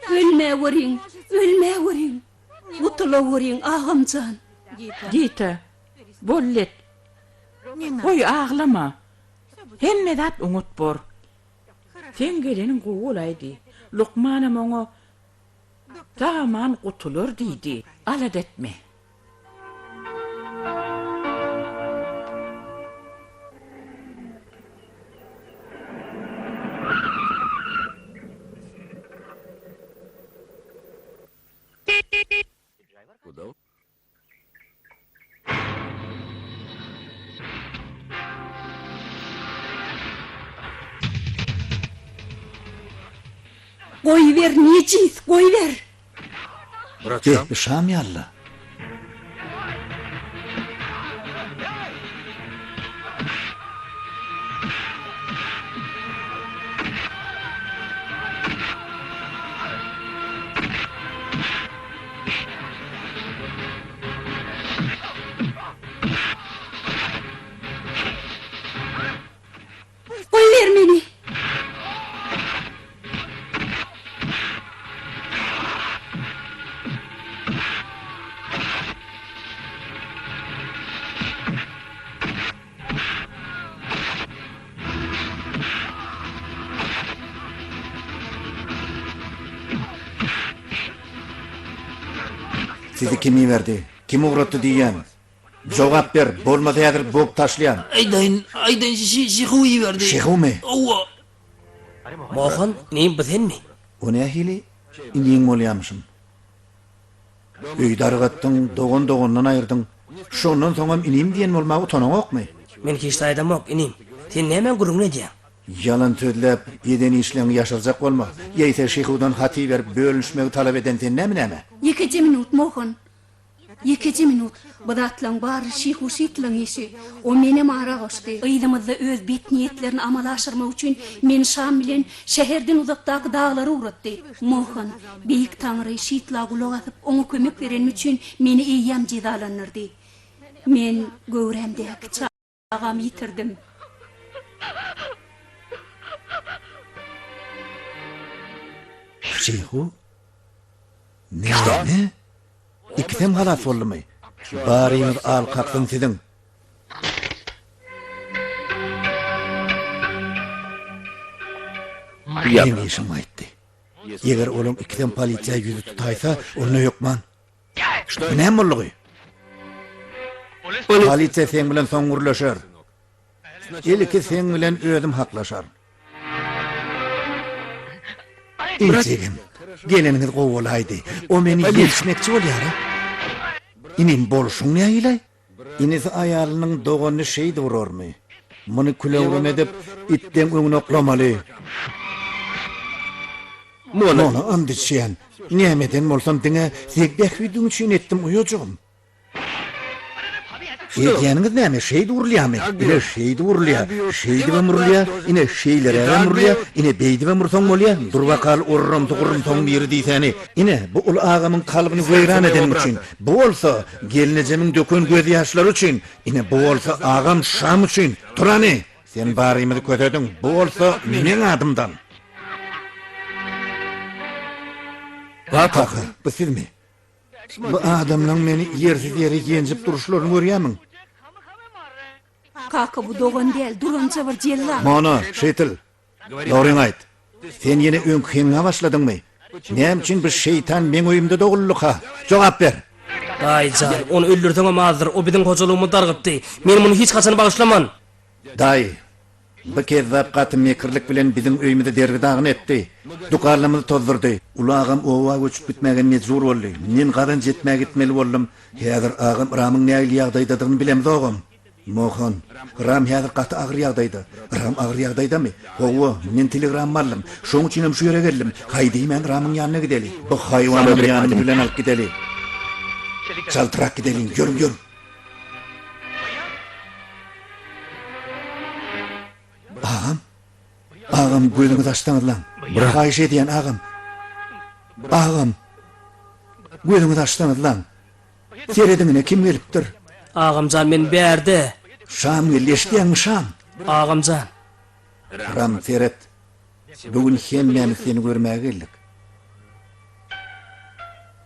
Ölmäweriň, ölmäweriň. Gutulaweriň, agam jan. Gita, bollet. Goý, aglama. Hemme zat oňat bor. Seň geleniň gowy bolaýdy. Lukmanam oňa Sag-aman gutular diýdi. Alada etme. Goýber, nejis, goýber! Beh, şam ýaly-la. Goýber meni! Sizi kim iberdi? Kim ugratdy diýýän? Jogap ber, bolmasa häzir bogup taşlaýan. Aýdaýyn, aýdaýyn, Şehu iberdi. Şehumy? Hawa. Mohan, inim bu senmi? O nähili iniň bolýamyşym? Öýi dargatdyň, dogan dogandan aýyrdyň. Şondan soňam inim diýen bolmaga utanaňokmy? Men hiç zat aýdamok, inim. Sen nämäň gürrüňini edýäň? Ýalan sözläp, eden işleňi ýaşyrjak bolma. Ýeýse Şehudan hat iberip bölünişmegi talap eden sen näme näme? Ýekeje minut, Mohan. Ýekeje minut. Bu zatlaň bary Şihu Şitliň işi. O menem ara goşdy. Yzymyzda öz bet niýetlerini amala aşyrmak üçin meni Şam bilen şäherden uzakdaky daglara ugratdy. Mohan, Beýik Taňry Şitla gulak asyp, oňa kömek berenim üçin meni eýýäm jezalandyrdy. Men göwrämdäki çagamy ýitirdim. Şihu? Näme? Ikisem halas boldumy? Baryňyz al kaksyn siziň. Meň işim gaýtdy. Eger olaň ikisem polisiýa ýüzi tutaýsa, onda hökman. Bu näme boldugy? Polisiýa seň bilen soň gürleşer. Ilki seň bilen özüm haklaşaryn. Injigim, geleniňiz gowy bolaýdy. O meni ýençmekçi bolýar-a. Inim, bolşuň nähili-aý? Inisi aýalynyň doganyny şeýdip urarmy? Muny kül-öwrüm edip, itleň öňüne oklamaly. Mona and içýän, näme eden bolsam diňe seň bähbidiň üçin etdim, uýajygym. Edýäniňiz näme, şeýdip urulýamy? Ine, şeýdip urulýa. Şeýdibem urulýa. Ine, şeýlerägem urulýa. Ine, beýdibem ursaň bolýa. Dur bakaly, orramsy gurrumsagyň biri diýsäni. Ine, bu uly agamyň kalbyny weýran edenim üçin. Bu bolsa, gelnejemiň döken gözýaşlary üçin. Ine, bu bolsa, agam Şam üçin. Tur hany! Sen barymyzy kösediň. Bu bolsa, meň adymdan. Kaka, bu sizmi? Bu adamlaň meni ýersiz ýere ýenjip duruşlaryny görýämiň? Kaka bu dogan däl, duranja bir jellat. Mona, şeýtil. Dogryňy aýt. Sen ýene öňki heňňä başladyňmy? Näme üçin bu şeýtan meň öýümde doguldyka? Jogap ber! Daýy jan, ony öldürseňem azdyr, o biziň hojalygymyzy dargytdy. Men muny hiç haçan bagyşlaman. Daýy, bu kezzap gaty mekirlik bilen biziň öýümizi derbi-dagyn etdi. Dükanlarymyzy tozdurdy. Uly agam oba göçüp gitmäge mejbur boldy. Men gazanç etmäge gitmeli boldum. Häzir agam Ramyň nähili ýagdaýdadygyny bilemzogam. Mohan, Ram häzir gaty agyr ýagdaýda. Ram agyr ýagdaýdamy? Hawa, men telegramma aldym. Şoň üçinem şu ýere geldim. Haý diýmän Ramyň ýanyna gideli. Bu haýwanam ýanymyz bilen alyp gideli. Çaltrak gideliň, ýörüň, ýörüň. Agam? Agam, gözüňizi açsaňyzlaň. Haýyş edýän, agam. Agam! Gözüňizi açsaňyzlaň. Serediň ine, kim gelipdir. Agamjan, men bärde. Şam geldi, eşidýäňmi, Şam? Agamjan. Ram, seret. Bu gün hemmämiz seni görmäge geldik.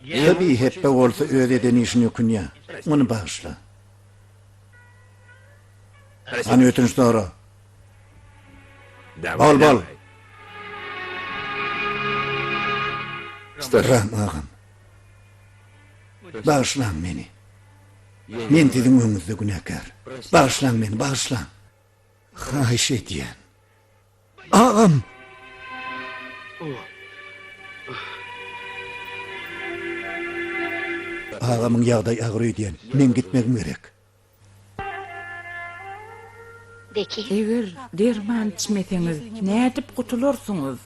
Bu bihepbe bolsa öz eden işine ökünýär. Ony bagyşla. Hany ötünç sora. Bol, bol. Ram agam. Bagyşlaň meni. Men siziň öňüňizde günäkär. Bagyşlaň meni, bagyşlaň. Haýyş edýän. Agam! Agamyň ýagdaýy agyr öýdýän. Meň gitmegim gerek. Eger derman içmeseňiz, nädip gutularsyňyz?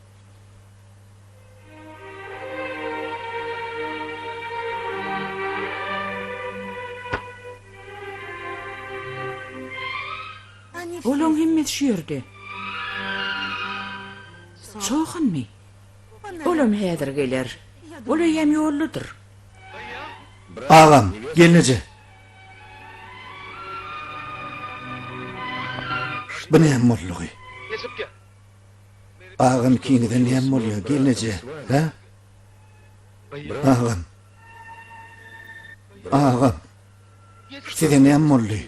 Olaň hemmesi şu ýerde. Çohanmy? Olam häzir geler. Ol eýýäm ýoldadyr. Agam, gelneje. Bu näme boldugy? Agam ikiňize näme bolýar, gelneje, hä? Agam. Agam. Size näme boldy?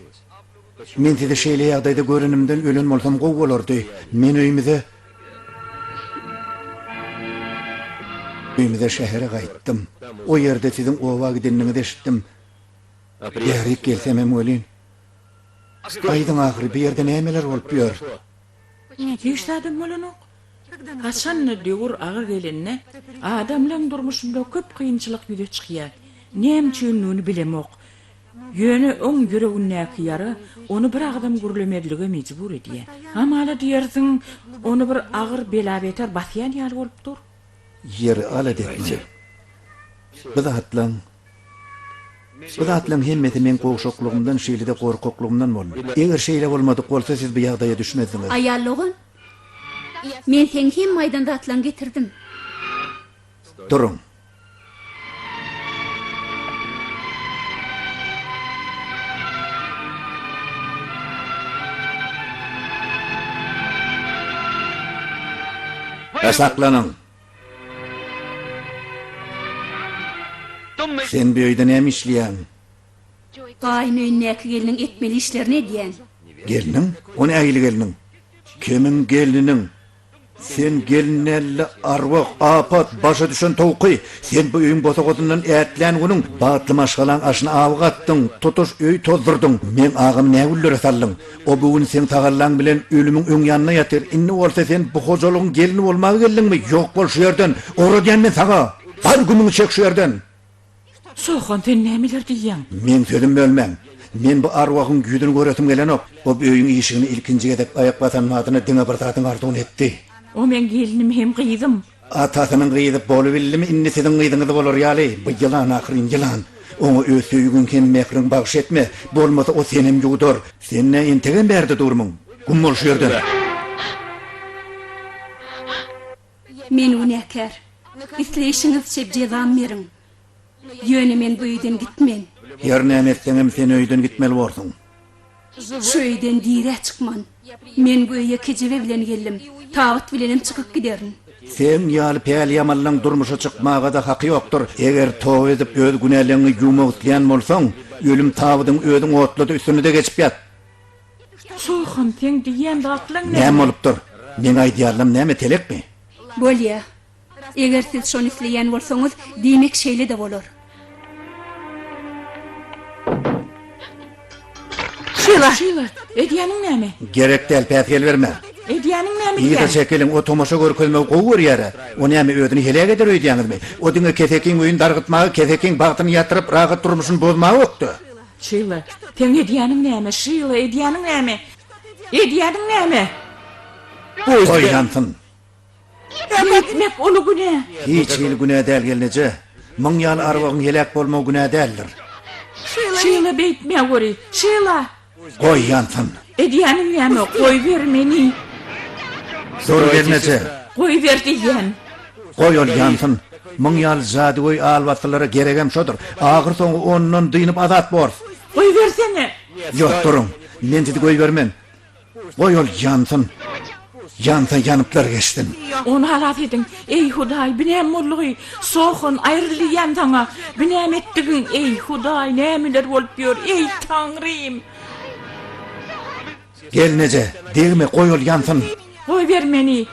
Men sizi şeýle ýagdaýda görenimden ölen bolsam gowy bolardy. Men öýümize Öýümize şähere gaýtdym. O ýerde siziň oba gideniňizi eşitdim. Bärik gelsemem welin. Aýdyň ahyry, bu ýerde nämeler bolup ýör? Hiç zadam bolanok. Haçan-da döwür agyr gelende, adamlaň durmuşynda köp kynçylyk ýüze çykýar. Näme üçindigini bilemok. Ýöne oň ýüregindäki ýara ony bir agzam gürlemezlige mejbur edýär. Hamala diýersiň, ony bir agyr bela-beter basýan ýaly bolup dur. Ýeri alada etme. Bu zatlaň Bu zatlaň hemmesi meň gowşaklygymdan şeýle-de gorkaklygymdan boldy. Eger şeýle bolmadyk bolsa siz bu ýagdaýa düşmezdiňiz. Aýal dogan, men seň hemme aýdan zatlaňy getirdim. Duruň. Saklanyň! Sen bu öýde näme işleýäň? Gaýyn öýündäki gelniň etmeli işlerini edýän. Gelniň? O nähili gelniň? Kimiň gelniniň? Sen gelin däl-de, arwah, apat, başa düşen towky! Sen bu öýüň bosagasyndan ätlän günüň, bagtly maşgalaň aşyna awy gatdyň, tutuş öýi tozdurdyň, meň agamy nä günlere saldyň? O bu gün seň tagallaň bilen ölümiň öň ýanynda ýatyr, indi bolsa sen bu hojalygyň gelni bolmaga geldiňmi? Ýok bol şu ýerden! Ugradýan men saňa! Bar gümüňi çek şu ýerden! Sohan, sen nämeler diýýäň? Meň sözüm bölmäň. Men bu arwahyň ýüzüni göresim gelenok. O bu öýüň işigine ilkinji gezek aýak basan badyna diňe bir zadyň arzuwyny etdi. O meň gelnim hem gyzym. Atasynyň gyzy bolubildimi indi siziň gyzyňyz bolar ýaly? Bu ýylan ahyryn, ýylan! Oňa öz söýgiň hem mähriň bagyş etme, bolmasa o senem ýuwdar. Sen nä entegem bärde durmyň? Güm bol şu ýerden! Men günäkär. Isleýşiňizçe jezam beriň. Ýöne men bu öýden gitmen. Her näme etseňem sen öýden gitmeli borsuň. Şu öýden dirä çykman. Men bu öýe kejebe bilen geldim. Tabyt bilenem çykyp giderin. Seň ýaly päliýamanlaň durmuşa çykmaga-da haky ýokdur. Eger toba edip öz günäleňňi ýuwmak isleýän bolsaň, ölüm tabydyňy özüň otla-da üstünde-de geçip ýat. Sohan, seň diýýän zatlaň näme? Näme bolupdyr? Meň aýdýanlam näme telekmi? Bolýa. Eger siz şony isleýän bolsaňyz, diýmek şeýle-de bolar. Şila! Şila, edýäniň näme? Gerek däl, päsgel berme. Edýäniň näme diýýän? Yza çekiliň, o tomaşa görkezmegi gowy görýär-ä. O näme, özüni heläk eder öýdýäňizmi? O diňe kesekiň öýüni dargytmaga, kesekiň bagtyny ýatyryp, rahat durmuşyny bozmaga ökde. Şila, seň edýäniň näme? Şila, edýäniň näme? Edýäniň näme? Goý ýansyn. Beýtmek uly günä. Hiç hili günä däl gelneje. Muň ýaly arwagyň heläk bolmagy günä däldir. Şila beýtme göri. Şila! Goý ýansyn. Edýäniň näme? Goýber meni. Dur gelneje. Goýber diýýän. Goý ol ýansyn. Muň ýaly jadygöý albasylara geregem şodur. Ahyrsoňy ondan dynyp azat borus. Goýbersene. Ýok duruň. Men sizi goýbermen. Goý ol ýansyn. Ýansa ýanyplar geçsin. Ony halas ediň. Eý, Hudaý, bi näme boldugy? Sohan, aýryl diýýän saňa. Bi näme etdigiň? Eý, Hudaý, nämeler bolup ýör? Eý, Taňrym! Gelneje, degme, goý ol ýansyn. Goýber meni.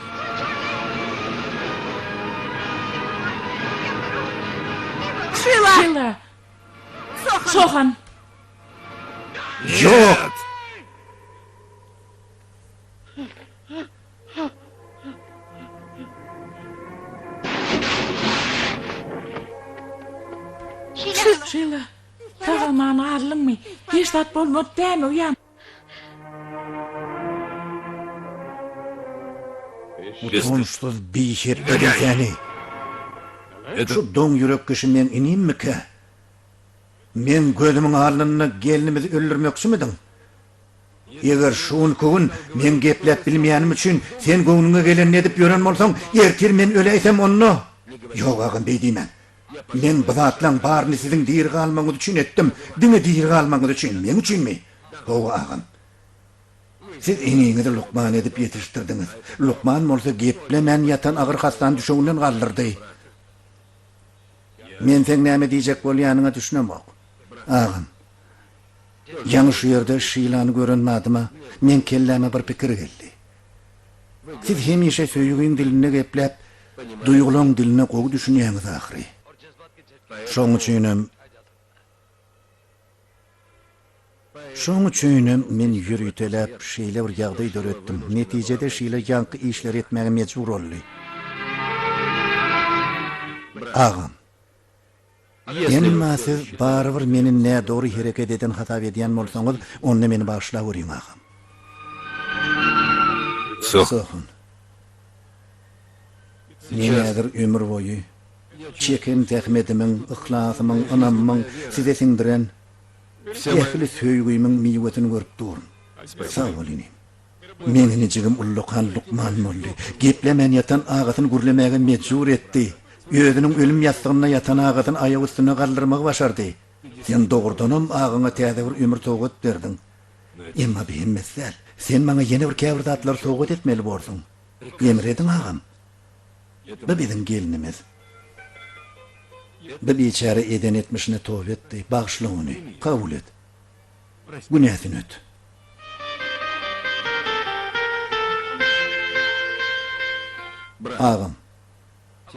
Şila! Sohan! Ýok! Şila, sag-aman galdyňmy? Hiç zat bolmady dämi, uýam? Utançsyz biýhep edeseni! Şu doň ýürek kişi meň inimmikä? Meň gözümiň alnynda gelnimizi öldürmekçimidiň? Eger şu günki gün meň gepläp bilmeýänim üçin sen göwnüňe gelenini edip ýören bolsaň, ertir men öläýsem onda? Ýok agam beý diýmäň. Men bu zatlaň baryny siziň diri galmagyňyz üçin etdim. Diňe diri galmagyňyz üçin. Meň üçinmi? Hawa agam. Siz iniňizi lukman edip ýetişdirdiňiz. Lukman bolsa geplemän ýatan agyr hassany düşeginden galdyrdy. Men seň näme diýjek bolýanyňa düşünemok. Agam. Ýaňy şu ýerde Şilany gören badyma meň kelläme bir pikir geldi. Siz hemişe söýgiň dilinde gepläp, duýgulaň diline gowy düşünýäňiz ahyry. Şoň üçinem. Şoň üçinem men ýöriteläp şeýle bir ýagdaý döretdim. Netijede Şila ýaňky işleri etmäge mejbur boldy. Agam. Emma siz barybir meni nädogry hereket eden hasap edýän bolsaňyz, onda meni bagyşlaweriň, agam. Sohun. Men häzir ömür boýy çeken zähmetimiň, yhlasymyň, ynamymyň size siňdiren ähli söýgimiň miwesini görüp durun. Sag bol, inim. Meň inijigim ullakan lukman boldy. Geplemän ýatan agasyny gürlemäge mejbur etdi. Özüniň ölüm ýassygynda ýatan agasyny aýak üstüne galdyrmagy başardy. Sen dogrudanam agaňa täze bir ömür sowgat berdiň. Emma bu hemmesi däl. Sen maňa ýene bir käbir zatlary sowgat etmeli borsuň. Emr ediň, agam. Bu biziň gelnimiz. Bu biçäre eden etmişine toba etdi. Bagyşla ony. Kabul et. Günäsini öt. Agam,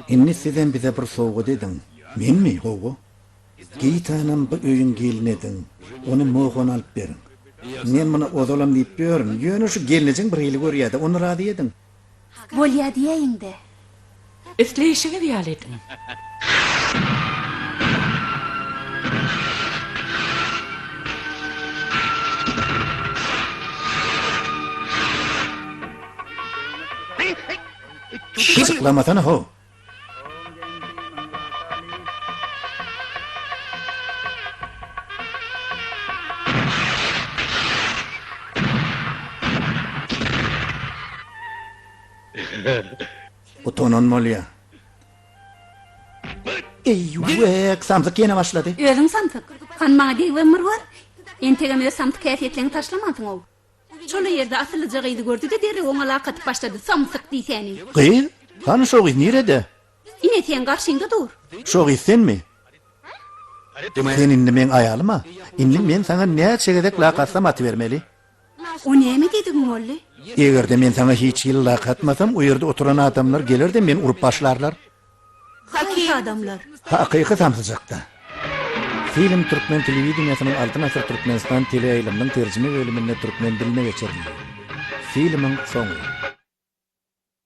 indi sizem bize bir sowgat ediň. Menmi? Hawa. Gitanam bu öýüň gelni ediň. Ony Mohana alyp beriň. Men muny ozalam diýip ýörün. Ýöne şu gelnejeň birhili görýä-de, ony razy ediň. Bolýa diýäýiň-dä. Isleýşiňiz ýaly ediň. Gyjyklamasana how. Utanan bolýa. Eý, wek, samsyk ýene başlady. Özüň samsyk. Hany maňa degibem bir gör. Entegem öz samsyk häsiýetleňi taşlamansyň-ow. Çola ýerde asyllyja gyzy gördi-de derrew oňa lak atyp başlady, Samsyk diýsäni. Gyz? Hany şo gyz nirede? Ine seň garşyňda dur. Şo gyz senmi? Sen indi meň aýalym-a. Indi men saňa näçe gezek lak atsam atybermeli. O näme diýdigiň boldy? Eger-de men saňa hiç hili lak atmasam, o ýerde oturan adamlar geler-de meni urup başlarlar. Haýsy adamlar? Hakyky samsyjakda. Film türkmen telewideniýesiniň Altyn asyr Türkmenistan teleýaýlymynyň terjime bölüminde türkmen diline geçirildi. Filmiň soňy.